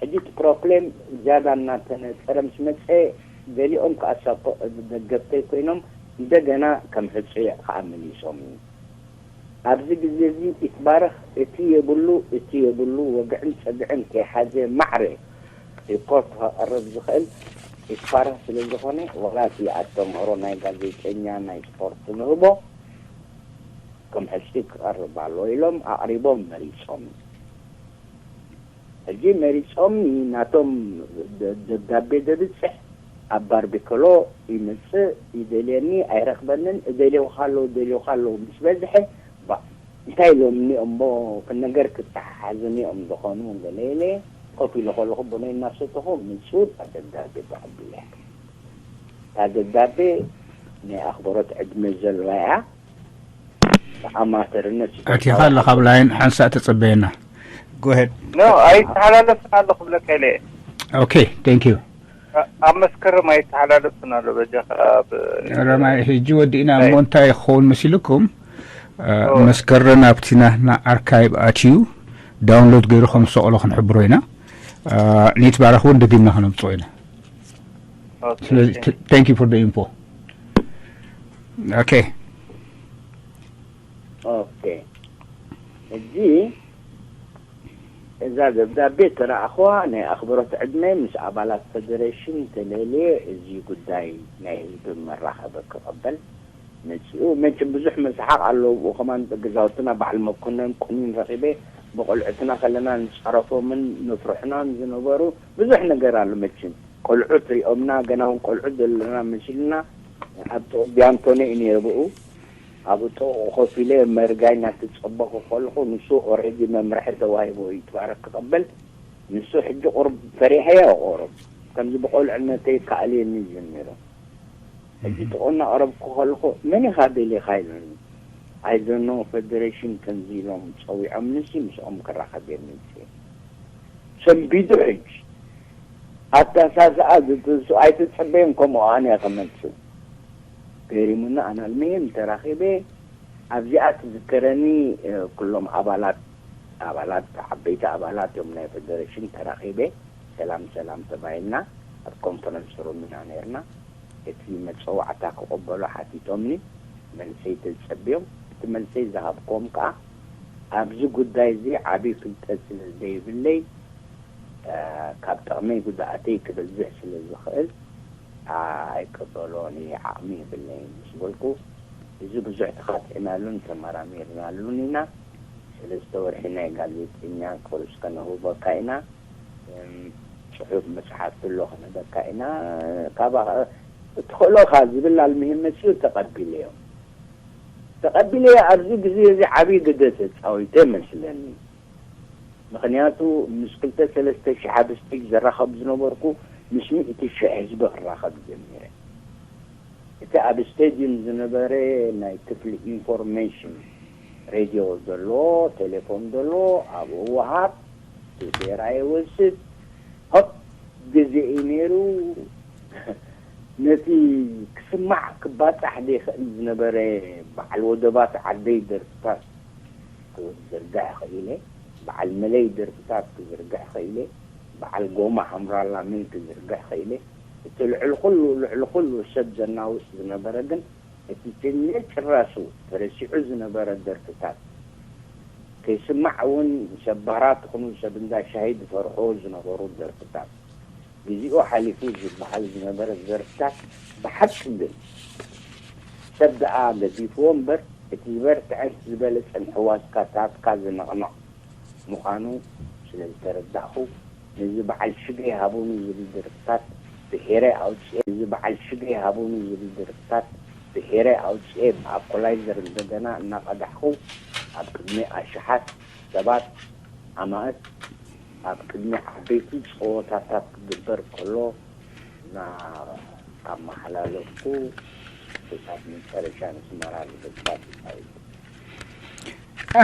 ሕጂ እቲ ፕሮብሌም ዝያዳ እናተነጸረ ምስ መጸ ገሊኦም ከኣ ሳፖ ደገፍተይ ኮይኖም እንደገና ከም ሕጹይ ከኣ መሊሶምኒ። ኣብዚ ግዜ እዚ ይትባረኽ እቲ የብሉ እቲ የብሉ ወግዕን ጸግዕን ከይሓዘ ማዕረ ሪፖርት ከቕርብ ዝኽእል ይትባረኽ ስለ ዝኾነ ዋላ እቲ ኣስተምህሮ ናይ ጋዜጠኛ ናይ ስፖርት ንህቦ ከም ሕዚ ክቐርብ ኣለዎ ኢሎም ኣቕሪቦም መሪጾም። ሕጂ መሪጾም ናቶም ደብዳቤ ዘብጽሕ ኣብ ባርቢከሎ ይመጽእ ይደልየኒ ኣይረኽበንን እደልየውካ ኣለዉ እደልየውካ ኣለዉ ምስ በዝሐ እንታይ ኢሎም እኒኦም እሞ ክነገር ክተሓሓዙ እኒኦም ዝኾኑ ገለየለ ኮፍ ኢለ ከለኹ ቡነይ እናሰተኹ ምጹ እታ ደብዳቤ ተቐቢለ እታ ደብዳቤ ናይ ኣኽብሮት ዕድመ ዘለዋ እያ ኣማተርነት ኣቲኻ ኣለኻ ኣብ ላይን ሓንሳእ ተጸበየና ጎሄድ ኖ ኣይተሓላለፍን ኣሎ ክብለካ ኢለ እየ ኦኬ ቴንክ ዩ ኣብ መስከረም ኣይተሓላለፍን ኣሎ በጃኻ ኣብ ረማይ ሕጂ ወዲእና እሞ እንታይ ክኸውን መሲልኩም መስከረም ኣብቲ ናትና ኣርካይቭ ኣትዩ ዳውንሎድ ገይሩ ከም ዝሰቕሎ ክንሕብሮ ኢና ንይትባረኽ እውን ደጊምና ከነምፅኦ ኢና ስለዚ thank you for the info okay ኦኬ ሕጂ እዛ ደብዳቤ ተረኣኽዋ ናይ ኣኽብሮት ዕድመ ምስ ኣባላት ፈደሬሽን ተለልየ እዚ ጉዳይ ናይ ህዝቢ መራኸቢ ክቐበል መፂኡ መቸም ብዙሕ መስሓቕ ኣለዎ ብኡ ከማን ገዛውትና በዓል መኮነን ቁኒን ረኺበ ብቆልዑትና ከለና ንጻረፎምን ንፍርሕናን ዝነበሩ ብዙሕ ነገር ኣሎ። መችን ቆልዑት ሪኦምና፣ ገና እውን ቆልዑት ዘለና መሲልና፣ ኣብ ጥቕኡ ቢያንቶኔ እዩ ነይሩ። ብኡ ኣብ ጥቕኡ ኮፍ ኢለ መርጋይ እናተጸበኹ ከለኹ፣ ንሱ ኦሬዲ መምርሒ ተዋሂቦ እዩ፣ ትባረክ ክቐበል። ንሱ ሕጂ ቁሩብ ፈሪሐዮ። ቁሩብ ከምዚ ብቆልዕነተይ ከኣልየኒ ጀሚሩ። ሕጂ ጥቕኡ እናቕረብኩ ከለኹ፣ መን ኢኻ ደሊኻ ኢሉኒ። ኣይዘኖ፣ ፈደሬሽን ከምዚ ኢሎም ጸዊዖም፣ ንሲ ምስኦም ክራኸብ እየ መጽእ። ሰንቢዱ ሕጂ ኣተሳስኣ ዝትንሱ ኣይትጸበዮን፣ ከምኡ ኣነ እየ ክመጽእ። ገሪሙና፣ ኣነ ኣልምሄም ተራኺበ ኣብዚኣ ትዝከረኒ። እ፣ ኩሎም ኣባላት፣ ኣባላት፣ ዓበይቲ ኣባላት እዮም ናይ ፈደሬሽን ተራኺበ፣ ሰላም ሰላም ተባሂልና። ኣብ ኮንፈረንስ ሩም ኢና ነይርና። እቲ መጸዋዕታ ክቕበሉ ሓቲቶምኒ፣ መልሰይ ተጸብዮም። እቲ መልሰይ ዝሃብክዎም ከኣ፣ ኣብዚ ጉዳይ እዚ ዓቢ ፍልጠት ስለ ዘይብለይ፣ እ፣ ካብ ጥቕመይ ጉድኣተይ ክበዝሕ ስለ ዝኽእል፣ ኣ-፣ ኣይቀበሎን እየ፣ ዓቕሚ የብለይን ምስ በልኩ፣ እዚ ብዙሕ ተኻቲዕናሉን ተመራሚርናሉን ኢና። ሰለስተ ወርሒ ናይ ጋዜጠኛ ኮርስ ከነህበካ ኢና። እም፣ ጽሑፍ መጽሓፍቲ ኣሎ ክነህበካ ኢና። ካባኻ እትኽእሎኻ ዝብል ኣልምሂም መጺኡ ተቐቢለዮ። ተቐቢለዮ ኣብዚ ግዜ እዚ ዓብዪ ግደ ተጻዊተ መስለኒ። ምኽንያቱ ምስ ክልተ ሰለስተ ሽሕ ኣብ ስቴጅ ዘራኸብ ዝነበርኩ ምስ ሚእቲ ሽሕ ህዝቢ ክራኸብ ጀሚረ። እቲ ኣብ ስቴድዩም ዝነበረ ናይ ክፍሊ ኢንፎርሜሽን፣ ሬድዮ ዘሎ፣ ቴሌፎን ዘሎ፣ ኣብኡ ወሃብ፣ ቴሌራ ይወስድ። ሆፕ ግዜ እዩ ነይሩ። ነቲ ክስማዕ ክባጻሕ ዘይኽእል ዝነበረ በዓል ወደባት ዓደይ ደርፍታት ክዝርግሕ ኽኢለ፣ በዓል መለይ ደርፍታት ክዝርግሕ ኽኢለ፣ በዓል ጎማ ሓምራላሚን ክዝርግሕ ኽኢለ። እቲ ልዕሊ ኹሉ፣ ልዕሊ ኹሉ ሰብ ዘናውጽ ዝነበረ ግን እቲ ጭራሱ ተረሲዑ ዝነበረ ደርፍታት፣ ከይስማዕ እውን ሰብ ባህራ ትኹኑ ሰብ እንዳ ሻሂ ዝፈርሖ ዝነበሩ ደርፍታት፣ ግዜኡ ሓሊፉ ዝበሃል ዝነበረ ደርፍታት፣ ብሓቂ ግን ሰብ ደኣ ገዲፍዎ እምበር፣ እቲ ዝበርትዐን ዝበለጸን ሕዋስካ ታትካ ዝነቕነቕ ምዃኑ ስለ ዝተረዳእኹ፣ ነዚ በዓል ሽገ ሃቡኒ ዝብል ደርፍታት ብሒረ ኣውጽኤ፣ ነዚ በዓል ሽገ ሃቡኒ ዝብል ደርፍታት ብሒረ ኣውጽኤ፣ ብኣኮላይዘር እንደገና እናቐዳሕኩ፣ ኣብ ቅድሚ ኣሽሓት ሰባት ኣማእት፣ ኣብ ቅድሚ ዓበይቲ ጸወታታት ክግበር ከሎ፣ እና ኣመሓላለፍኩ፣ ክሳብ መጨረሻ ንስመራ ዝገባ ተጻዊቱ።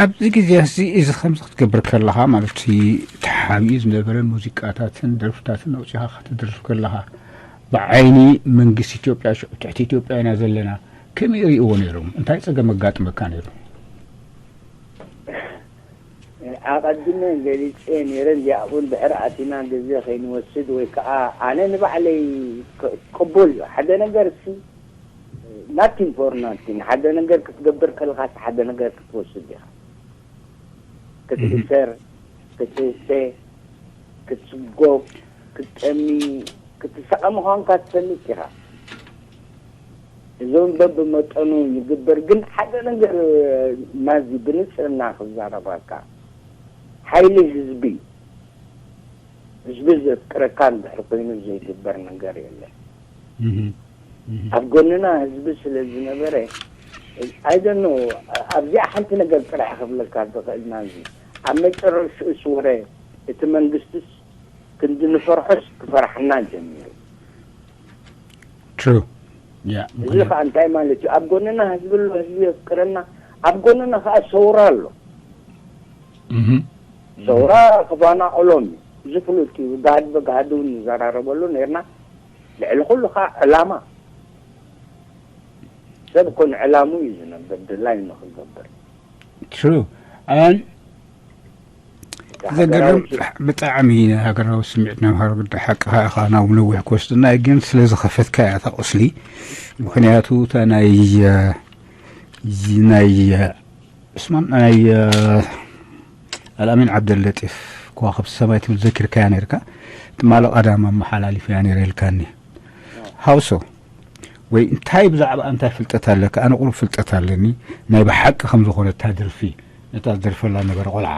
ኣብዚ ግዜ እዚ፣ እዚ ከምዚ ክትገብር ከለኻ፣ ማለት እቲ ተሓቢኡ ዝነበረ ሙዚቃታትን ደርፍታትን ኣውጺኻ ክትደርፍ ከለኻ፣ ብዓይኒ መንግስቲ ኢትዮጵያ፣ ሽዑ ትሕቲ ኢትዮጵያ ኢና ዘለና፣ ከመይ ይርእይዎ ነይሮም? እንታይ ጸገም ኣጋጥመካ ነይሩ? ኣቐዲመ ገሊጸ ነይረ፣ እንዲያው ድሕሪ ኣቲና ግዜ ከይንወስድ ወይ ከዓ ኣነ ንባዕለይ ክ-፣ ቅቡል እዩ። ሓደ ነገር ሲ፣ nothing for nothing። ሓደ ነገር ክትገብር ከለኻስ ሓደ ነገር ክትወስድ ኢኻ። ክትእሰር፣ ክትህሰ፣ ክትስጎግ፣ ክትጠሚ፣ ክትሰቐ ምዃንካ ትፈልጥ ኢኻ። እዞም በብመጠኑ ይግበር፣ ግን ሓደ ነገር ማዚ ብንጽርና ክዛረባካ፣ ሓይሊ ህዝቢ፣ ህዝቢ ዘፍቅረካ እንድሕር ኮይኑ ዘይግበር ነገር የለን። እህ፣ እህ። ኣብ ጎንና ህዝቢ ስለ ዝነበረ፣ I don't know፣ ኣብዚኣ ሓንቲ ነገር ጥራሕ ክብለካ ዝኽእል ናዚ፣ ኣብ መጨረሽኡስ ወረ እቲ መንግስትስ ክንዲ ንፈርሖስ ክፈርሓና ጀሚሩ። ትሩ። ያ፣ እዚ ምኽንያት ከዓ እንታይ ማለት እዩ? ኣብ ጎንና ህዝቢ ኣሎ፣ ህዝቢ የፍቅረና፣ ኣብ ጎንና ከዓ ሰውራ ኣሎ። እህ። ሰውራ ክፋናቐሎም እዩ። እዚ ፍሉጥ እዩ። ጋህድ ብጋህድ እውን ንዘራረበሉ ነይርና። ልዕሊ ኩሉ ከዓ ዕላማ። ሰብ እኮ ንዕላሙ እዩ ዝነብር፣ ድላዩ ንክገብር። ትሩ። ኣን እቲ ዘገርም ሃገራዊ ስ- ብጣዕሚ ሃገራዊ ስምዒት ናይ ምሃር ግዲ ሓቅኻ ኢኻ፣ ናብ ነዊሕ ክወስድና እዩ፣ ግን ስለ ዝኸፈትካ እያ እታ ቁስሊ። ምኽንያቱ እታ ናይ፣ እ፣ ናይ፣ እ፣ እስማን ናይ፣ እ፣ ኣልኣሚን ዓብደለጢፍ ከዋኽብቲ ሰማይ ትብል ዘኪርካያ ነይርካ። ትማሊ ቀዳም ኣመሓላሊፈያ ነይረ ኢልካኒ። ሃውሶ ወይ እንታይ ብዛዕባ እንታይ ፍልጠት ኣለካ? ኣነ ቁሩብ ፍልጠት ኣለኒ፣ ናይ ብሓቂ ከም ዝኾነ እታ ደርፊ፣ ነታ ዝደርፈላ ነበረ ቆልዓ።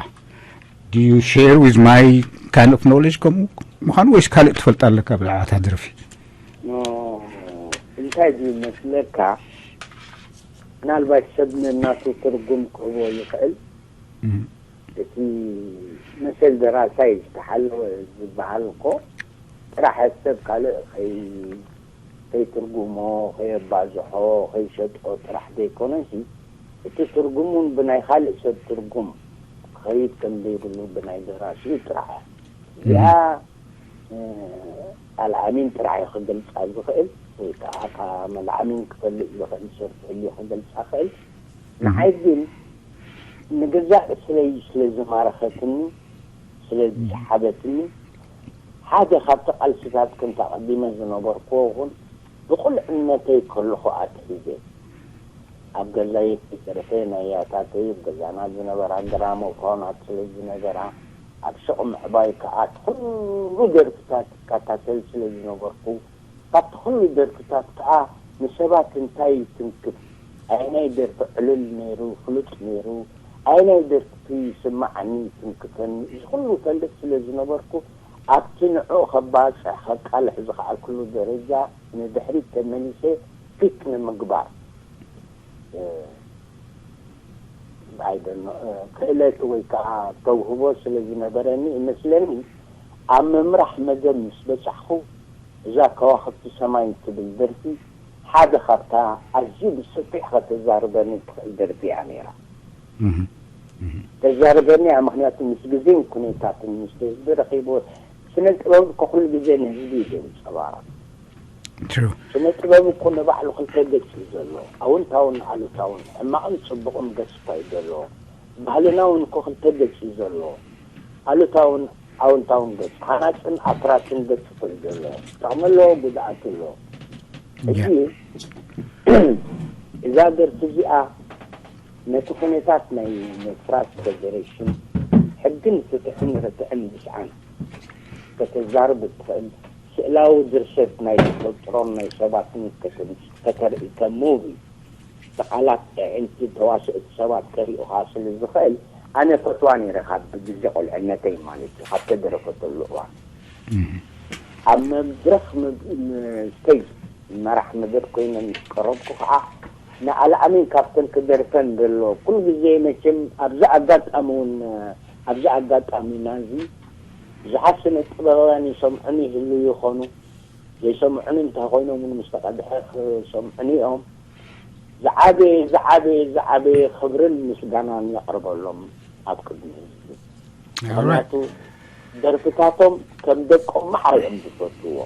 Do you share with my kind of knowledge ከምኡ ምዃኑ ወይስ ካልእ ትፈልጥ ኣለካ ብዛዕባ እታ ደርፊ? ኖ፣ እንታይ ድዩ መስለካ? ምናልባት ሰብ ነናቱ ትርጉም ክህቦ ይኽእል። እም። እቲ መሰል ደራሳይ ዝተሓለወ ዝበሃል እኮ ጥራሕ ሰብ ካልእ ከይ-፣ ከይትርጉሞ፣ ከየባዝሖ፣ ከይሸጦ ጥራሕ ዘይኮነሲ፣ እቲ ትርጉም እውን ብናይ ካልእ ሰብ ትርጉም ክኸይድ ከም ዘይብሉ ብናይ ደራሲኡ ጥራሕ እያ። እዚኣ፣ እም። እ፣ ኣልዓሚን ጥራሕ እዩ ክገልጻ ዝኽእል፣ ወይ ከዓ ካብ መልዓሚን ክፈልጥ ዝኽእል ሰብ ተልዩ ክገልጻ ክእል። እም። ንዓይ ግን ንገዛእ ርእሰይ ስለ ዝማረኸትኒ፣ ስለ ዝሰሓበትኒ፣ ሓደ ካብቲ ቃልስታት ከምቲ ኣቐዲመ ዝነበርኩዎ እውን ብቑልዕነተይ ከለኹ ኣትሒዘ ኣብ ገዛይ ደረፈ ናይ ኣያታተይ ኣብ ገዛና ዝነበራ ግራሞፎናት ስለ ዝነበራ፣ ኣብ ሹቕ ምዕባይ ከኣ እቲ ኩሉ ደርፍታት እከታተል ስለ ዝነበርኩ፣ ካብቲ ኩሉ ደርፍታት ከኣ ንሰባት እንታይ ይትንክፍ፣ ኣየናይ ደርፊ ዕሉል ነይሩ፣ ፍሉጥ ነይሩ፣ ኣየናይ ደርፊ ይስምዓኒ ይትንክፈኒ፣ እዚ ኩሉ እፈልጥ ስለ ዝነበርኩ፣ ኣብቲ ንዕኡ ከባጽሕ ከቃልሕ ዝኸኣልኩሉ ደረጃ ንድሕሪት ተመሊሰ ፒክ ንምግባር፣ እ፣ I don't know፣ እ፣ ክእለት ወይ ከኣ ተውህቦ ስለ ዝነበረኒ ይመስለኒ፣ ኣብ ምምራሕ መደብ ምስ በጻሕኩ፣ እዛ ከዋኽብቲ ሰማይ እትብል ደርፊ ሓደ ካብታ ኣዝዩ ብሰፊሕ ከተዛርበኒ እትኽእል ደርፊ እያ ነይራ። እህ፣ እህ። ተዛርበኒ እያ፣ ምኽንያቱ ምስ ግዜን ኩነታትን ምስ ህዝቢ ረኺቡ፣ ስነ ጥበብ እኮ ኩሉ ግዜ ንህዝቢ እዩ ዘንጸባርቕ። ትሩ። ስነ ጥበብ እኮ ንባዕሉ ክልተ ገጽ እዩ ዘሎ፣ ኣውንታውን ኣሉታውን፣ ሕማቕን ጽቡቕን ገጽ እኳ እዩ ዘለዎ። ባህልና እውን እኮ ክልተ ገጽ እዩ ዘለዎ፣ ኣሉታውን ኣውንታውን ገጽ፣ ሃናጽን ኣፍራስን ገጽ እኮ እዩ ዘለዎ። ጥቕሚ ኣለዎ፣ ጉድኣት ኣለዎ። ሕጂ እያ። እዛ ደርፊ እዚኣ ነቲ ኩነታት ናይ ምፍራስ ፌደሬሽን፣ ሕግን ፍትሕን ርትዕን ብስዓን ከተዛርብ እትኽእል ስእላዊ ድርሰት ናይ ተፈጥሮን ናይ ሰባትን ከተምጽ-፣ ከተርኢ ከም ሙቪ ብቃላት ኣዒንቲ ተዋስእቲ ሰባት ከሪኡኻ ስለ ዝኽእል፣ ኣነ ፈትዋ ነይረ ካብ ግዜ ቆልዕነተይ ማለት እዩ፣ ካብ ተደረፈተሉ እዋን። እህ። ኣብ መድረኽ ም-፣ ም-፣ ስቴጅ መራሕ መደብ ኮይነ ምስ ቀረብኩ ከዓ፣ ንኣልኣሚን ካብተን ክደርፈን ዘሎ፣ ኩሉ ግዜ መቸም ኣብዚ ኣጋጣሚ እውን፣ ኣብዚ ኣጋጣሚና እዚ ብዙሓት ስነ ጥበባውያን ይሰምዑኒ ይህልዉ ይኾኑ፣ ዘይሰምዑኒ እንተኾይኖም እውን ምስ ተቐድሐ ክሰምዑኒ እዮም። ዝዓበየ፣ ዝዓበየ፣ ዝዓበየ ክብርን ምስጋናን የቕርበሎም ኣብ ቅድሚ ህዝቢ። All right። ምኽንያቱ ደርፍታቶም ከም ደቆም ማዕረ እዮም ዝፈትዎ።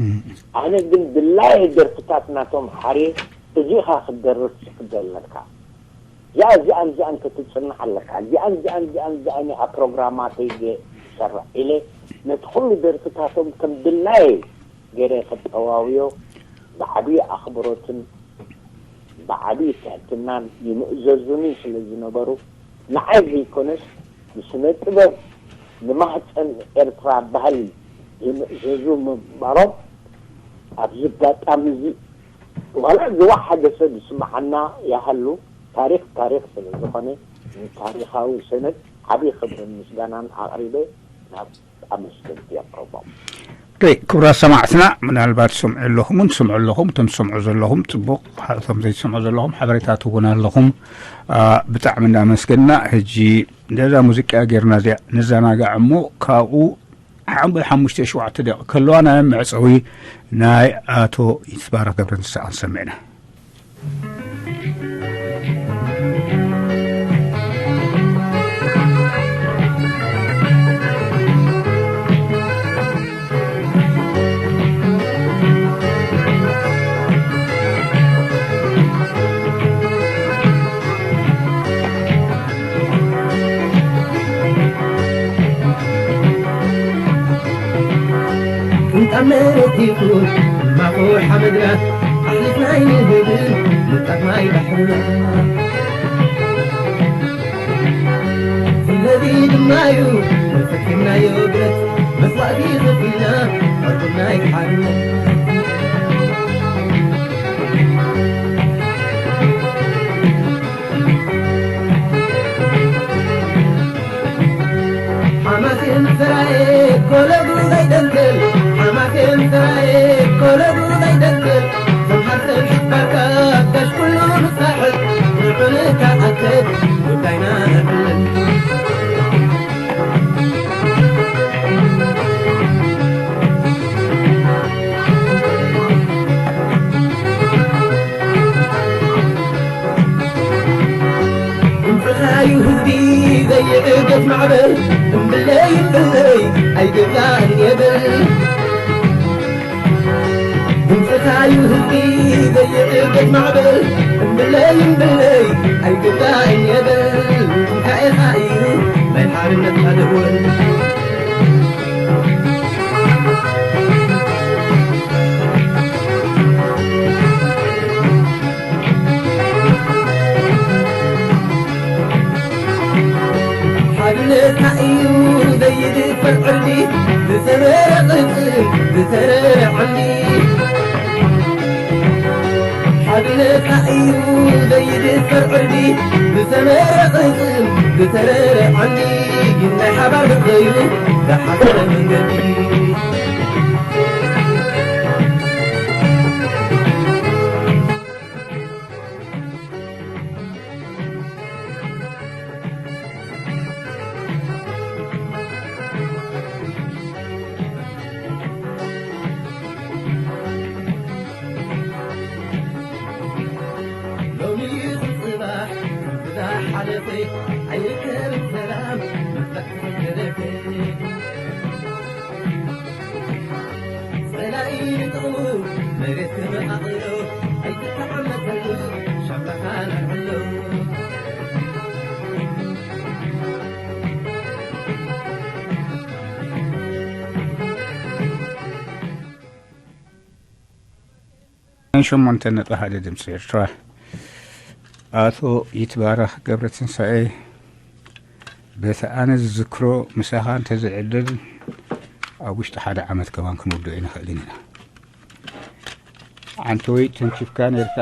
እም። ኣነ ግን ድላየ ደርፍታት ናቶም ሓርየ እዚኻ ክትደርፍ ክደለካ። እዚኣ፣ እዚኣን፣ እዚኣን ክትጽናዕ ኣለካ። እዚኣን፣ እዚኣን፣ እዚኣን፣ እዚኣን እያ ፕሮግራማተይ ገ-፣ ዝሰርዕ ኢለ ነቲ ኩሉ ደርፍታቶም ከም ድላየ ገይረ ክጠዋውዮ ብዓብዪ ኣኽብሮትን ብዓብዪ ትሕትናን ይምእዘዙኒ ስለ ዝነበሩ፣ ንዓይ ዘይኮነስ ንስነ ጥበብ፣ ንማህፀን ኤርትራ ባህሊ ይምእዘዙ ምንባሮም ኣብዚ ኣጋጣሚ እዚ ዋላ ዝወሓደ ሰብ ይስምዓና ይሃሉ፣ ታሪኽ ታሪኽ ስለ ዝኾነ ንታሪኻዊ ሰነድ ዓብዪ ክብርን ምስጋናን ኣቕሪበ ናብ ኣመስገንቲ የቕርቦም። ኦኬ፣ ክቡራት ሰማዕትና፣ ምናልባት ትሰምዑ ኣለኹምን ትሰምዑ ኣለኹም፣ እቶም ትሰምዑ ዘለኹም ጽቡቕ፣ እቶም ዘይትሰምዑ ዘለኹም ሓበሬታት እውን ኣለኹም። አ፣ ብጣዕሚ እናመስገንና፣ ሕጂ ነዛ ሙዚቃ ጌርና እዚኣ ንዘናጋዕ እሞ፣ ካብኡ ሓምበል ሓሙሽተ ሸውዓተ ደቂቕ ከለዋ ናይ መዕጸዊ ናይ ኣቶ ይትባረክ ገብረንስኣ ክንሰምዕ ኢና። ቅንጣብ መሬት ይኹን ማኹ ሓመድና ኣሕሊፍና ኣይንህብን ንጣብ ማይ ባሕርና። ፍለዲ ድማ እዩ ፈኪምናዮ ብረት መስዋእቲ ከፊልና ዕርቁና ይሓርና። ንካኣከብ ጉዳይና ነዕልል። ድምፅኻ እዩ ህዝቢ ዘይዕገት ማዕበል፣ እምብለይ እምብለይ ኣይግባእን የብል። ድምፅኻ እዩ ህዝቢ ዘይዕገት ማዕበል፣ እምብለይ እምብለይ ኣይግባእን የብል። እንታይ ኢኻ እዩ ናይ ሓርነትና ደወል? ሓርነትና እዩ ዘይድፈር ዕርዲ፣ ዝተረረ ቅጽል፣ ዝተረረ ዓንዲ። ሓርነትና እዩ ዘይድፈር ዕርዲ፣ ዝተረረ ቅጽል፣ ዝተረረ ዓንዲ። ግን ናይ ሓባር መኽዘዩ፣ ዝሓሰረ መንገዲ። ሎሚ ይኹን ጽባሕ፣ ከምቲ ዝሓለፈ ኣይርከብን ሰላም፣ መፍታሕ ተረፈ። ጸላኢ ንጥቕሙ መሬት ክመቓቕሎ፣ ኣይትተዓመጸሉ፣ ሻምናኻ ነልዕሎ። ሸሞንተ ነጥቢ ሓደ ድምፂ ኤርትራ። ኣቶ ይትባረኽ ገብረትንሳኤ፣ በቲ ኣነ ዝዝክሮ፣ ምሳኻ እንተዝዕልል፣ ኣብ ውሽጢ ሓደ ዓመት ከማን ክንውድኦ ኣይንኽእልን ኢና። ዓንተወይ ተንኪፍካ ነርካ፣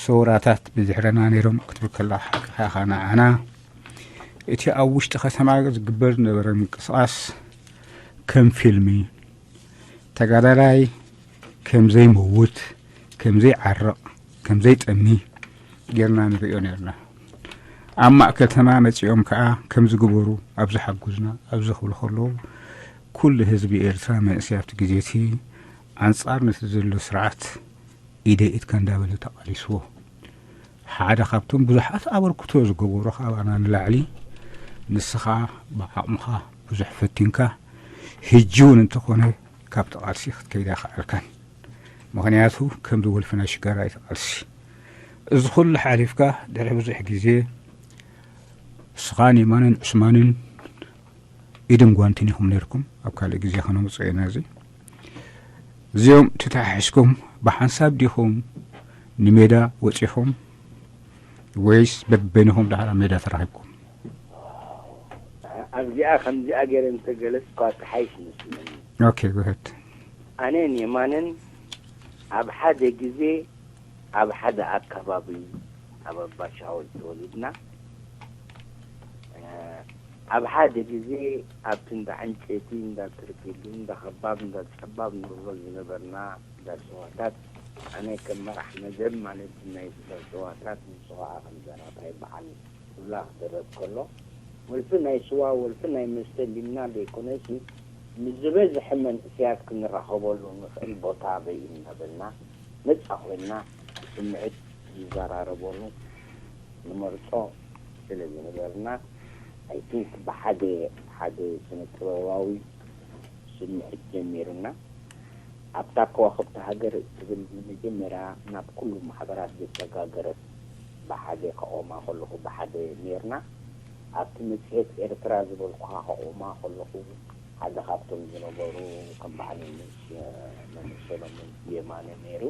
ሰውራታት ብድሕረና ነይሮም ክትብል ከላ ሓቅኻ ኢኻ። ንዓና እቲ ኣብ ውሽጢ ከተማ ዝግበር ዝነበረ ምንቅስቓስ ከም ፊልሚ፣ ተጋዳላይ ከም ዘይመውት፣ ከም ዘይዓርቕ፣ ከም ዘይጠሚ ጌርና ንርእዮ ነርና። ኣብ ማእከል ከተማ መጺኦም ከኣ ከም ዝግበሩ ኣብ ዝሓግዙና፣ ኣብ ዝኽብሉ ከለዉ፣ ኩሉ ህዝቢ ኤርትራ መንእሰይ ኣብቲ ግዜ እቲ ኣንጻር ነቲ ዘሎ ስርዓት ኢደይ ኢድካ እንዳበለ ተቓሊስዎ። ሓደ ካብቶም ብዙሓት ኣበርክቶ ዝገበሩ ካባና ንላዕሊ፣ ንስኻ ብዓቕምኻ ብዙሕ ፈቲንካ፣ ሕጂ እውን እንተኾነ ካብቲ ቃልሲ ክትከይድ ኣይከኣልካን። ምኽንያቱ ከምዚ ወልፊ ናይ ሽጋራ እዩ እቲ ቃልሲ። እዚ ኩሉ ሓሊፍካ ድሕሪ ብዙሕ ግዜ፣ ንስኻን የማነን ዑስማንን ኢድን ጓንትን ኢኹም ነይርኩም። ኣብ ካልእ ግዜ ከነምጽኦ ኢና እዚ። እዚኦም ተተሓሒዝኩም ብሓንሳብ ዲኹም ንሜዳ ወጺኹም ወይስ በበይንኹም ደሓር ኣብ ሜዳ ተራኺብኩም? ኣብዚኣ ከምዚኣ ገይረ እንተገለጽኳ ትሓይሽ መስለኒ። ኦኬ፣ go ahead። ኣነን የማነን ኣብ ሓደ ግዜ ኣብ ሓደ ኣከባቢ ኣብ ኣባሻወል ተወሊድና። እ፣ ኣብ ሓደ ግዜ ኣብቲ እንዳ ዕንጨይቲ፣ እንዳ ትርፊሉ፣ እንዳ ኸባብ፣ እንዳ ጸባብ ንብሎ ዝነበርና እንዳ ስዋታት፣ ኣነ ከም መራሕ መደብ ማለት ናይ እንዳ ስዋታት፣ ንሱ ኸኣ ከም ዘራባይ በዓል ኩላ ክደረብ ከሎ፣ ወልፊ ናይ ስዋ፣ ወልፊ ናይ መስተ ሊምና ዘይኮነሲ፣ ምስ ዝበዝሐ መንእሰያት ክንራኸበሉ ንኽእል ቦታ ኣበይ እናበልና ነጻ ኮይንና ስምዒት ንዘራረበሉ ንመርጾ ስለ ዝነበርና፣ I think ብሓደ፣ ሓደ ስነ ጥበባዊ ስምዒት ጀሚሩና። ኣብታ ከዋኽብቲ ሃገር እትብል ንመጀመርያ ናብ ኩሉ ማሕበራት ዘሰጋገረት ብሓደ ከቆማ ከለኹ ብሓደ ኔርና። ኣብቲ መጽሔት ኤርትራ ዝበልኩኻ ከቆማ ከለኹ ሓደ ካብቶም ዝነበሩ ከም በዓል መምህር ሰሎሞን የማነ ነይሩ።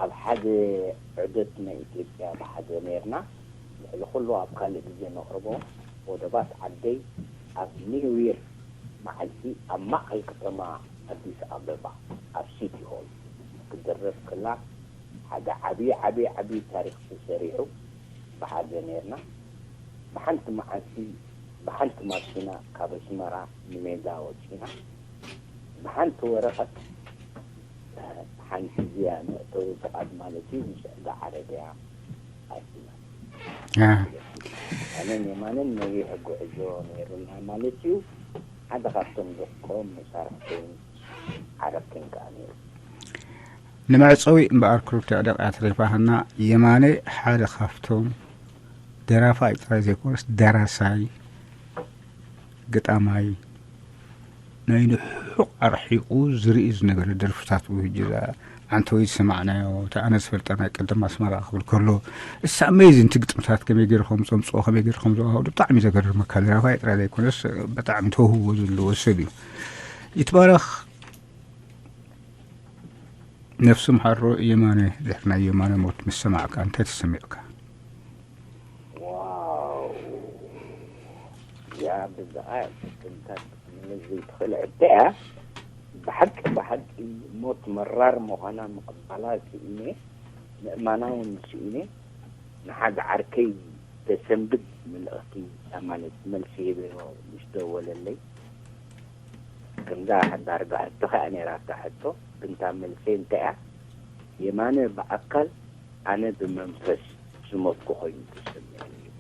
ኣብ ሓደ ዑደት ናይ ኢትዮጵያ ብሓደ ኔርና። ልዕሊ ኩሉ ኣብ ካልእ ግዜ ነቕርቦ፣ ወደባት ዓደይ ኣብ ኒው ይር መዓልቲ ኣብ ማእከል ከተማ ኣዲስ ኣበባ ኣብ ሲቲ ሆል ክድረፍ ከላ ሓደ ዓብዪ ዓብዪ ዓብዪ ታሪኽ ተሰሪዑ ብሓደ ኔርና። ብሓንቲ መዓልቲ ብሓንቲ ማኪና ካብ ኣስመራ ንሜዳ ወጺና። ብሓንቲ ወረቐት ሓንቲ እዚኣ መእተዊ ፍቓድ ማለት እዩ። ምስ ዕዳ ዓረብያ ኣይፍላል። ኣነን የማንን ነዊሕ ጉዕዞ ነይሩና ማለት እዩ። ሓደ ካብቶም ደቆም መሳርሕትን ዓረብትን ከዓ ነይሩ። ንመዕፀዊ እምበኣር ክልተ ደቂቃ ተሪፋትና። የማነ ሓደ ካብቶም ደራፋይ ጥራይ ዘይኮነስ ደራሳይ፣ ገጣማይ፣ ናይ ንሑቕ ኣርሒቑ ዝርኢ ዝነበረ ደርፍታት እዩ። ሕጂ እዛ ዓንተወይ ዝሰማዕናዮ፣ እቲ ኣነ ዝፈልጣ ናይ ቀደም ኣስመራ ክብል ከሎ፣ እሳ ኣሜዚን፣ እቲ ግጥምታት ከመይ ገይሩ ከም ዘምፅኦ፣ ከመይ ገይሩ ከም ዘዋህዶ ብጣዕሚ ዘገርመካ። ደራፋይ ጥራይ ዘይኮነስ ብጣዕሚ ተውህቦ ዘለዎ ሰብ እዩ። ይትባረኽ ነፍሱ ምሓሮ። የማነ፣ ድሕሪ ናይ የማነ ሞት ምስ ሰማዕካ እንታይ ተሰሚዑካ? ዋው፣ ያ ብዛኣ ክትምታት ክትምለስ ዘይትኽእል ሕቶ እያ። ብሓቂ ብሓቂ ሞት መራር ምዃና ምቕባላ ስኢነ፣ ምእማና እውን ስኢነ። ንሓደ ዓርከይ ተሰንብድ መልእኽቲ ማለት መልሲ ሂበዮ ምስ ደወለለይ፣ ከምዛ ዳርጋ ሕቶኻ እያ ነይራታ ሕቶ። ግን እታ መልሰይ እንታይ እያ? የማነ ብኣካል፣ ኣነ ብመንፈስ ዝሞትኩ ኮይኑ ተሰሚዑኒ እዩ።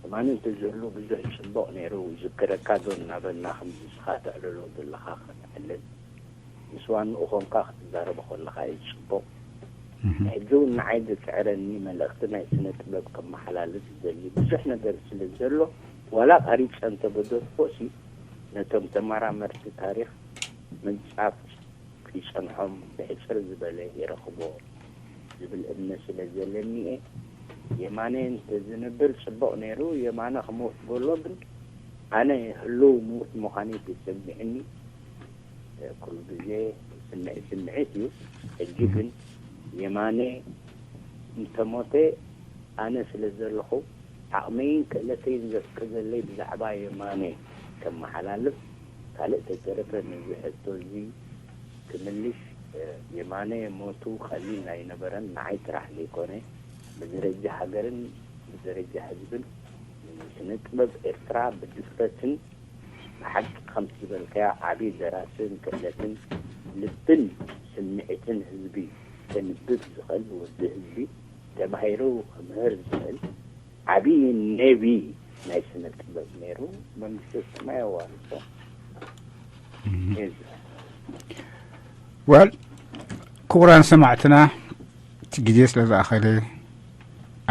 የማነ እንተዝህሉ ብዙሕ ጽቡቕ ነይሩ። ይዝክረካ ዶ እናበልና ከምዚ ንስኻ ተዕልሎ ዘለኻ ከነዕልል፣ ምስ ዋንኡ ኾንካ ክትዛረቦ ከለኻ እዩ ጽቡቕ። ሕጂ እውን ንዓይ ዝጽዕረኒ መልእኽቲ ናይ ስነ ጥበብ ከመሓላልፍ ዝደሊ ብዙሕ ነገር ስለ ዘሎ፣ ዋላ ቀሪጸ እንተበደልኩሲ፣ ነቶም ተመራመርቲ ታሪኽ ምንጻፍ ይጸንሖም፣ ብሕጽር ዝበለ ይረኽቦ ዝብል እምነት ስለ ዘለኒ እየ። የማነ እንተዝነብር ጽቡቕ ነይሩ። የማነ ክመውት ከሎ ግን ኣነ ህሉው ምዉት ምዃነይ ተሰሚዕኒ። ኩሉ ግዜ ስምዒት ስምዒት እዩ። ሕጂ ግን የማነ እንተሞተ ኣነ ስለ ዘለኹ ዓቕመይን ክእለተይን ዘፍቅደለይ ብዛዕባ የማነ ከመሓላልፍ፣ ካልእ ተተረፈ ነዚ ሕቶ እዚ ክምልሽ፣ የማነ ሞቱ ቀሊል ኣይነበረን፣ ንዓይ ጥራሕ ዘይኮነ ብደረጃ ሃገርን ብደረጃ ህዝብን ስነ ጥበብ ኤርትራ ብድፍረትን ብሓቂ ከምቲ ዝበልካዮ ዓቢ ደራስን ክእለትን ልብን ስምዒትን ህዝቢ ከንብብ ዝኽእል ወዲ ህዝቢ ተባሂሩ ክምህር ዝኽእል ዓቢ ነቢ ናይ ስነ ጥበብ ነይሩ። መንግስቲ ሰማይ ኣዋርሶ። ወል ክቡራን ሰማዕትና፣ እቲ ግዜ ስለ ዝኣኸለ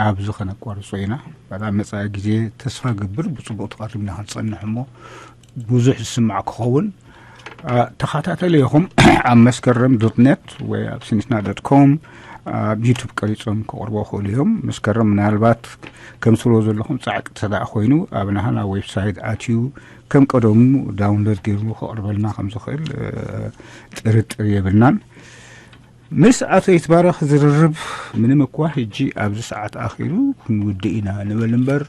ኣብዚ ከነቋርጾ ኢና። በጣም መጻኢ ግዜ ተስፋ ገብር ብጽቡቕ ተቐሪብና ክንጸንሕ እሞ ብዙሕ ዝስማዕ ክኸውን። ተኸታተሉ ኢኹም ኣብ መስከረም ዶት ኔት ወይ ኣብ ሲኒትና ዶት ኮም ኣብ ዩቱብ ቀሪጾም ክቕርቦ ክእሉ እዮም። መስከረም ምናልባት ከም ትብሎ ዘለኹም ጻዕቂ ተደኣ ኮይኑ ኣብ ናህና ዌብሳይት ኣትዩ ከም ቀደሙ ዳውንሎድ ገይሩ ክቕርበልና ከም ዝኽእል ጥርጥር የብልናን። ምስ ኣቶ ይትባረኽ ዝርርብ ምንም እኳ ሕጂ ኣብዚ ሰዓት ኣኺሉ ክንውድእ ኢና ንበል እምበር፣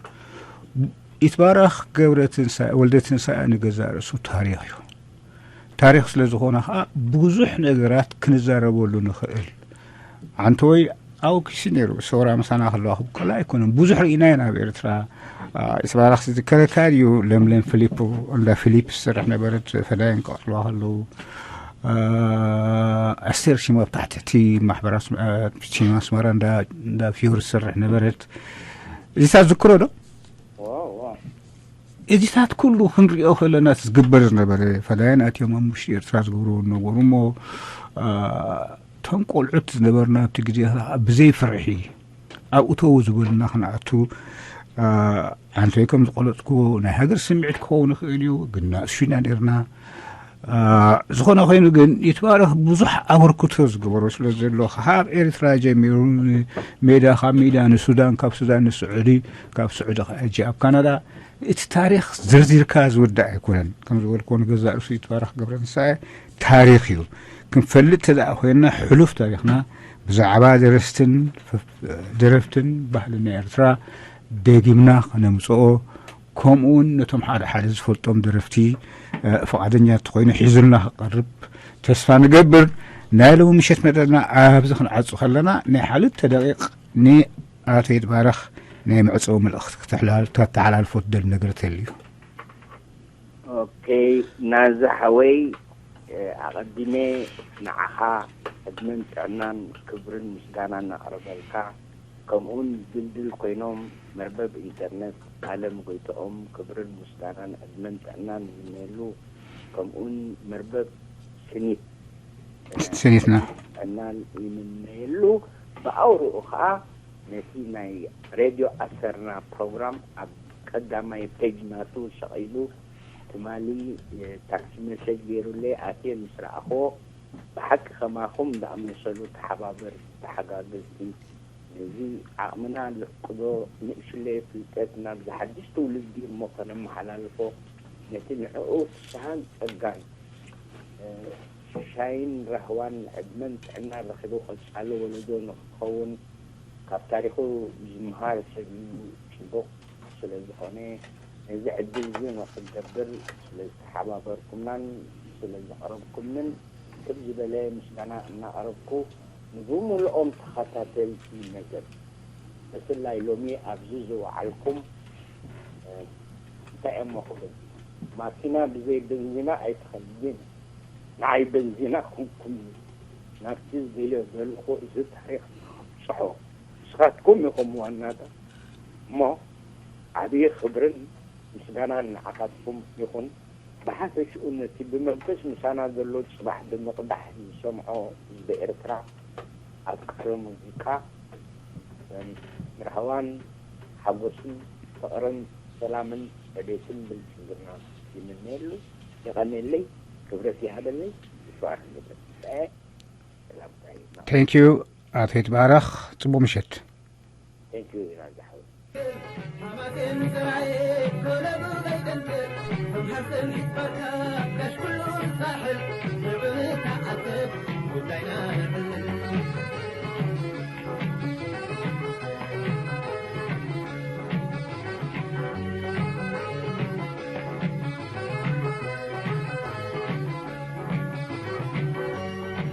ይትባረኽ ገብረ ትንሳኤ፣ ወልደ ትንሳኤ ንገዛእ ርእሱ ታሪኽ እዩ። ታሪኽ ስለ ዝኾነ ኸዓ ብዙሕ ነገራት ክንዛረበሉ ንኽእል። ዓንተወይ ኣብኡ ኪሲ ነይሩ፣ ሰውራ ምሳና ከለዋ ክብከላ ኣይኮነን። ብዙሕ ርኢና ኢና ኣብ ኤርትራ። ይትባረኽ ዝዝከረካ ድዩ? ለምለም ፊሊፖ፣ እንዳ ፊሊፕ ዝሰርሕ ነበረት፣ ፈዳይን ክቐትልዋ ከለዉ፣ ኣስቴር ሲማ ኣብ ታሕቲ እቲ ማሕበራት ሲኒማ ኣስመራ እንዳ ፊዮሪ ዝሰርሕ ነበረት። እዚታት ዝክሮ ዶ? እዚታት ኩሉ ክንሪኦ ከለና እቲ ዝግበር ዝነበረ፣ ፈዳይን ኣትዮም ኣብ ውሽጢ ኤርትራ ዝገብርዎ ዝነበሩ እሞ፣ እቶም ቆልዑት ዝነበርና ኣብቲ ግዜ ብዘይ ፍርሒ ኣብኡ ተው ዝበሉና ክንኣቱ፣ ዓንተይ ከም ዝቆለፅኩ ናይ ሃገር ስምዒት ክኸውን ይኽእል እዩ፣ ግን ንኣሽቱ ኢና ነርና። ዝኾነ ኮይኑ ግን ይትባረኽ ብዙሕ ኣበርክቶ ዝገበሮ ስለ ዘሎ፣ ካብ ኤርትራ ጀሚሩ ሜዳ፣ ካብ ሜዳ ንሱዳን፣ ካብ ሱዳን ንስዑዲ፣ ካብ ስዑዲ ከዓ ሕጂ ኣብ ካናዳ፣ እቲ ታሪኽ ዝርዚርካ ዝውዳእ ኣይኮነን። ከም ዝበልክዎ ንገዛእ ርእሱ ይትባረኽ ገብረትንሳኤ ታሪኽ እዩ። ክንፈልጥ ተደኣ ኮይንና ሕሉፍ ታሪኽና ብዛዕባ ደረስትን ደረፍትን ባህልን ናይ ኤርትራ ደጊምና ከነምጽኦ፣ ከምኡውን ነቶም ሓደ ሓደ ዝፈልጦም ደረፍቲ ፍቓደኛ እንተኾይኑ ሒዙልና ክቐርብ ተስፋ ንገብር። ናይ ሎሚ ምሸት መደብና ኣብዚ ክንዓጹ ከለና ናይ ሓልተ ደቂቕ ንኣቶ ይትባረኽ ናይ መዕጸዊ መልእኽቲ ከተተሓላልፎ ትደሊ ነገር ተልዩ። ኦኬ፣ ናዚ ሓወይ ኣቐዲመ ንዓኻ ዕድመን ጥዕናን ክብርን ምስጋናን እናቕረበልካ፣ ከምኡውን ድልድል ኮይኖም መርበብ ኢንተርነት ኣለም ጎይትኦም ክብርን ምስጋናን ዕድመን ጥዕናን ይምነየሉ። ከምኡውን መርበብ ስኒት ስኒትና ጥዕናን ይምነየሉ። ብኣውርኡ ከዓ ነቲ ናይ ሬድዮ ኣሰርና ፕሮግራም ኣብ ቀዳማይ ፔጅ ናቱ ሸቒሉ ትማሊ ታክሲ መሰጅ ገይሩለይ ኣትየ ምስ ረኣኽዎ፣ ብሓቂ ከማኹም ዝኣመሰሉ ተሓባበርቲ ተሓጋገዝቲ ነዚ ዓቕምና ልሕቅዶ ንእሽለይ ፍልጠት ናብ ዝሓድሽ ትውልዲ እሞ ከነመሓላልፎ ነቲ ንዕኡ ፍስሃን ጸጋን ሽሻይን ራህዋን ዕድመን ጥዕና ረኺቡ ቀጻሊ ወለዶ ንክኸውን ካብ ታሪኹ ዝምሃር ሰብ እዩ። ጽቡቕ ስለ ዝኾነ ነዚ ዕድል እዚ ንክንገብር ስለ ዝተሓባበርኩምናን ስለ ዘቕረብኩምንን ክብ ዝበለ ምስጋና እናቕረብኩ ንብምልኦም ተኸታተልቲ መደብ ብፍላይ ሎሚ ኣብዚ ዝወዓልኩም እንታይ እሞ ክብል ማኪና ብዘይ በንዚና ኣይትኸድን። ንዓይ በንዚና ኩንኩምኒ ናብቲ ዝደልዮ ዘለኹ እዚ ታሪኽ ንኸብፅሖ ንስኻትኩም ኢኹም ዋናታት እሞ ዓብዪ ክብርን ምስጋናን ንዓኻትኩም ይኹን። ብሓፈሽኡ ነቲ ብመንፈስ ምሳና ዘሎ ፅባሕ ብምቕዳሕ ዝሰምዖ ህዝቢ ኤርትራ ኣፍቃሪ ሙዚቃ ራህዋን ሓጎስን ፍቕርን ሰላምን ዕቤትን ብልፅግና ይምነየሉ። የቐንየለይ፣ ክብረት ይሃበለይ። ይባረክ። ሰላምታ ይብዛ። Thank you ኣቶ ይትባረኽ። ጽቡቕ ምሸት። Thank you ናዝሓው።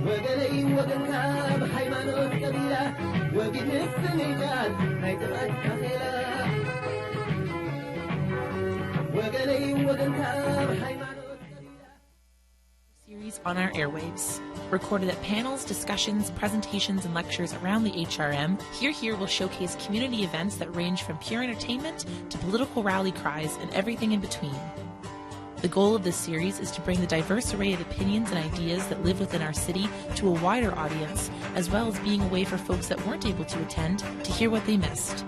ወገነይ ወገንካ ብሃይማኖት ቀቢላ ወጊድ ንስንጃል ናይ ጥቕዓት ካኼላ ወገነይ ወገንካ ብሃይማኖት ቀቢላ Series on our airwaves. Recorded at panels, discussions, presentations, and lectures around the H R M, Hear Here will showcase community events that range from pure entertainment to political rally cries and everything in between. The goal of this series is to bring the diverse array of opinions and ideas that live within our city to a wider audience, as well as being a way for folks that weren't able to attend to hear what they missed.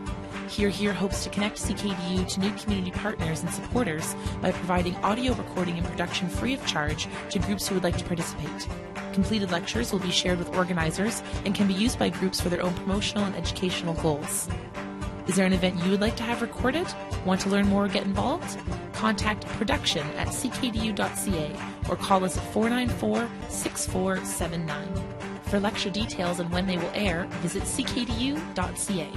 Hear Here hopes to connect C K D U to new community partners and supporters by providing audio recording and production free of charge to groups who would like to participate. Completed lectures will be shared with organizers and can be used by groups for their own promotional and educational goals. Is there an event you would like to have recorded? Want to learn more or get involved? Contact production at C K D U dot C A or call us at four nine four, six four seven nine. For lecture details and when they will air, visit C K D U dot C A.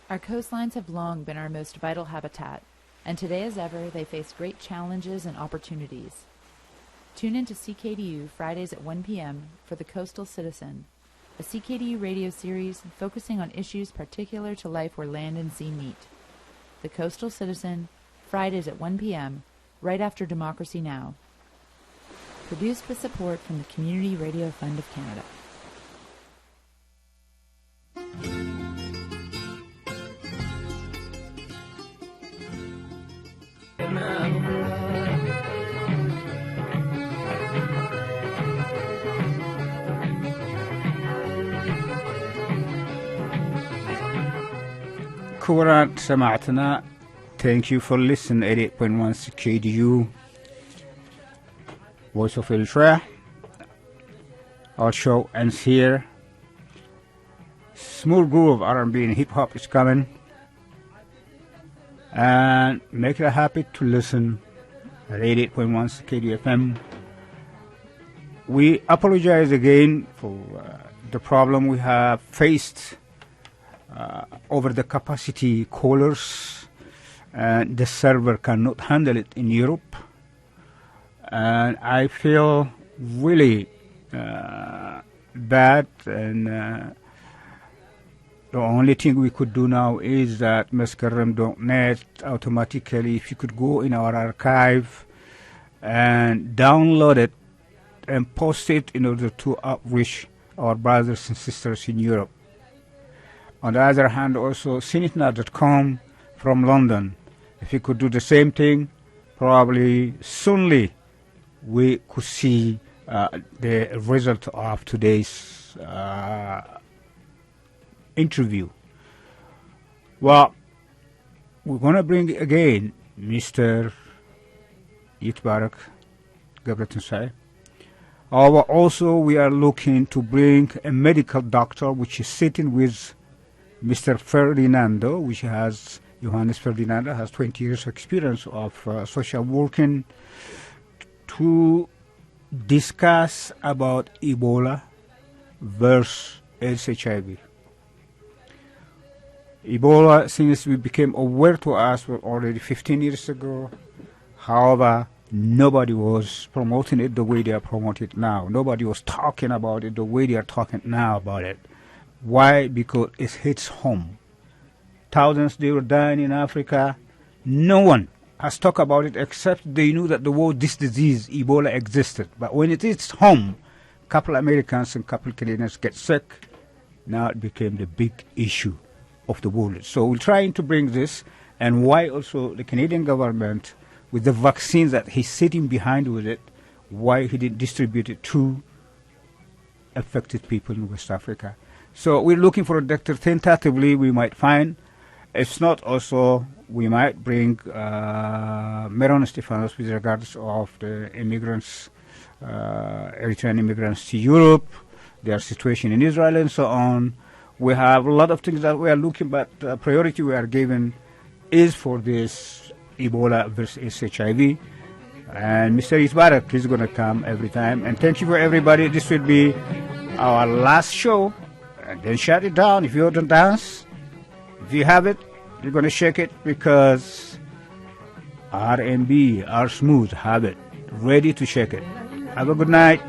Our coastlines have long been our most vital habitat, and today as ever, they face great challenges and opportunities. Tune in to C K D U Fridays at one p.m. for The Coastal Citizen, a C K D U radio series focusing on issues particular to life where land and sea meet. The Coastal Citizen, Fridays at one p.m., right after Democracy Now! Produced with support from the Community Radio Fund of Canada. ክቡራት ሰማዕትና, thank you for listening eighty-eight point one C K D U, Voice of Eritrea. Our show ends here. Smooth groove of R and B and hip hop is coming. And make it a habit to listen at eighty-eight point one C K D U F M. We apologize again for uh, the problem we have faced uh, over the capacity callers. And the server cannot handle it in Europe. And I feel really uh, bad and uh, The only thing we could do now is that መስከረም dot net, automatically, if you could go in our archive and download it and post it in order to outreach our brothers and sisters in Europe. On the other hand, also, sinitna dot com from London, if you could do the same thing, probably soonly we could see uh, the result of today's uh, interview. Well, we're going to bring again Mister Yitbarek Gebretensai. However, also we are looking to bring a medical doctor, which is sitting with Mister Ferdinando, which has Johannes Ferdinando has twenty years experience of uh, social working, to discuss about Ebola versus AIDS HIV. Ebola, since we became aware to us, was already fifteen years ago. However, nobody was promoting it the way they are promoting it now. Nobody was talking about it the way they are talking now about it. Why? Because it hits home. Thousands, they were dying in Africa. No one has talked about it except they knew that the world, this disease, Ebola, existed. But when it hits home, couple Americans and couple Canadians get sick. Now it became the big issue of the world. So we're trying to bring this, and why also the Canadian government, with the vaccine that he's sitting behind with it, why he didn't distribute it to affected people in West Africa. So we're looking for a doctor. Tentatively, we might find. If not, also, we might bring uh, Meron Stephanos with regards of the immigrants, uh, Eritrean immigrants to Europe, their situation in Israel, and so on. We have a lot of things that we are looking, but uh, priority we are given is for this Ebola versus HIV. And Mister Yitbarek is going to come every time. And thank you for everybody. This will be our last show. And then shut it down if you don't dance. If you have it, you're going to shake it because R and B, R Smooth have it ready to shake it. Have a good night.